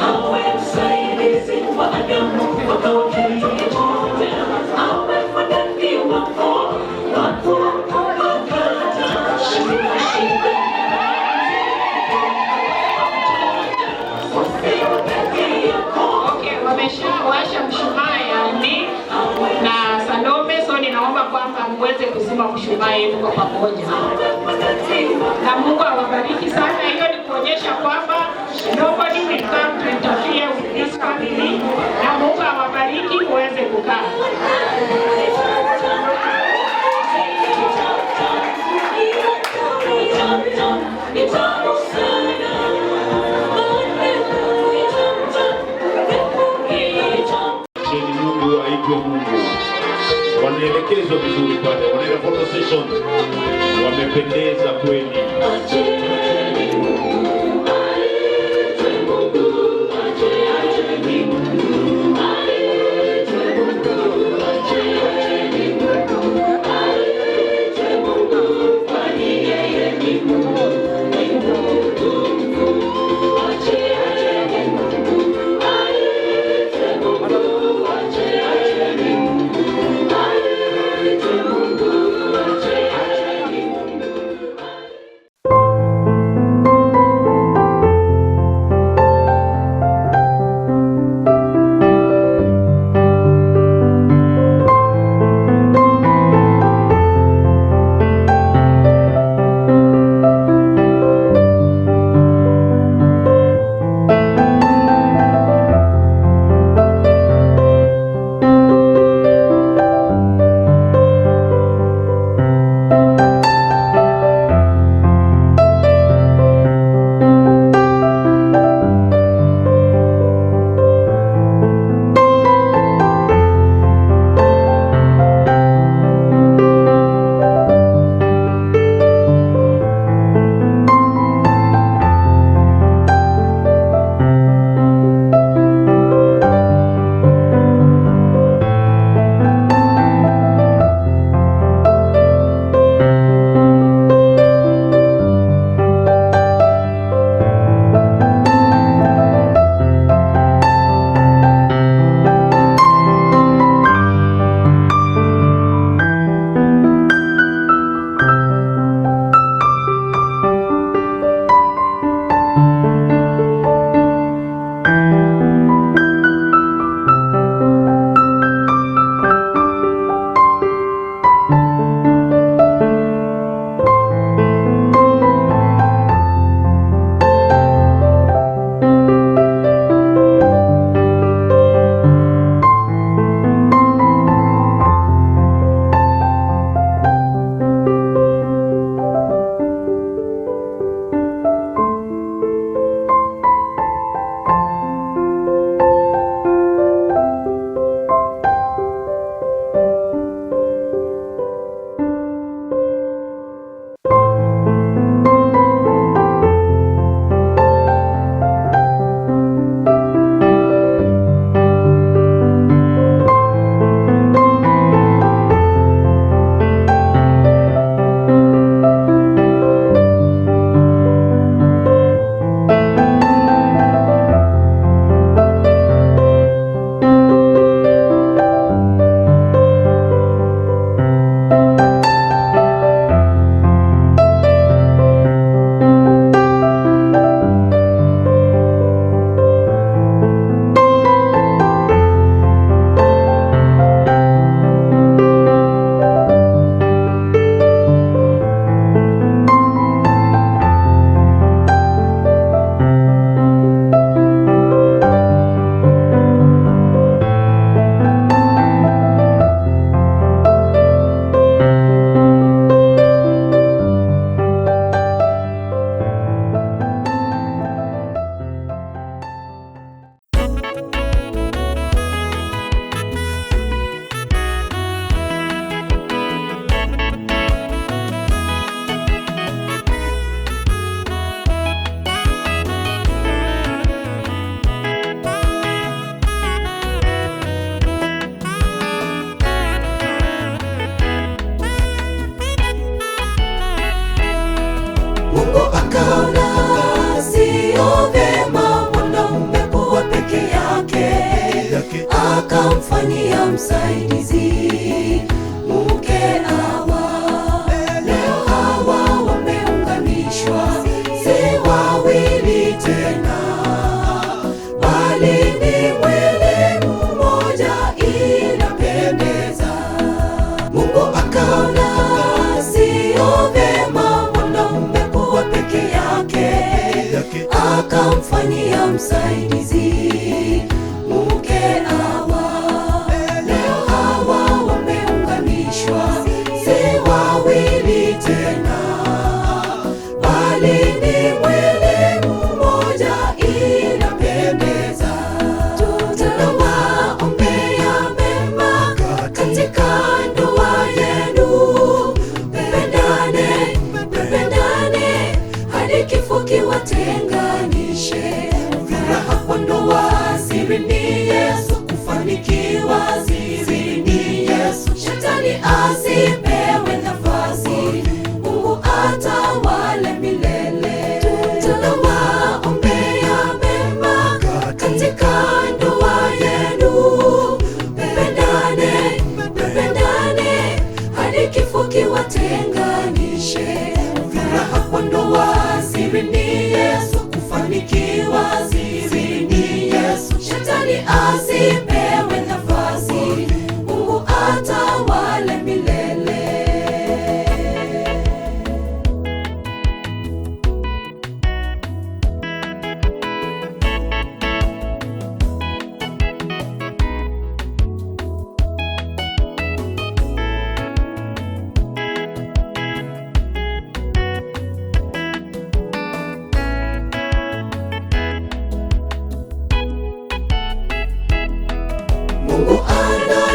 Awe msaidizi wa Adamu, wakawa kitu kimoja. Tumeshawasha mshumaa ya Nick na Salome, so ninaomba kwamba muweze kuzima mshumaa yenu kwa pamoja, na Mungu awabariki sana. Hiyo ni kuonyesha kwamba nobody will come to interfere with this family, na Mungu awabariki muweze kukaa. Cheni Mungu aitwe Mungu. Wanaelekezwa vizuri pale, wanaenda photo session, wamependeza kweli. Mungu akaona sio vema mwanaume kuwa peke yake, akamfanyia msaidizi mke Hawa. Leo hawa wameunganishwa, si wawili tena, bali ni mwili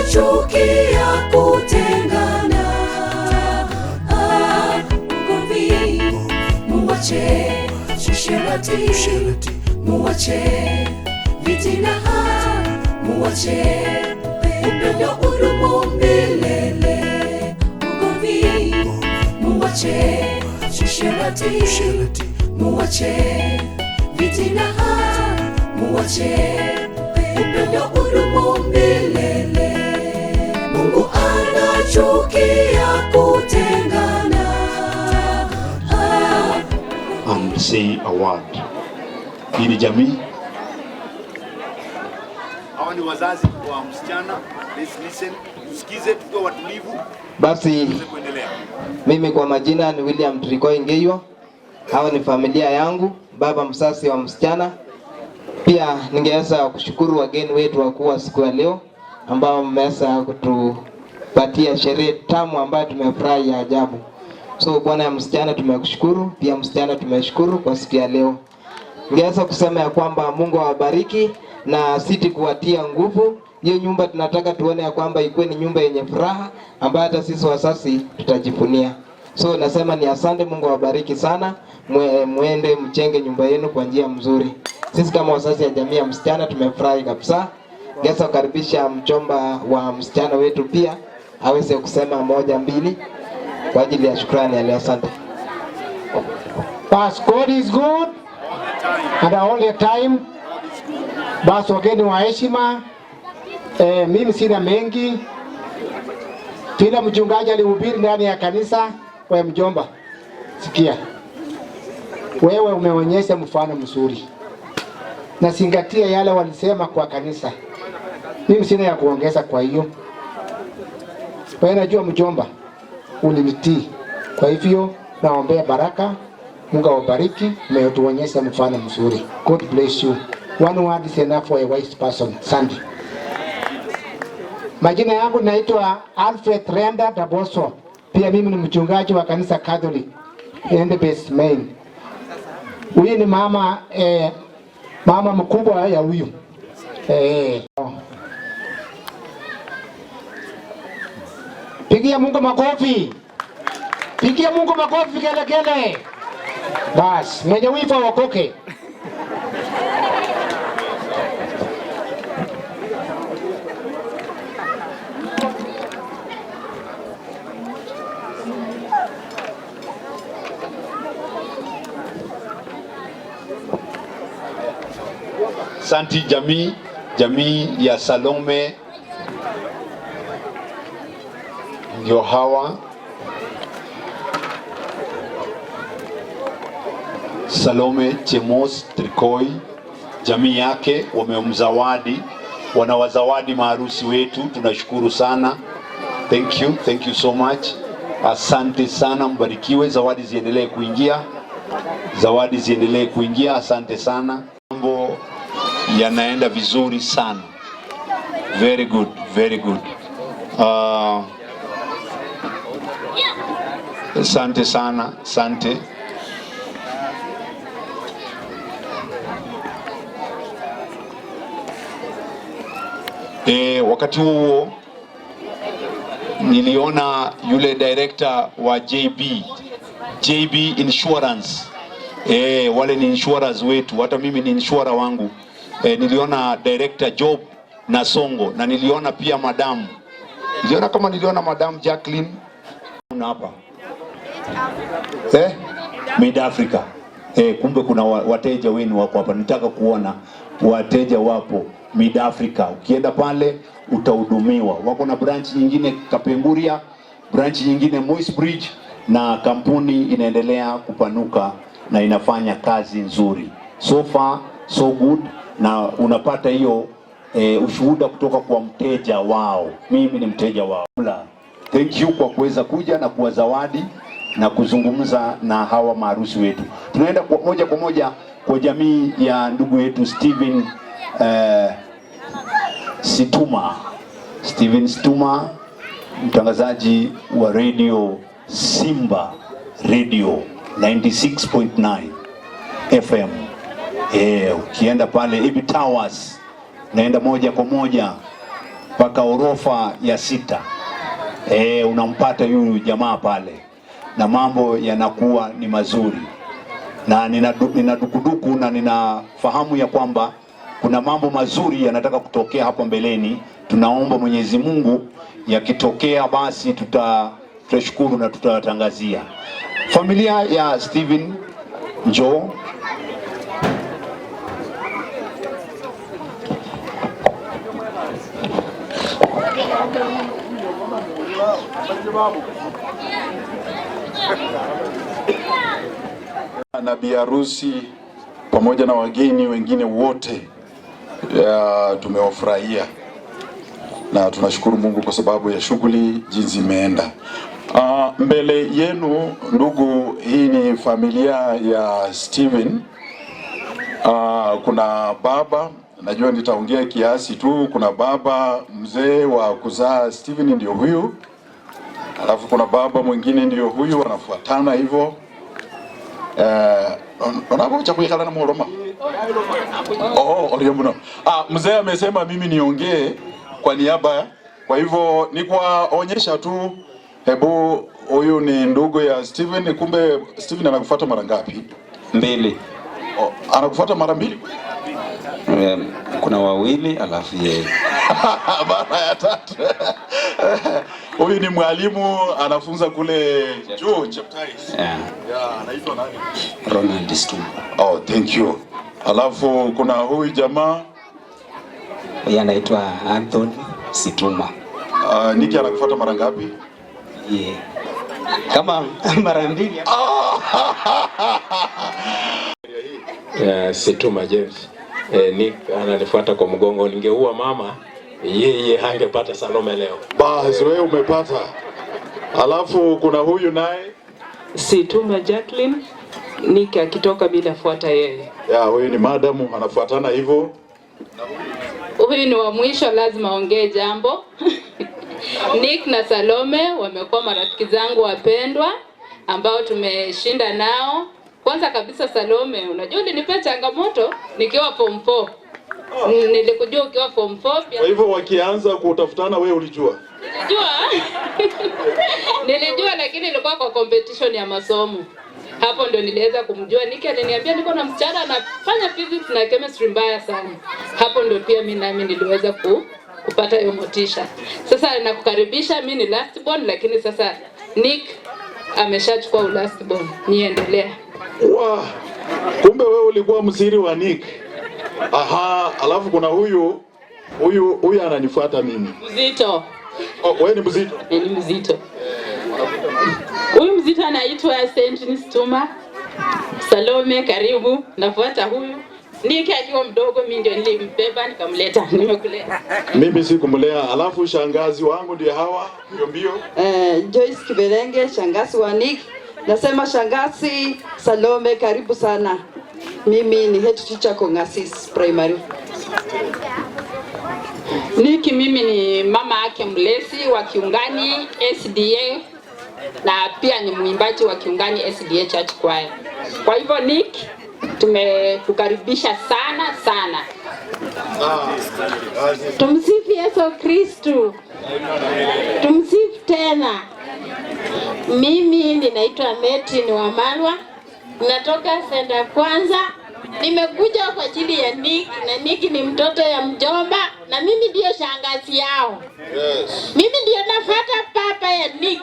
anachukia kutengana. Ah, ugomvi muwache, usherati muwache, fitina muwache, upendo udumu milele. Ugomvi muwache, usherati muwache, fitina muwache, upendo udumu milele. Mungu anachukia kutengana. Ah, and say a word. Hii ni jamii. Hawa ni wazazi wa msichana. Let's listen. Tusikize tukiwa watulivu. Basi Tuweze kuendelea. mimi kwa majina ni William Trikoi Ngeiwa. Hawa ni familia yangu, baba msasi wa msichana. Pia ningeweza kushukuru wageni wetu wakuu wa siku ya leo ambao mmeweza kutupatia sherehe tamu ambayo tumefurahi ya ajabu. So bwana ya msichana tumekushukuru, pia msichana tumeshukuru kwa siku ya leo. Ningeweza kusema ya kwamba Mungu awabariki na siti kuwatia nguvu. Hiyo nyumba tunataka tuone ya kwamba ikuwe ni nyumba yenye furaha ambayo hata sisi wasasi tutajivunia. So nasema ni asante, Mungu awabariki sana, mwende mchenge nyumba yenu kwa njia mzuri. Sisi kama wazazi ya jamii ya msichana tumefurahi kabisa. Ningeweza kukaribisha mchomba wa msichana wetu pia aweze kusema moja mbili kwa ajili ya shukrani ya leo. Asante. Bas, God is good and all the time. Bas, wageni wa heshima, mimi sina mengi. Kila mchungaji alihubiri ndani ya kanisa. We mjomba, sikia, wewe umeonyesha mfano mzuri, na zingatia yale walisema kwa kanisa. Mimi sina ya kuongeza. Kwa hiyo wewe, najua mjomba, ulinitii, kwa hivyo naombea baraka. Mungu awabariki, umetuonyesha mfano mzuri. God bless you. One word is enough for a wise person. Sandy. Majina yangu naitwa Alfred Renda Daboso. Pia mimi ni mchungaji wa kanisa Catholic Endebess Main. Huyu ni mama mama mkubwa ya huyu. Pigia Mungu makofi. Pigia Mungu makofi kelekele. Bas, mwenye wivu aokoke. Santi jamii, jamii ya Salome ndio hawa. Salome Chemos Trikoi, jamii yake wamemzawadi, wanawazawadi maharusi wetu, tunashukuru sana. Thank you, thank you so much. Asante sana, mbarikiwe. Zawadi ziendelee kuingia, zawadi ziendelee kuingia. Asante sana, mambo yanaenda vizuri sana. Very good, very good. Asante sana, asante. Wakati huo niliona yule director wa JB Insurance. Wale ni insurers wetu, hata mimi ni insurer wangu. Niliona director Job na Songo, na niliona pia madam. Niliona kama niliona madam Jacqueline hapa. Mid Africa. Kumbe kuna wateja wenu wako hapa. Nitaka kuona wateja wapo Mid Africa. Ukienda pale utahudumiwa. Wako na branch nyingine Kapenguria, branch nyingine Moi's Bridge, na kampuni inaendelea kupanuka na inafanya kazi nzuri. So far so good, na unapata hiyo ushuhuda kutoka kwa mteja wao. Mimi ni mteja wao. Thank you kwa kuweza kuja na kuwazawadi na kuzungumza na hawa maharusi wetu. Tunaenda kwa moja kwa moja kwa jamii ya ndugu yetu Steven Situma. Steven Situma, mtangazaji wa radio Simba Radio 96.9 FM. Ukienda pale Ibi Towers, naenda moja kwa moja mpaka mpaka orofa ya 6. Unampata yule jamaa pale na mambo yanakuwa ni mazuri, na nina dukuduku na ninafahamu ya kwamba kuna mambo mazuri yanataka kutokea hapo mbeleni. Tunaomba Mwenyezi Mungu yakitokea, basi tutashukuru na tutawatangazia. Familia ya Steven, njoo. Na bi harusi pamoja na wageni wengine wote tumewafurahia na tunashukuru Mungu kwa sababu ya shughuli jinsi imeenda. Mbele yenu ndugu, hii ni familia ya Steven. Kuna baba, najua nitaongea kiasi tu. Kuna baba mzee wa kuzaa Steven ndio huyu, alafu kuna baba mwingine ndio huyu, wanafuatana hivyo. Onabocha kuikala na muloma. Oh, olio. Mzee amesema mimi niongee kwa niaba, kwa hivyo ni kuwaonyesha tu. Hebu huyu ni ndugu ya Steven. Kumbe Steven anakufuata mara ngapi? 2. Oh, anakufuata mara 2? Kuna wawili alafu yeye. Mara ya 3. Huyu ni mwalimu anafunza kule juu Cheptais. Yeah. Yeah, anaitwa nani? Ronald Stuma. Oh, thank you. Alafu kuna huyu jamaa yeye anaitwa Anthony Situma. Niki anakufuata mara ngapi? Yeah. Kama mara 2. Situma James. Nick ananifuata kwa mgongo. Ningeua mama, yeye hangepata Salome leo. Basi wewe umepata. Alafu kuna huyu naye Situma Jacqueline. Nick akitoka bila fuata yeye. Ya, huyu ni madam anafuatana hivyo. Huyu ni wa mwisho, lazima aongee jambo. Nick na Salome wamekuwa marafiki zangu wapendwa ambao tumeshinda nao. Kwanza kabisa Salome, unajua ulinipea changamoto nikiwa form 4. Nilikujua ukiwa form 4 pia. Kwa hivyo wakianza kutafutana wewe ulijua? Nilijua. Nilijua, lakini ilikuwa kwa competition ya masomo. Hapo ndio niliweza kumjua. Nick aliniambia niko na msichana anafanya physics na chemistry mbaya sana. Hapo ndio pia mimi nami niliweza kupata hiyo motisha. Sasa nakukaribisha, mimi ni last born, lakini sasa Nick ameshachukua last born. Niendelea. Wow. Kumbe wewe ulikuwa msiri wa Nick. Aha, alafu kuna huyu ananifuata mimi. Mzito. Oh, wewe ni mzito? Ni mzito. Huyu mzito anaitwa Saint Stuma. Salome, karibu. Nafuata huyu. Nick akiwa mdogo mimi ndio nilimbeba nikamleta. Nimekulea. Mimi sikumlea. Alafu shangazi wangu ndiye hawa mbio mbio. Joyce Kiberenge, shangazi wa Nick. Nasema shangazi Salome, karibu sana. Mimi ni head teacher Kongasis Primary. Nick mimi ni mama yake mlezi wa Kiungani SDA na pia ni mwimbaji wa Kiungani SDA Church Choir. Kwa hivyo Nick, tumekukaribisha sana sana. Tumsifu Yesu Kristu. Tumsifu tena. Mimi ninaitwa Meti ni Wamalwa. Natoka Senda Kwanza. Nimekuja kwa ajili ya Nick, na Nick ni mtoto ya mjomba na mimi ndiyo shangazi yao. Yes. Mimi ndiyo nafuata papa ya Nick.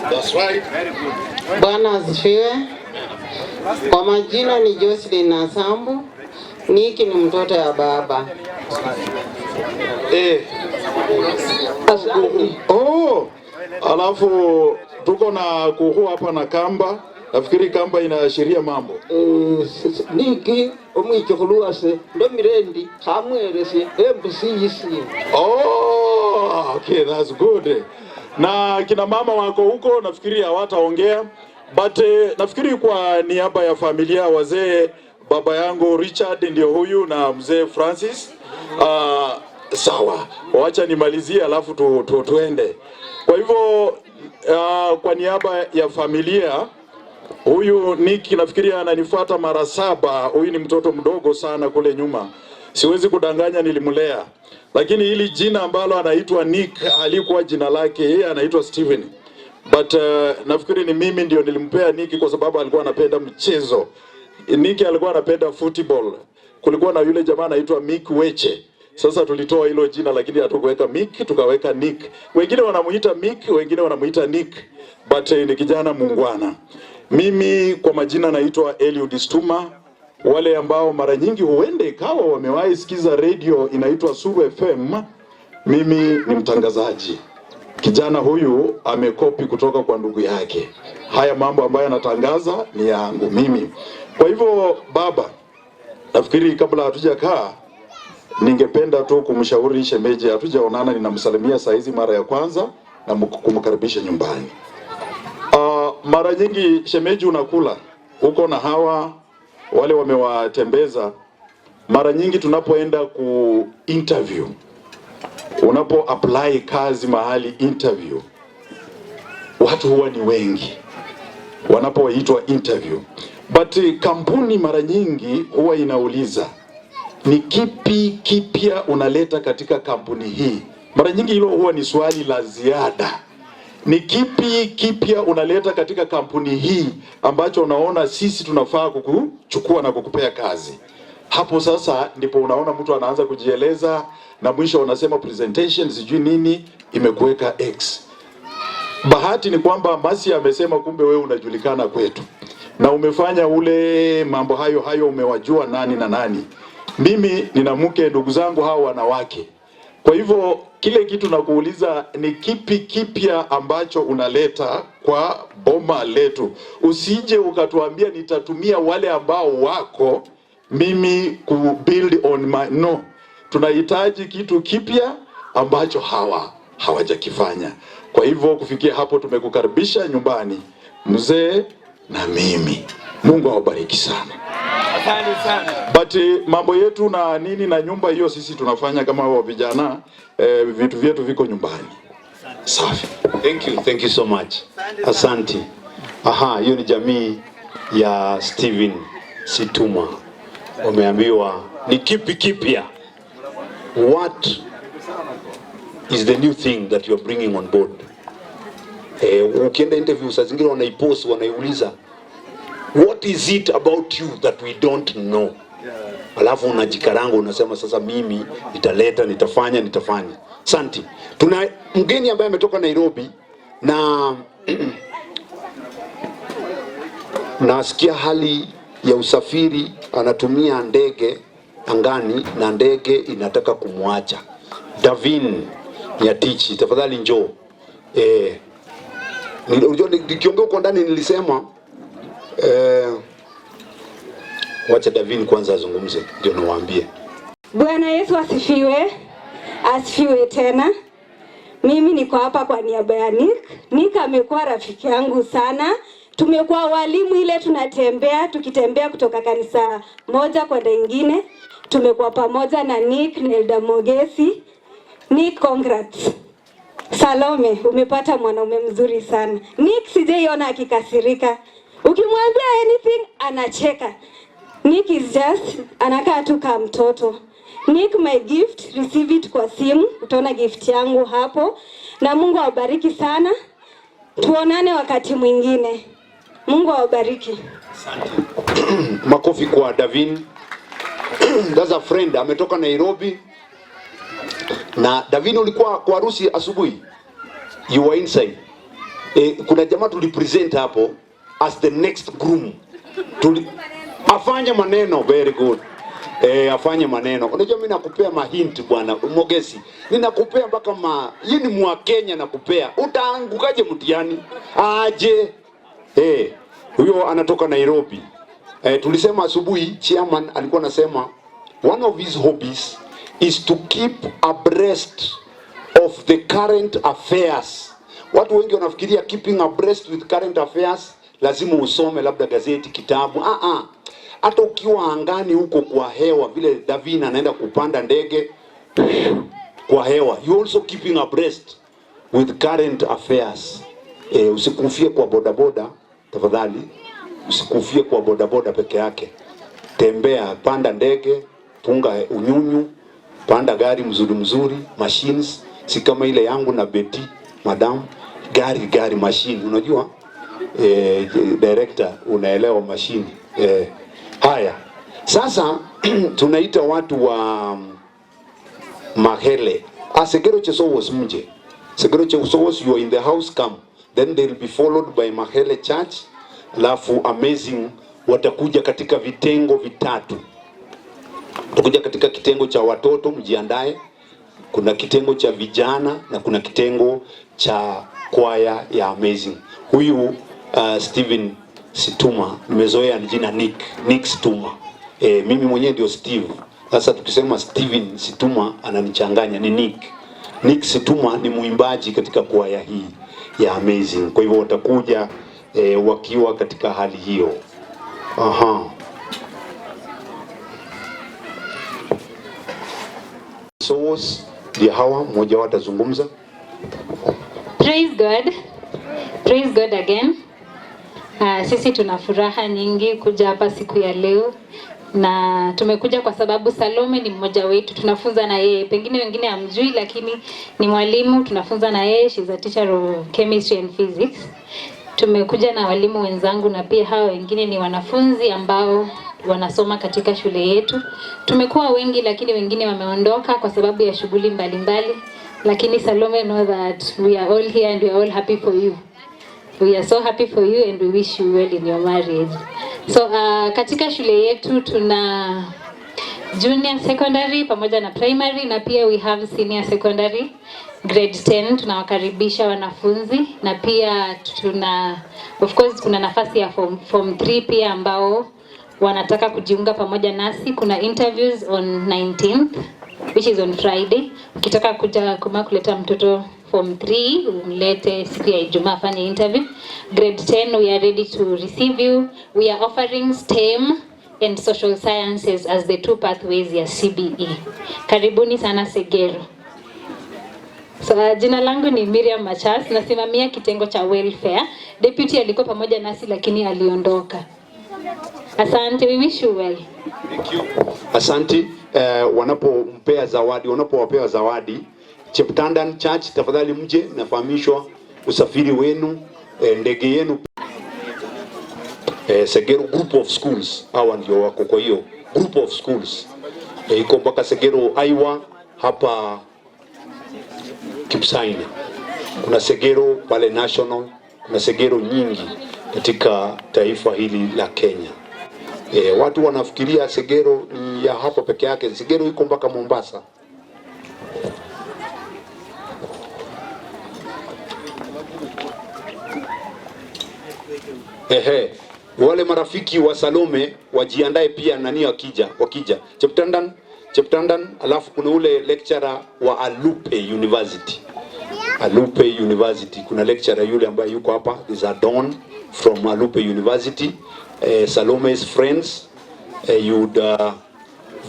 That's right. Very good. Bwana asifiwe. Kwa majina ni Jocelyn Nasambu. Nick ni mtoto ya baba. Oh, alafu tuko na kuhu hapa na kamba. Nafikiri kamba inaashiria mambo. Niki omwichokhulu wase ndomirendi khamwelesye embusi. Oh, okay, that's good. Na kina mama wako huko nafikiri hawataongea, but nafikiri kwa niaba ya familia wazee, baba yangu Richard ndio huyu na mzee Francis. Sawa, wacha nimalizie alafu tuende. Kwa hivyo kwa niaba ya familia, huyu Nick nafikiri ananifuata mara 7. Huyu ni mtoto mdogo sana kule nyuma. Siwezi kudanganya, nilimlea, lakini hili jina ambalo anaitwa Nick halikuwa jina lake, yeye anaitwa Steven. But nafikiri ni mimi ndio nilimpea Nick kwa sababu alikuwa anapenda mchezo. Nick alikuwa anapenda football. Kulikuwa na yule jamaa anaitwa Mick Weche. Sasa tulitoa hilo jina lakini hatukuweka Mick, tukaweka Nick. Wengine wanamuita Mick, wengine wanamuita Nick, but ni kijana muungwana. Mimi kwa majina naitwa Eliud Stuma. Wale ambao mara nyingi huende ikawa wamewahi sikiza radio inaitwa Suru FM, mimi ni mtangazaji. Kijana huyu amekopi kutoka kwa ndugu yake. Haya mambo ambayo anatangaza ni yangu mimi. Kwa hivyo baba, nafikiri kabla hatujakaa ningependa tu kumshauri shemeji, hatujaonana, ninamsalimia saa hizi mara ya kwanza na kumkaribisha nyumbani. Mara nyingi shemeji, unakula uko na hawa wale wamewatembeza. Mara nyingi tunapoenda ku interview, unapo apply kazi mahali interview, watu huwa ni wengi wanapoitwa interview, but kampuni mara nyingi huwa inauliza, ni kipi kipya unaleta katika kampuni hii? Mara nyingi hilo huwa ni swali la ziada. Ni kipi kipya unaleta katika kampuni hii ambacho unaona sisi tunafaa kukuchukua na kukupea kazi? Hapo sasa ndipo unaona mtu anaanza kujieleza na mwisho unasema presentation sijui nini imekuweka X. Bahati ni kwamba Masi amesema kumbe wewe unajulikana kwetu na umefanya ule mambo hayo hayo, umewajua nani na nani. Mimi nina mke, ndugu zangu hawa wanawake. Kwa hivyo kile kitu nakuuliza ni kipi kipya ambacho unaleta kwa boma letu? Usije ukatuambia nitatumia wale ambao wako mimi ku build on my no. Tunahitaji kitu kipya ambacho hawa hawajakifanya. Kwa hivyo kufikia hapo tumekukaribisha nyumbani mzee na mimi. Mungu awabariki sana. Asante sana. But mambo yetu na nini na nyumba hiyo sisi tunafanya kama wa vijana, vitu vyetu viko nyumbani. Safi. Thank you so much. Asante. Aha, hiyo ni jamii ya Steven Situma. Wameambiwa ni kipi kipya? What is the new thing that you are bringing on board? Ukienda interview saa zingine wanaipost, wanaiuliza, what is it about you that we don't know? Alafu unajikaranga unasema, sasa mimi nitaleta, nitafanya, nitafanya. Asante. Tuna mgeni ambaye ametoka Nairobi na nasikia hali ya usafiri, anatumia ndege angani na ndege inataka kumwacha. Davin Nyatichi, tafadhali njoo. Unajua nikiongea huko ndani nilisema, wacha Davin kwanza azungumze ndio niwaambie. Bwana Yesu asifiwe, asifiwe tena. Mimi niko hapa kwa niaba ya Nick. Nick amekuwa rafiki yangu sana. Tumekuwa walimu ile tunatembea, tukitembea kutoka kanisa moja kwenda ingine. Tumekuwa pamoja na Nick na Elda Mogesi. Nick, congrats. Salome, umepata mwanaume mzuri sana. Nick sijaiona akikasirika. Ukimwambia anything anacheka. Nick is just anakaa tu kama mtoto. Nick, my gift, receive it kwa simu. Utaona gift yangu hapo. Na Mungu awabariki sana. Tuonane wakati mwingine. Mungu awabariki. Makofi kwa Davin. That's a friend, ametoka Nairobi. Na Davin, ulikuwa kwa harusi asubuhi? You were inside. Kuna jamaa tulipresent hapo as the next groom. Afanye maneno, very good. Afanye maneno. Unajua mimi nakupea mahint bwana Mogesi. Ninakupea mpaka hii ni mwa Kenya nakupea. Utaangukaje mtihani? Aje. Huyo anatoka Nairobi. Tulisema asubuhi chairman alikuwa anasema one of his hobbies is to keep abreast of the current affairs. Watu wengi wanafikiria keeping abreast with current affairs lazima usome labda gazeti, kitabu. Hata ukiwa angani huko kwa hewa, vile Davina anaenda kupanda ndege kwa hewa, you also keeping abreast with current affairs. Usikufie kwa bodaboda tafadhali, usikufie kwa bodaboda peke yake. Tembea, panda ndege. Punga unyunyu, panda gari mzuri mzuri, machines si kama ile yangu na Beti madam, gari gari machine, unajua director, unaelewa machine. Haya sasa tunaita watu wa Mahele. Ah, Segero Chesowos mje. Segero Chesowos, you are in the house, come. Then they will be followed by Mahele Church. Alafu Amazing watakuja katika vitengo vitatu. Watakuja katika kitengo cha watoto, mjiandae. Kuna kitengo cha vijana na kuna kitengo cha kwaya ya Amazing. Huyu Steven Situma, nimezoea ni jina Nick, Nick Situma. Mimi mwenyewe ndio Steve. Sasa tukisema Steven Situma ananichanganya, ni Nick. Nick Situma ni mwimbaji katika kwaya hii ya Amazing. Kwa hivyo watakuja wakiwa katika hali hiyo. Aha. So ndio hawa, mmoja wao atazungumza. Praise God. Praise God again. Sisi tuna furaha nyingi kuja hapa siku ya leo na tumekuja kwa sababu Salome ni mmoja wetu, tunafunza na yeye. Pengine wengine hamjui, lakini ni mwalimu, tunafunza na yeye. She's a teacher of chemistry and physics. Tumekuja na walimu wenzangu na pia hawa wengine ni wanafunzi ambao wanasoma katika shule yetu. Tumekuwa wengi, lakini wengine wameondoka kwa sababu ya shughuli mbalimbali, lakini Salome, know that we are all here and we are all happy for you. We are so happy for you and we wish you well in your marriage. So katika shule yetu tuna junior secondary pamoja na primary na pia we have senior secondary grade 10. Tunawakaribisha wanafunzi na pia tuna, of course, kuna nafasi ya form 3 pia ambao wanataka kujiunga pamoja nasi. Kuna interviews on 19th, which is on Friday. Ukitaka kuja kuma kuleta mtoto form 3, umlete siku ya Ijumaa afanye interview. Grade 10, we are ready to receive you. We are offering STEM and social sciences as the two pathways ya CBE. Karibuni sana Segero. So, jina langu ni Miriam Machas, nasimamia kitengo cha welfare. Deputy alikuwa pamoja nasi lakini aliondoka. Asante, we wish you well. Asante. Wanapompea zawadi, wanapowapea zawadi Cheptandan Church, tafadhali mje, nafahamishwa usafiri wenu, ndege yenu. Segero Group of Schools, hawa ndio wako kwa hiyo Group of Schools, iko mpaka Segero Aiwa hapa Kipsaina, kuna Segero pale National, kuna Segero nyingi katika taifa hili la Kenya. Watu wanafikiria Segero ni ya hapo peke yake. Segero iko mpaka Mombasa. Ehe, wale marafiki wa Salome wajiandae pia, nani wakija Cheptandan, Cheptandan, alafu kuna ule lecturer wa Alupe University. Alupe University kuna lecturer yule ambaye yuko hapa, is a don from Alupe University. Salome's friends, you would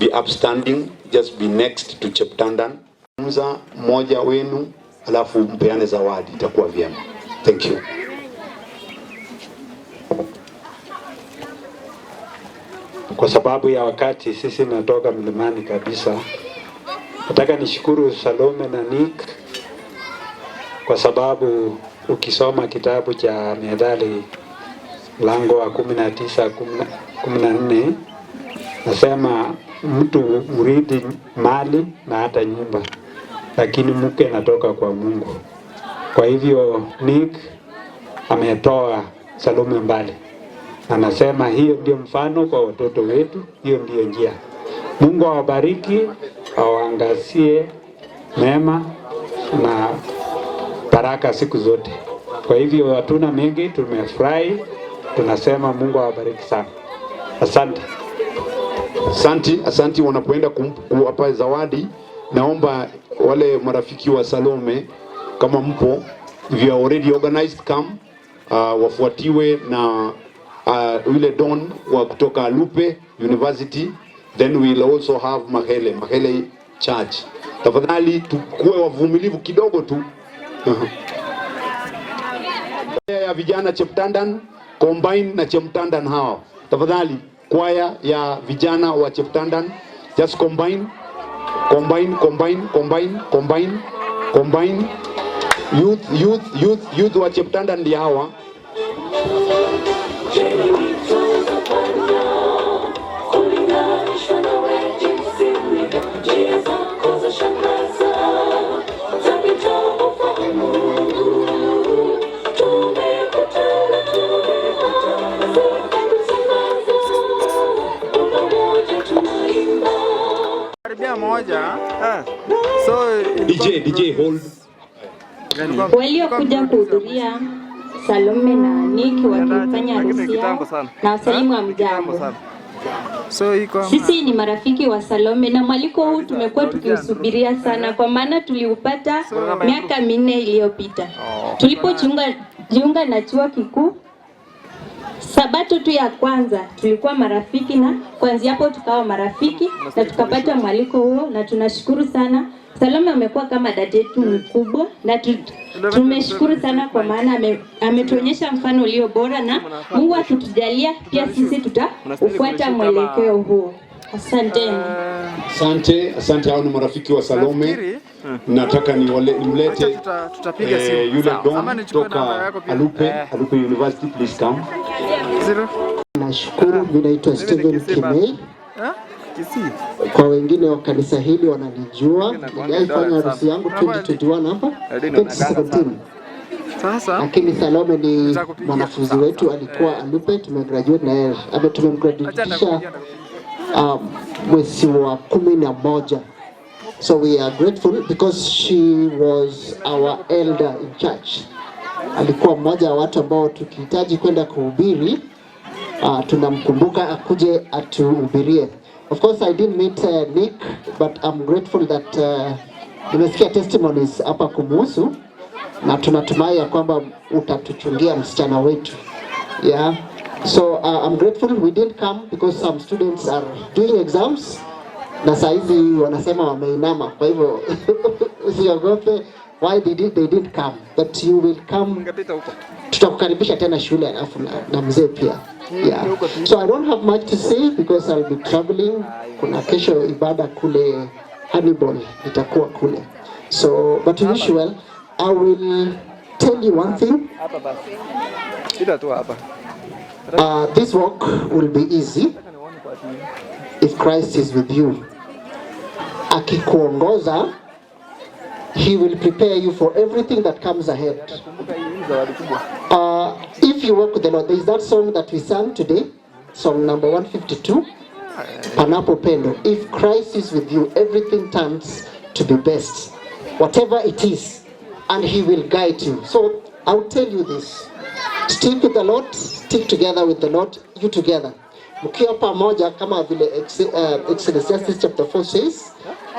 be upstanding, just be next to Cheptandan. Mza mmoja wenu, alafu mpeane zawadi, itakuwa vyema. Thank you. Kwa sababu ya wakati, sisi natoka mlimani kabisa. Nataka nishukuru Salome na Nick kwa sababu ukisoma kitabu cha Methali mlango wa 19 14, nasema mtu mrithi mali na hata nyumba, lakini mke anatoka kwa Mungu. Kwa hivyo Nick ametoa Salome mbali, anasema hiyo ndio mfano kwa watoto wetu, hiyo ndio njia. Mungu awabariki, awaangazie mema na baraka siku zote. Kwa hivyo hatuna mengi, tumefurahi, tunasema Mungu awabariki sana. Asante. Asanti, asanti. Wanapoenda kuwapa zawadi, naomba wale marafiki wa Salome kama mpo, if you are already organized, come, wafuatiwe na yule Don wa kutoka Alupe University, then we'll also have Mahele Church. Tafadhali tukue wavumilivu kidogo tu. Ya vijana Cheptandan combine na Cheptandan hawa. Tafadhali kwaya ya vijana wa Cheptandan Just combine, combine, combine, combine, combine, combine. Youth, youth, youth, youth wa Cheptanda ndio hawa. Kulinganishwa nawe jinsi ulivyo, njia zako zashangaza, zapita ufahamu. Tumekutana, tumekutana, zikakutangaza, kwa pamoja tunaimba. Karibia moja. So DJ, DJ hold. Waliokuja kuhudhuria Salome na Nick wakifanya harusi yao na wasalimu wa mjambo. So iko Sisi ni marafiki wa Salome na mwaliko huu tumekuwa tukiusubiria sana, kwa maana tuliupata miaka 4 iliyopita tulipojiunga jiunga na chuo kikuu. Sabato tu ya kwanza tulikuwa marafiki, na kuanzia hapo tukawa marafiki na tukapata mwaliko huo, na tunashukuru sana. Salome amekuwa kama dada yetu mkubwa na tumeshukuru sana kwa maana ametuonyesha mfano ulio bora, na Mungu akitujalia pia sisi tutaufuata mwelekeo huo. Asanteni. Asante, asante. Hao ni marafiki wa Salome. Nataka nimlete tutapiga simu. yule Sawa. Ama Don nichukue namba toka yako pia. Alupe, Alupe University, please come. Nashukuru, mimi naitwa Steven Kimei. Kisii. Kwa wengine wa kanisa hili wananijua, niliwahi harusi yangu 2021 hapa 2017. Sasa Lakini Salome ni mwanafunzi wetu, alikuwa Alupe, tumegraduate na yeye, ama tumemgraduatisha mwezi wa 11. So we are grateful because she was our elder in church. Alikuwa mmoja wa watu ambao tukihitaji kwenda kuhubiri tunamkumbuka akuje atuhubirie. Of course I didn't meet Nick, but I'm grateful that nimesikia testimonies hapa kumuhusu na tunatumai ya kwamba utatuchungia msichana wetu. Yeah. So I'm grateful we didn't come because some students are doing exams na saa hizi wanasema wameinama, kwa hivyo usiogope why they didn't come, but you will come. Tutakukaribisha tena shule alafu na mzee pia. Yeah. So I don't have much to say because I'll be traveling. Kuna kesho ibada kule Hannibal, nitakuwa kule. So but we wish you well. I will tell you one thing. Hapa basi. Pita tu hapa. This walk will be easy if Christ is with you. Akikuongoza, he will prepare you for everything that comes ahead. If you walk with the Lord, there is that song that we sang today, song number 152, Panapo Pendo. If Christ is with you, everything turns to be best, whatever it is, and he will guide you. So I'll tell you this. Stick with the Lord, stick together with the Lord, you together. Mkiwa pamoja kama vile Ecclesiastes chapter 4 says,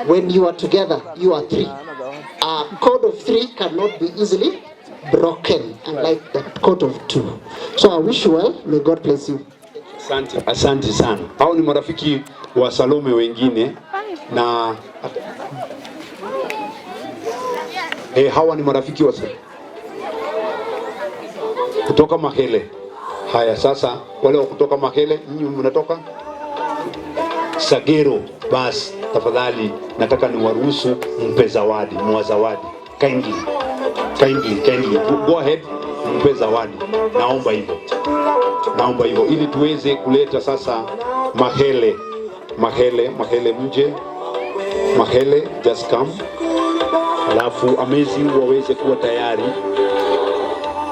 when you are together, you are three. A cord of three cannot be easily broken, unlike the cord of two. So I wish you well. May God bless you. Asante, asante sana. Hao ni marafiki wa Salome wengine na hawa ni marafiki wa kutoka Mahele. Haya sasa, wale wa kutoka Mahele, nyinyi mnatoka Sagero. Basi tafadhali, nataka niwaruhusu mpe zawadi, muwazawadi kindly, kindly, kindly go ahead, mpe zawadi. Naomba hivyo, naomba hivyo ili tuweze kuleta sasa Mahele, Mahele, Mahele mje, Mahele just come, alafu amezi waweze kuwa tayari.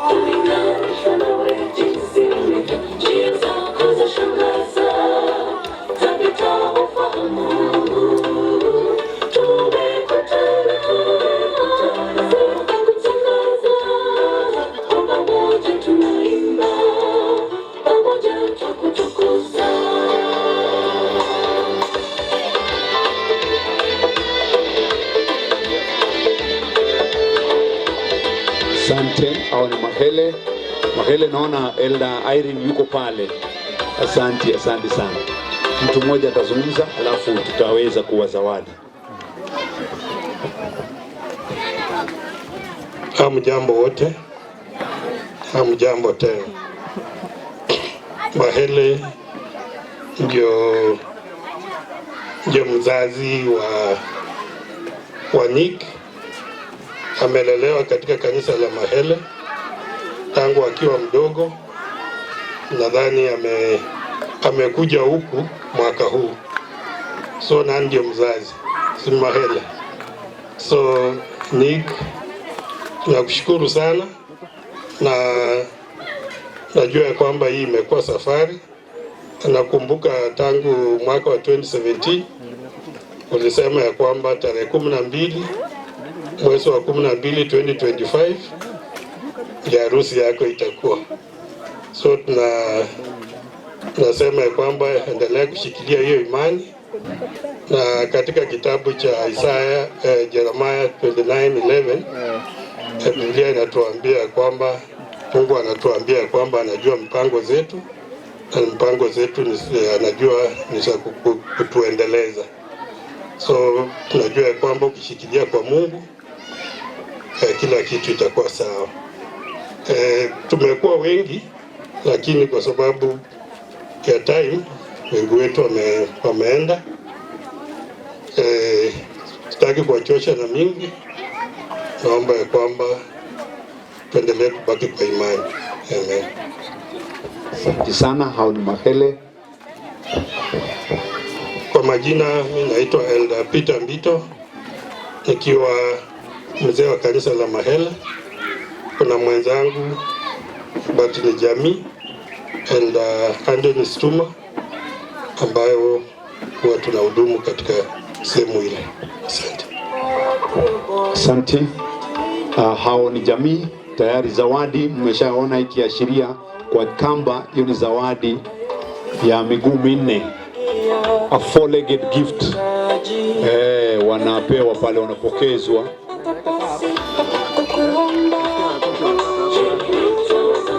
Kulinganishwa nawe jinsi ulivyo, njia zako zashangaza, zapita ufahamu. Tumekutana, tumekutana, zikakutangaza, kwa pamoja tunaimba, pamoja twakutukuza. Asante, hao ni Mahele. Mahele, naona Elda Irene yuko pale. Asante, asante sana. Mtu mmoja atazungumza, alafu tutaweza kuwazawadi. Hamjambo wote, hamjambo tena. Mahele ndio Ndiye mzazi wa Nick. Amelelewa katika kanisa la Mahele tangu akiwa mdogo. Nadhani amekuja huku mwaka huu, so na ndio mzazi, si Mahele. So Nick, tunakushukuru sana na najua ya kwamba hii imekuwa safari. Nakumbuka tangu mwaka wa 2017 ulisema ya kwamba tarehe 12 mwezi wa 12 2025 ndio harusi yako itakuwa. So tunasema ya kwamba endelea kushikilia hiyo imani, na katika kitabu cha Isaya Jeremiah 29:11 Biblia inatuambia kwamba Mungu anatuambia kwamba anajua mpango zetu na mpango zetu ni, anajua ni za kutuendeleza. So tunajua ya kwamba ukishikilia kwa Mungu kila kitu itakuwa sawa. Tumekuwa wengi, lakini kwa sababu ya time wengi wetu wameenda. Sitaki kuwachosha na mingi, naomba ya kwamba tuendelee kubaki kwa imani. Amen. Asante sana, hao ni Mahele. Kwa majina, mi naitwa Elder Peter Mbito, nikiwa mzee wa kanisa la Mahele. Kuna mwenzangu but ni jamii, Elder Anthony Stuma, ambayo huwa tunahudumu katika sehemu ile. Asante. Asante. Hao ni jamii tayari. Zawadi mmeshaona ikiashiria kwa kamba, hiyo ni zawadi ya miguu minne, a four-legged gift. Wanapewa pale, wanapokezwa,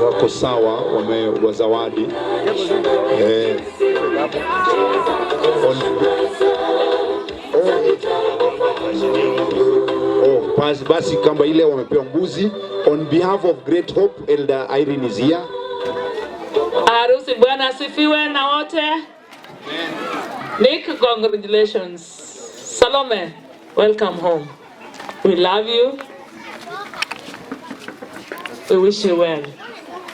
wako sawa, wamewazawadi Oh, basi kamba ile wamepewa mbuzi. On behalf of Great Hope, Elder Irene is here. Harusi, Bwana asifiwe na wote. Nick, congratulations. Salome, welcome home. We love you. We wish you well.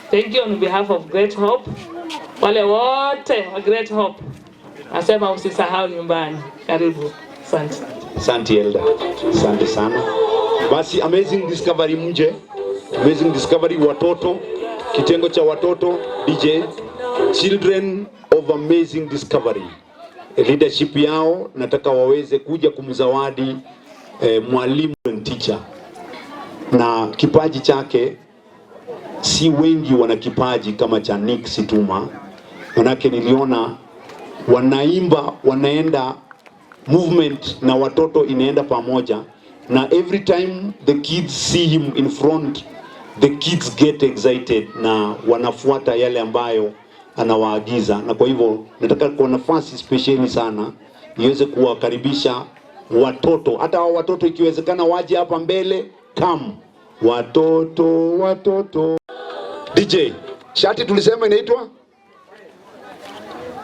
Thank you on behalf of Great Hope. Wale wote wa Great Hope, nasema usisahau nyumbani. Karibu. Asante. Asante Elder. Asante sana. Basi Amazing Discovery mje. Amazing Discovery watoto, kitengo cha watoto DJ, Children of Amazing Discovery. Leadership yao nataka waweze kuja kumzawadi mwalimu and teacher, na kipaji chake si wengi wana kipaji kama cha Nick Situma, manake niliona wanaimba, wanaenda movement na watoto inaenda pamoja, na every time the kids see him in front the kids get excited na wanafuata yale ambayo anawaagiza. Na kwa hivyo nataka kwa nafasi spesheli sana niweze kuwakaribisha watoto, hata hao watoto ikiwezekana waje hapa mbele. Come watoto, watoto. DJ, shati tulisema inaitwa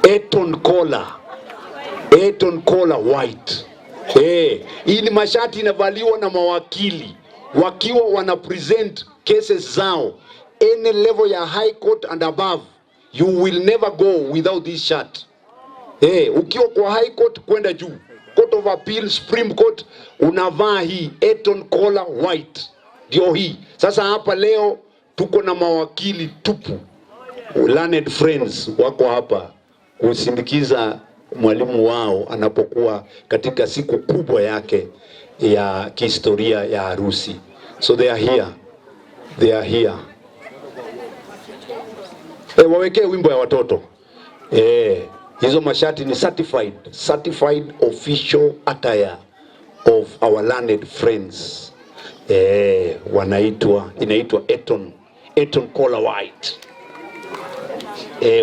Eton Collar. Eton Collar White. Hii ni mashati inavaliwa na mawakili wakiwa wana present cases zao any level ya high court and above, you will never go without this shirt. Ukiwa kwa high court kwenda juu, court of appeal, supreme court, unavaa hii Eton Collar White, ndio hii. Sasa hapa leo tuko na mawakili tupu, learned friends wako hapa kusindikiza mwalimu wao anapokuwa katika siku kubwa yake ya kihistoria ya harusi. So they are here. They are here. Wawekee wimbo ya watoto. Hizo mashati ni certified official attire of our learned friends. Wanaitwa, inaitwa Eton Collar White.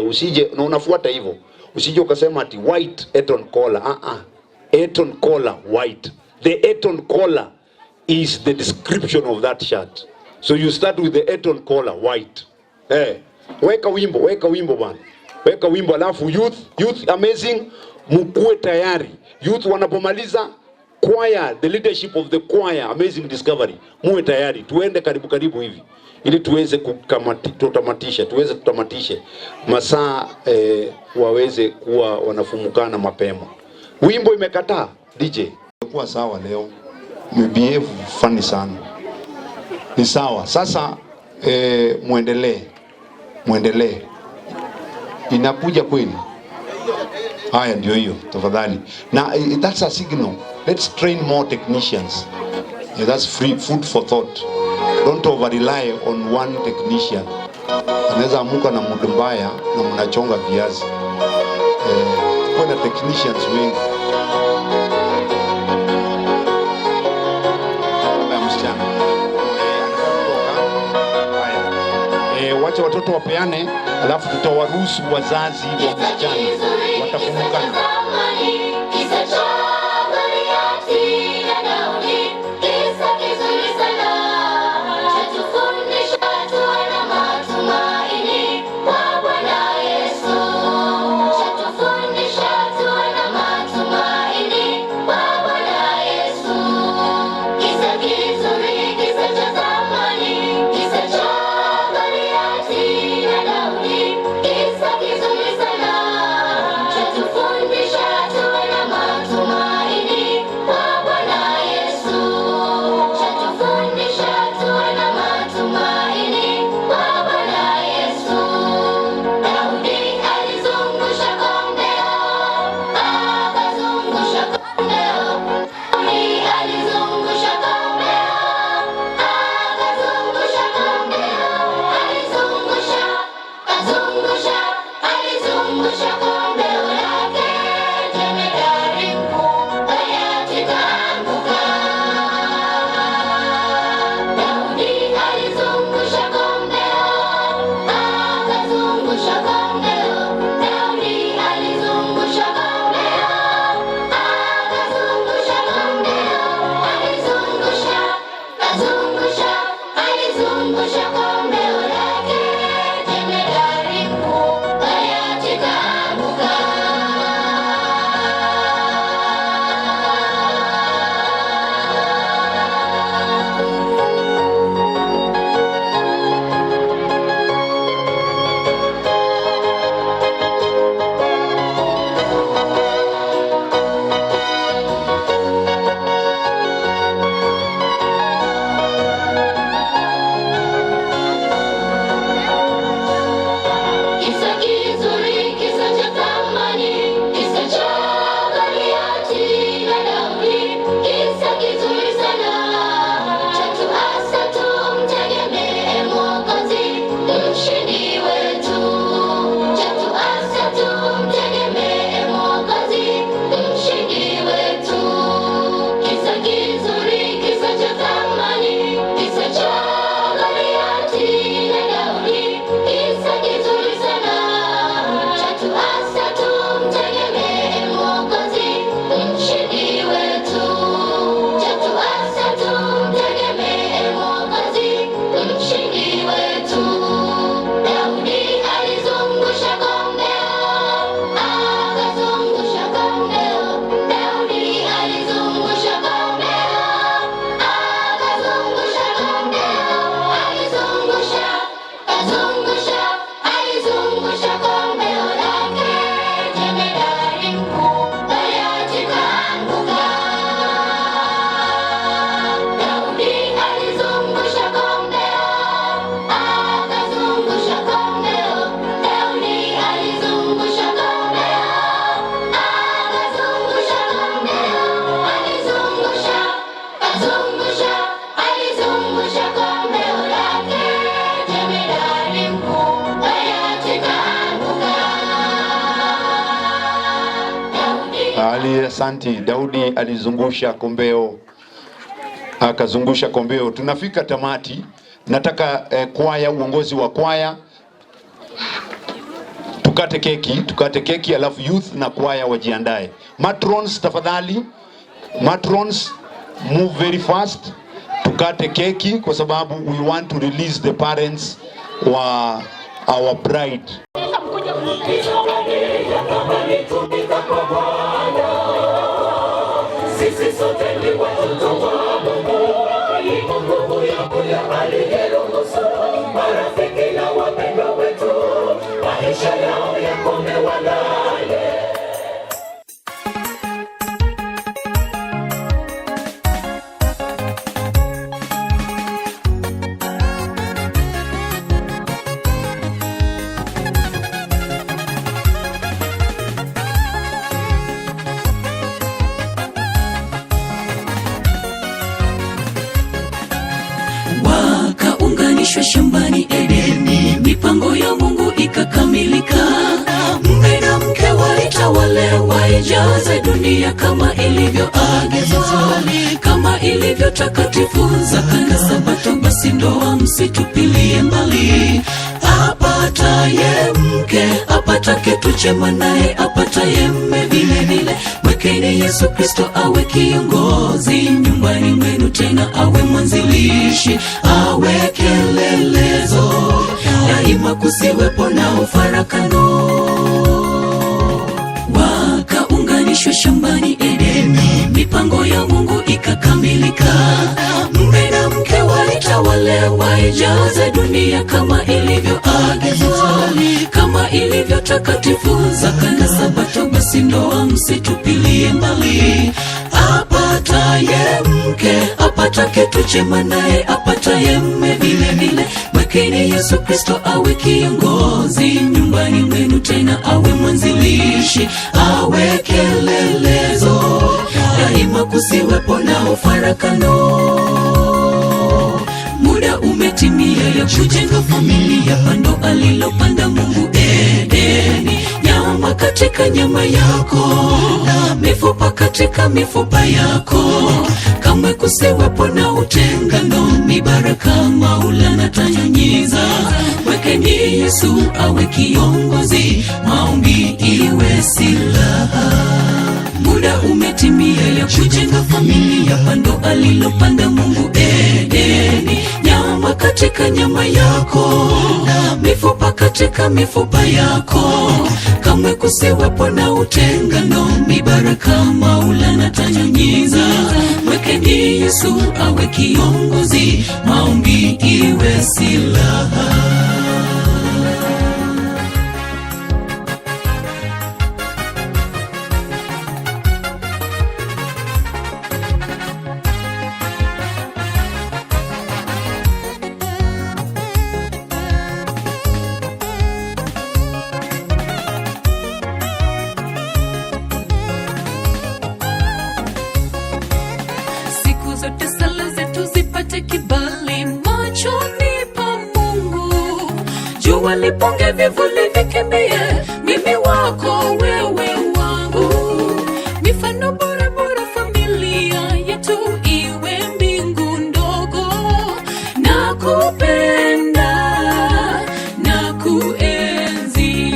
Usije na unafuata hivyo. Usije ukasema ati white Eton Collar. Eton Collar White. The Eton Collar is the description of that shirt. So you start with the Eton Collar White. Weka wimbo bwana. Weka wimbo alafu youth amazing Mkuwe tayari. Youth wanapomaliza choir, the leadership of the choir, Amazing Discovery, muwe tayari, tuende karibu karibu hivi ili tuweze tutamatisha, tuweze tutamatishe masaa waweze kuwa wanafumukana mapema. Wimbo imekataa DJ. Kuwa sawa leo. You behave funny sana. Ni sawa. Sasa muendelee. Muendelee. Inakuja kweli. Haya ndio hiyo tafadhali. Na that's a signal. Let's train more technicians. Yeah, that's free food for thought. Don't over rely on one technician. Anaweza amuka na mudu mbaya na mnachonga viazi. Kuwa na technicians wengi. Baba ya msichana. Wacha watoto wapeane, alafu tutawaruhusu wazazi wa msichana watafumukana. Kisa cha Goliathi na Daudi, kisa kizuri sana, chatufundisha tuwe na matumaini kwa Bwana Yesu. Chatufundisha tuwe na matumaini kwa Bwana Yesu. Kisa kizuri, kisa cha zamani, kisa cha Goliathi na Daudi, kisa kizuri sana, chatufundisha tuwe na matumaini kwa Bwana Yesu. Chatufundisha tuwe na matumaini kwa Bwana Yesu. Daudi alizungusha kombeo, akazungusha kombeo. Daudi alizungusha kombeo, akazungusha kombeo. Alizungusha, akazungusha, alizungusha kombeo lake. Jemedari mkuu Goliathi kaanguka. Daudi alizungusha kombeo, akazungusha kombeo. Daudi alizungusha kombeo, akazungusha kombeo. Alizungusha, akazungusha, alizungusha kombeo lake. Jemedari mkuu Goliathi kaanguka. Kisa kizuri, kisa cha thamani, kisa cha Goliathi na Daudi, kisa kizuri sana, chatuasa tumtegemee Mwokozi, mshindi wetu. Chatuasa tumtegemee Mwokozi, mshindi wetu. Kisa kizuri, kisa cha thamani, kisa cha Goliathi na Daudi, kisa kizuri sana, chatuasa tumtegemee Mwokozi, mshindi wetu. Chatuasa tumtegemee Mwokozi, mshindi wetu. Daudi alizungusha kombeo, akazungusha kombeo. Daudi alizungusha kombeo, akazungusha kombeo. Alizungusha, akazungusha, alizungusha kombeo lake. Jemedari mkuu Goliathi kaanguka. Daudi alizungusha kombeo, akazungusha kombeo. Daudi alizungusha kombeo, akazungusha kombeo. Alizungusha, akazungusha, alizungusha kombeo lake. Jemedari mkuu Goliathi kaanguka. Ali, asanti. Daudi alizungusha kombeo, akazungusha kombeo. Tunafika tamati. Nataka kwaya, uongozi wa kwaya tukate keki, tukate keki, alafu youth na kwaya wajiandae. Matrons tafadhali, matrons move very fast, tukate keki kwa sababu we want to release the parents wa our bride. Tumika kwa Bwana. Sisi sote ni watoto wa Mungu. Imo nguvu ya huyo aliyeruhusu marafiki na wapendwa wetu maisha yao yakome walale. Wakaunganishwa shambani Edeni, mipango ya Mungu ikakamilika. Mume na mke walitawale, waijaze dunia kama ilivyoagizwa, kama ilivyo takatifu zaka na Sabato. Basi ndoa msitupilie mbali. Apataye mke apata kitu chema, naye apataye mme vile vile. Mwekeni Yesu Kristo awe kiongozi nyumbani mwenu, tena awe mwanzilishi, awe kielelezo daima, kusiwepo na ufarakano. Wakaunganishwa shambani Edeni, mipango ya Mungu ikakamilika. Mume na mke walitawale, waijaze dunia kama ilivyoagizwa, kama ilivyo takatifu zaka na Sabato. Basi ndoa msitupilie mbali. Apataye mke apata kitu chema, naye apataye mme vile vile. Mwekeni Yesu Kristo awe kiongozi nyumbani mwenu, tena awe mwanzilishi, awe kielelezo daima, kusiwepo na ufarakano. Muda umetimia ya kujenga familia, pando alilopanda Mungu Edeni, nyama katika nyama yako, mifupa katika mifupa yako, kamwe kusiwepo na utengano. Mibaraka Maulana tanyunyiza, mwekeni Yesu awe kiongozi, maombi iwe silaha. Muda umetimia ya kujenga familia, pando alilopanda Mungu Edeni, nyama katika nyama yako, mifupa katika mifupa yako, kamwe kusiwepo na utengano. Mibaraka Maulana tanyunyiza, mwekeni Yesu awe kiongozi, maombi iwe silaha. Siku zote sala zetu zipate kibali machoni pa Mungu. Jua lipunge, vivuli vikimbie, mimi wako wewe wangu. Mifano bora bora, familia yetu iwe mbingu ndogo. Nakupenda na kuenzi.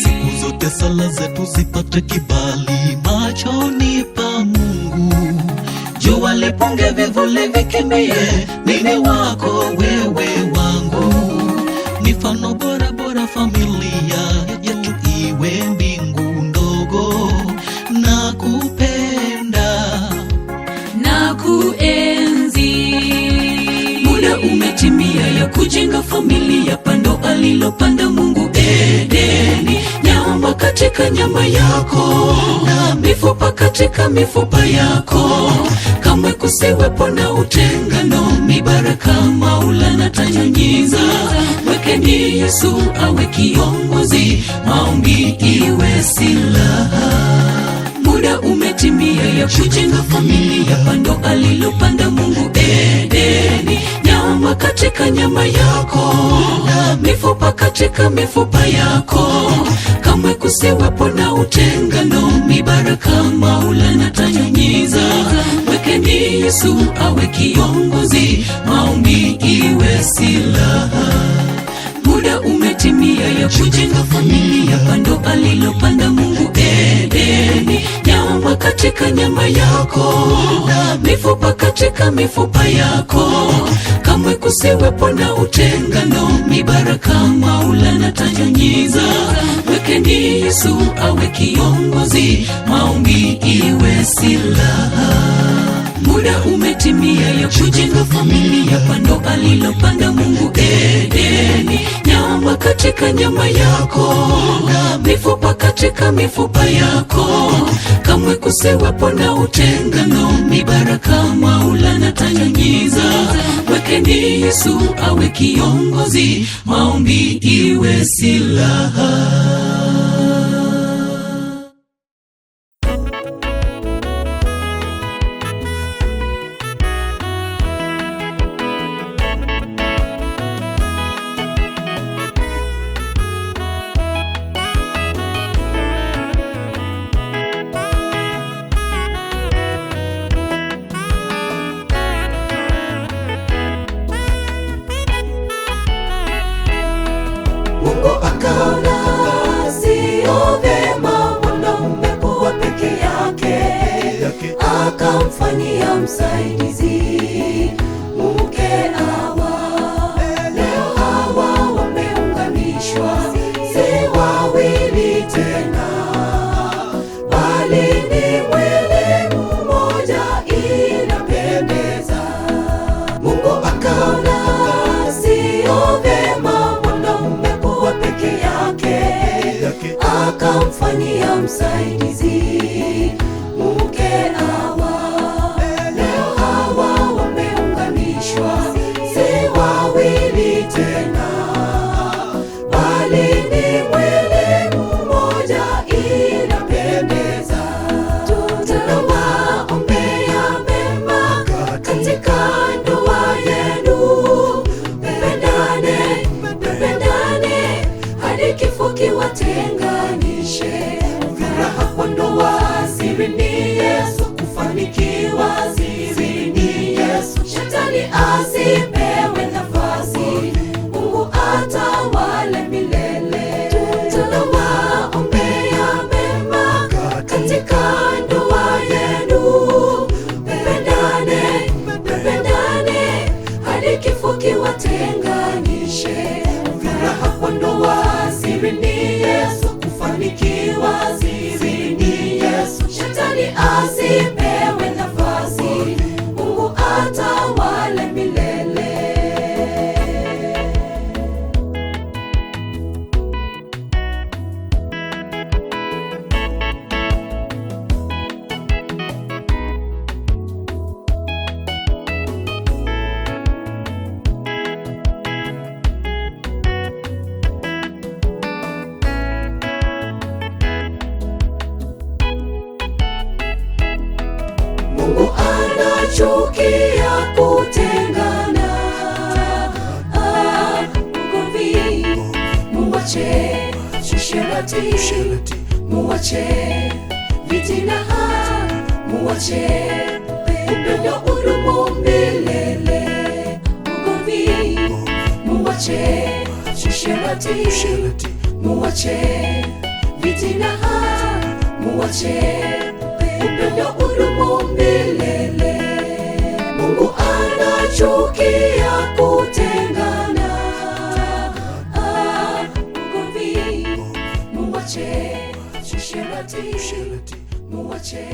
Siku zote sala zetu zipate kibali machoni pa Mungu. Jua lipunge, vivuli vikimbie, mimi wako wewe wangu. Mifano bora bora, familia yetu iwe mbingu ndogo. Na kupenda na kuenzi. Muda umetimia ya kujenga familia, pando alilopanda Mungu Edeni, nyama katika nyama yako, mifupa katika mifupa yako, kamwe kusiwepo na utengano. Mibaraka Maulana tanyunyiza, mwekeni Yesu awe kiongozi, maombi iwe silaha. Muda umetimia ya kujenga familia, pando alilopanda Mungu Edeni, nyama katika nyama yako, mifupa katika mifupa yako, kamwe kusiwepo na utengano. Mibaraka Maulana tanyunyiza, mwekeni Yesu awe kiongozi, maombi iwe silaha. Muda umetimia ya kujenga familia, pando alilopanda Mungu Edeni, nyama katika nyama yako, mifupa katika mifupa yako, kamwe kusi kusiwepo na utengano, mibaraka Maulana tanyunyiza. Wekeni Yesu awe kiongozi, maombi iwe silaha. Muda umetimia ya kujenga familia, pando alilopanda Mungu Edeni. Nyama katika nyama yako, mifupa katika mifupa yako, kamwe kusiwepo na utengano, mibaraka Maulana tanyunyiza. Wekeni Yesu awe kiongozi, maombi iwe silaha. Mungu akaona sio vema mwanaume kuwa peke yake, akamfanyia msaidizi mke Hawa. Leo hawa wameunganishwa, si wawili tena, bali ni mwili mmoja, inapendeza. Mungu akaona sio vema mwanaume kuwa peke yake, akamfanyia msaidizi mke Hawa. Leo hawa wameunganishwa, si wawili tena, bali ni mwili mmoja, inapendeza. Tunawaombea mema katika ndoa yenu, mpendane, mpendane hadi kifo kiwatenganishe. Furaha kwa ndoa, siri ni Yesu, kufanikiwa siri ni Yesu. Shetani asipewe nafasi, Mungu atawale milele. Tunawaombea mema katika ndoa yenu, mpendane, mpendane hadi kifo kiwatenganishe. Furaha kwa ndoa, siri ni Yesu, kufanikiwa siri ni Yesu. Shetani asipewe nafasi, Mungu atawale milele. Mungu anachukia kutengana. Ah, ugomvi muwache, usherati muwache, fitina muwache, upendo udumu milele. Ugomvi muwache, usherati muwache, fitina muwache, upendo udumu milele. Mungu anachukia kutengana. Ah, ugomvi muwache, usherati muwache.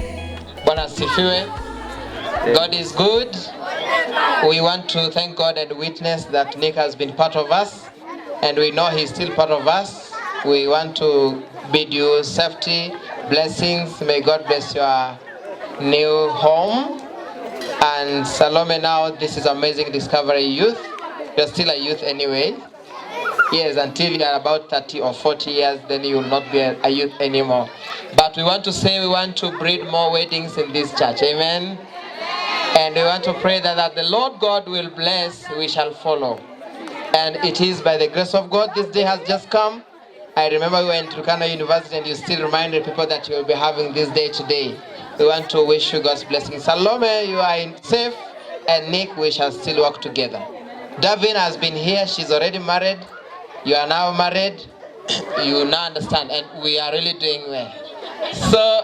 Bwana asifiwe. God is good. We want to thank God and witness that Nick has been part of us, and we know he's still part of us. We want to bid you safety, blessings. May God bless your new home. And Salome, now this is amazing discovery youth. You're still a youth anyway. Yes, until you are about 30 or 40 years, then you will not be a youth anymore. But we want to say we want to breed more weddings in this church. Amen. And we want to pray that the Lord God will bless, we shall follow. And it is by the grace of God, this day has just come. I remember we were in Turkana University and you still reminded people that you will be having this day today. We want to wish you God's blessing. Salome, you are in safe, and Nick, we shall still work together. Davin has been here, she's already married. You are now married. You now understand, and we are really doing well. So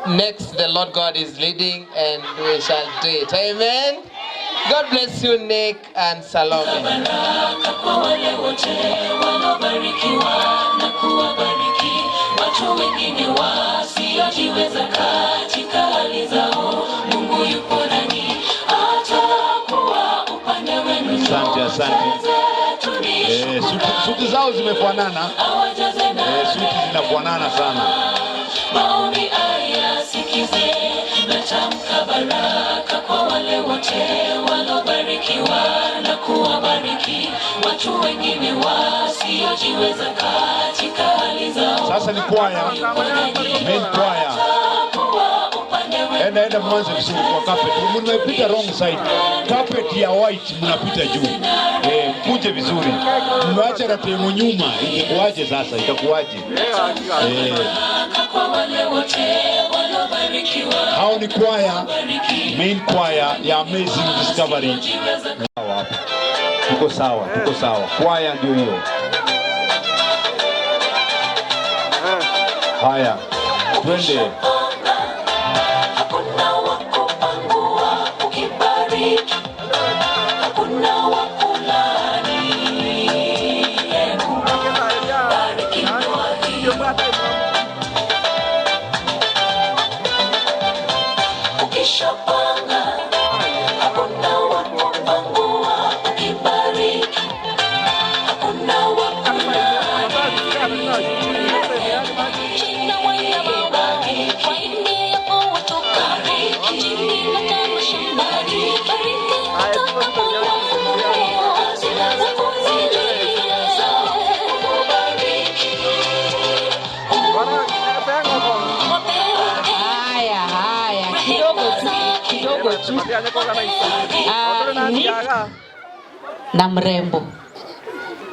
next, the Lord God is leading, and we shall do it. Amen. God bless you, Nick and Salome. Baraka kwa wale wote wanaobarikiwa na kuwabariki watu wengine wasiojiweza katika hali zao. Mungu yupo nani atakuwa upande wenu. Asante, asante. Suti zao zimefanana. Suti zinafanana sana. Maombi ayasikize, natamka baraka kwa wale wote wanaobarikiwa na kuwabariki watu wengine wasiojiweza katika hali zao. Sasa ni kwaya, main kwaya. Enda enda mwanze vizuri kwa carpet. Mnapita wrong side. Carpet ya white mnapita juu. Mkuje vizuri. Mmeacha ratemu nyuma. Itakuwaje sasa? Itakuwaje? Kwa wale wote wanaobarikiwa Hao ni kwaya, main kwaya ya Amazing Discovery. Sawa hapa. Tuko sawa, tuko sawa. Kwaya ndio hiyo. Haya, twende. Hakuna wa kupangua ukibariki, hakuna wa kulaani. Ee Mungu, bariki ndoa hii. Ukishapanga, hakuna wa kupangua ukibariki, hakuna wa kulaani. Haya, haya, kidogo tu, kidogo tu. Nick na mrembo.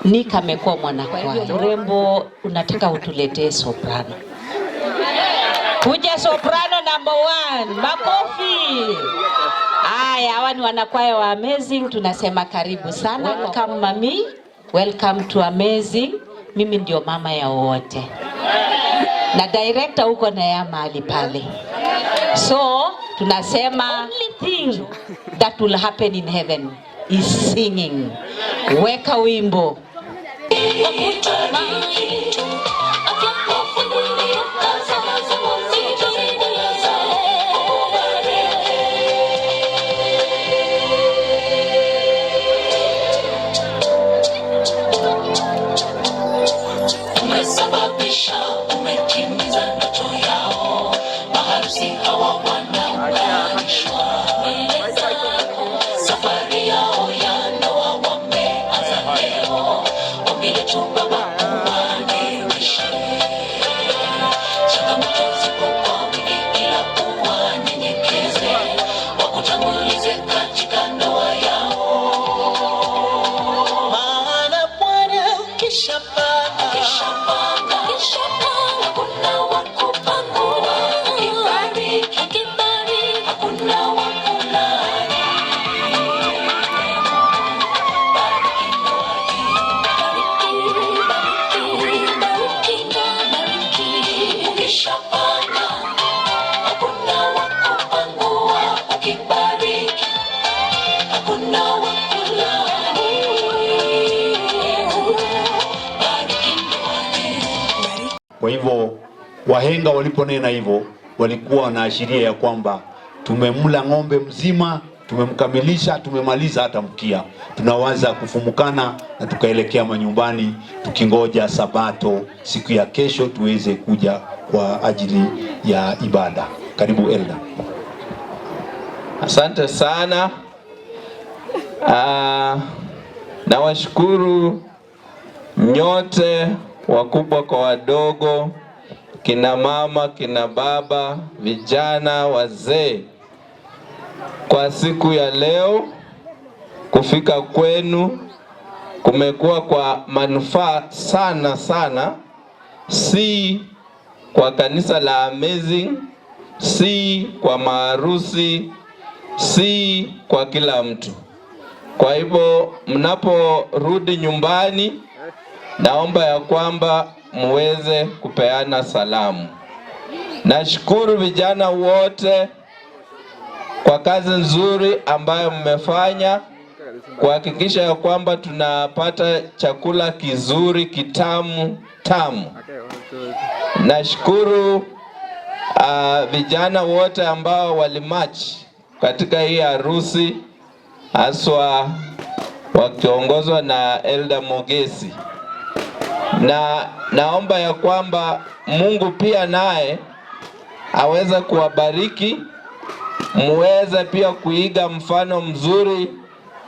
Nick amekuwa mwanakwaya. Mrembo, unataka utuletee soprano. Kuja soprano number 1, makofi. Haya, hawa ni wanakwaya wa Amazing, tunasema karibu sana. Welcome mami, welcome to Amazing. Mimi ndio mama ya wote na director huko na ya mahali pale. So tunasema only thing that will happen in heaven is singing. Weka wimbo. Umesababisha, umetimiza ndoto yao. Maharusi hawa wanaunganishwa mbele zako. Safari yao ya ndoa wameanza leo. Ombi letu Baba, uwaneemeshe. Changamoto zipo kwa wingi, ila uwanyenyekeze, wakutangulize katika ndoa yao. Maana Bwana ukishapanga, hakuna wa kupangua, ukibariki, hakuna wa kulaani. Bariki ndoa hii, bariki, bariki, bariki. Ukishapanga, hakuna wa kupangua, ukibariki, hakuna wa kulaani. Bariki ndoa hii. Kwa hivyo wahenga waliponena hivyo walikuwa wanaashiria ya kwamba tumemla ng'ombe mzima, tumemkamilisha, tumemaliza hata mkia. Tunaweza kufumukana na tukaelekea manyumbani tukingoja Sabato siku ya kesho tuweze kuja kwa ajili ya ibada. Karibu Elda. Asante sana. Nawashukuru nyote, wakubwa kwa wadogo, kina mama, kina baba, vijana, wazee, kwa siku ya leo kufika kwenu kumekuwa kwa manufaa sana sana, si kwa kanisa la Amazing, si kwa maharusi, si kwa kila mtu. Kwa hivyo mnaporudi nyumbani, naomba ya kwamba muweze kupeana salamu. Nashukuru vijana wote kwa kazi nzuri ambayo mmefanya kuhakikisha ya kwamba tunapata chakula kizuri kitamu tamu. Nashukuru vijana wote ambao walimatch katika hii harusi, haswa wakiongozwa na Elder Mogesi, na naomba ya kwamba Mungu pia naye aweze kuwabariki, muweze pia kuiga mfano mzuri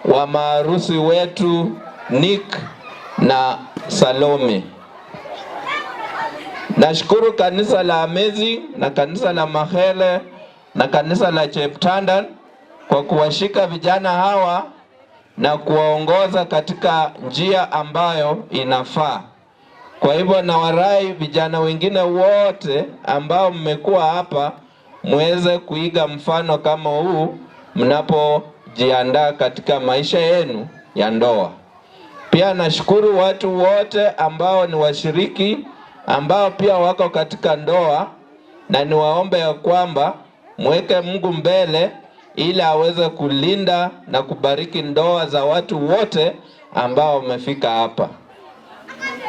wa maharusi wetu Nick na Salome. Nashukuru kanisa la Amazing na kanisa la Mahele na kanisa la Cheptandan kwa kuwashika vijana hawa na kuwaongoza katika njia ambayo inafaa. Kwa hivyo nawarai vijana wengine wote ambao mmekuwa hapa muweze kuiga mfano kama huu mnapojiandaa katika maisha yenu ya ndoa. Pia nashukuru watu wote ambao ni washiriki ambao pia wako katika ndoa, na niwaombe ya kwamba mweke Mungu mbele ili aweze kulinda na kubariki ndoa za watu wote ambao wamefika hapa.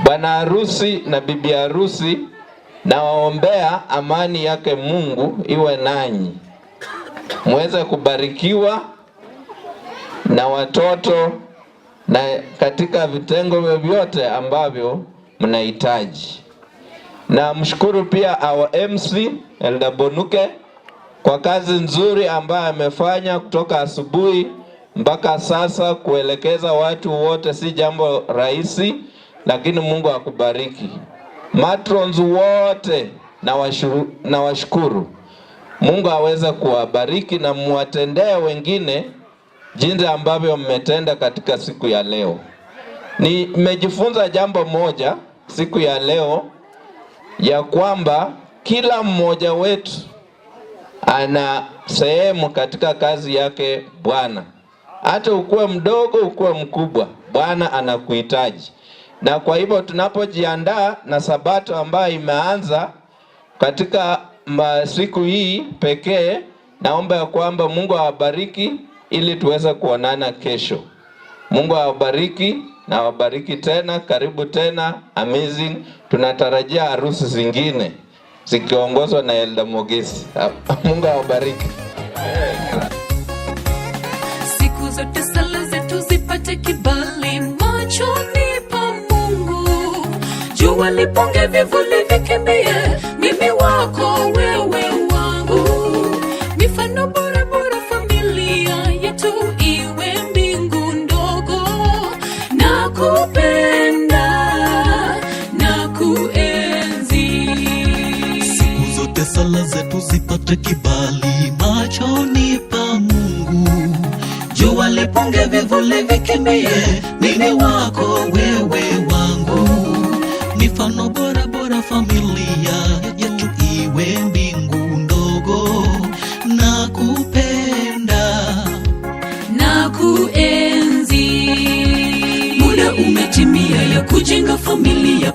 Bwana harusi na bibi harusi, nawaombea amani yake Mungu iwe nanyi, muweze kubarikiwa na watoto na katika vitengo vyovyote ambavyo mnahitaji. Na mshukuru pia our MC Elder Bonuke kwa kazi nzuri ambayo amefanya kutoka asubuhi mpaka sasa kuelekeza watu wote, si jambo rahisi, lakini Mungu akubariki. Matrons wote na washukuru. Mungu aweze kuwabariki na muwatendee wengine jinsi ambavyo mmetenda katika siku ya leo. Nimejifunza jambo moja siku ya leo, ya kwamba kila mmoja wetu ana sehemu katika kazi yake Bwana. Hata ukuwe mdogo, ukuwe mkubwa, Bwana anakuhitaji. Na kwa hivyo tunapojiandaa na Sabato ambayo imeanza katika siku hii pekee, naomba ya kwamba Mungu awabariki ili tuweze kuonana kesho. Mungu awabariki na awabariki tena. Karibu tena Amazing. Tunatarajia harusi zingine zikiongozwa na Elder Mogesi. Mungu awabariki. Siku zote sala zetu zipate kibali machoni pa Mungu. Jua lipunge, vivuli vikimbie, mimi wako wewe wangu. Mifano bora bora, familia yetu iwe mbingu ndogo. Nakupenda na kuenzi. Siku zote sala zetu zipate kibali machoni pa Mungu. Jua lipunge, vivuli vikimbie, mimi wako wewe wangu. Mifano bora bora, familia yetu iwe mbingu ndogo. Nakupenda na kuenzi. Muda umetimia ya kujenga familia.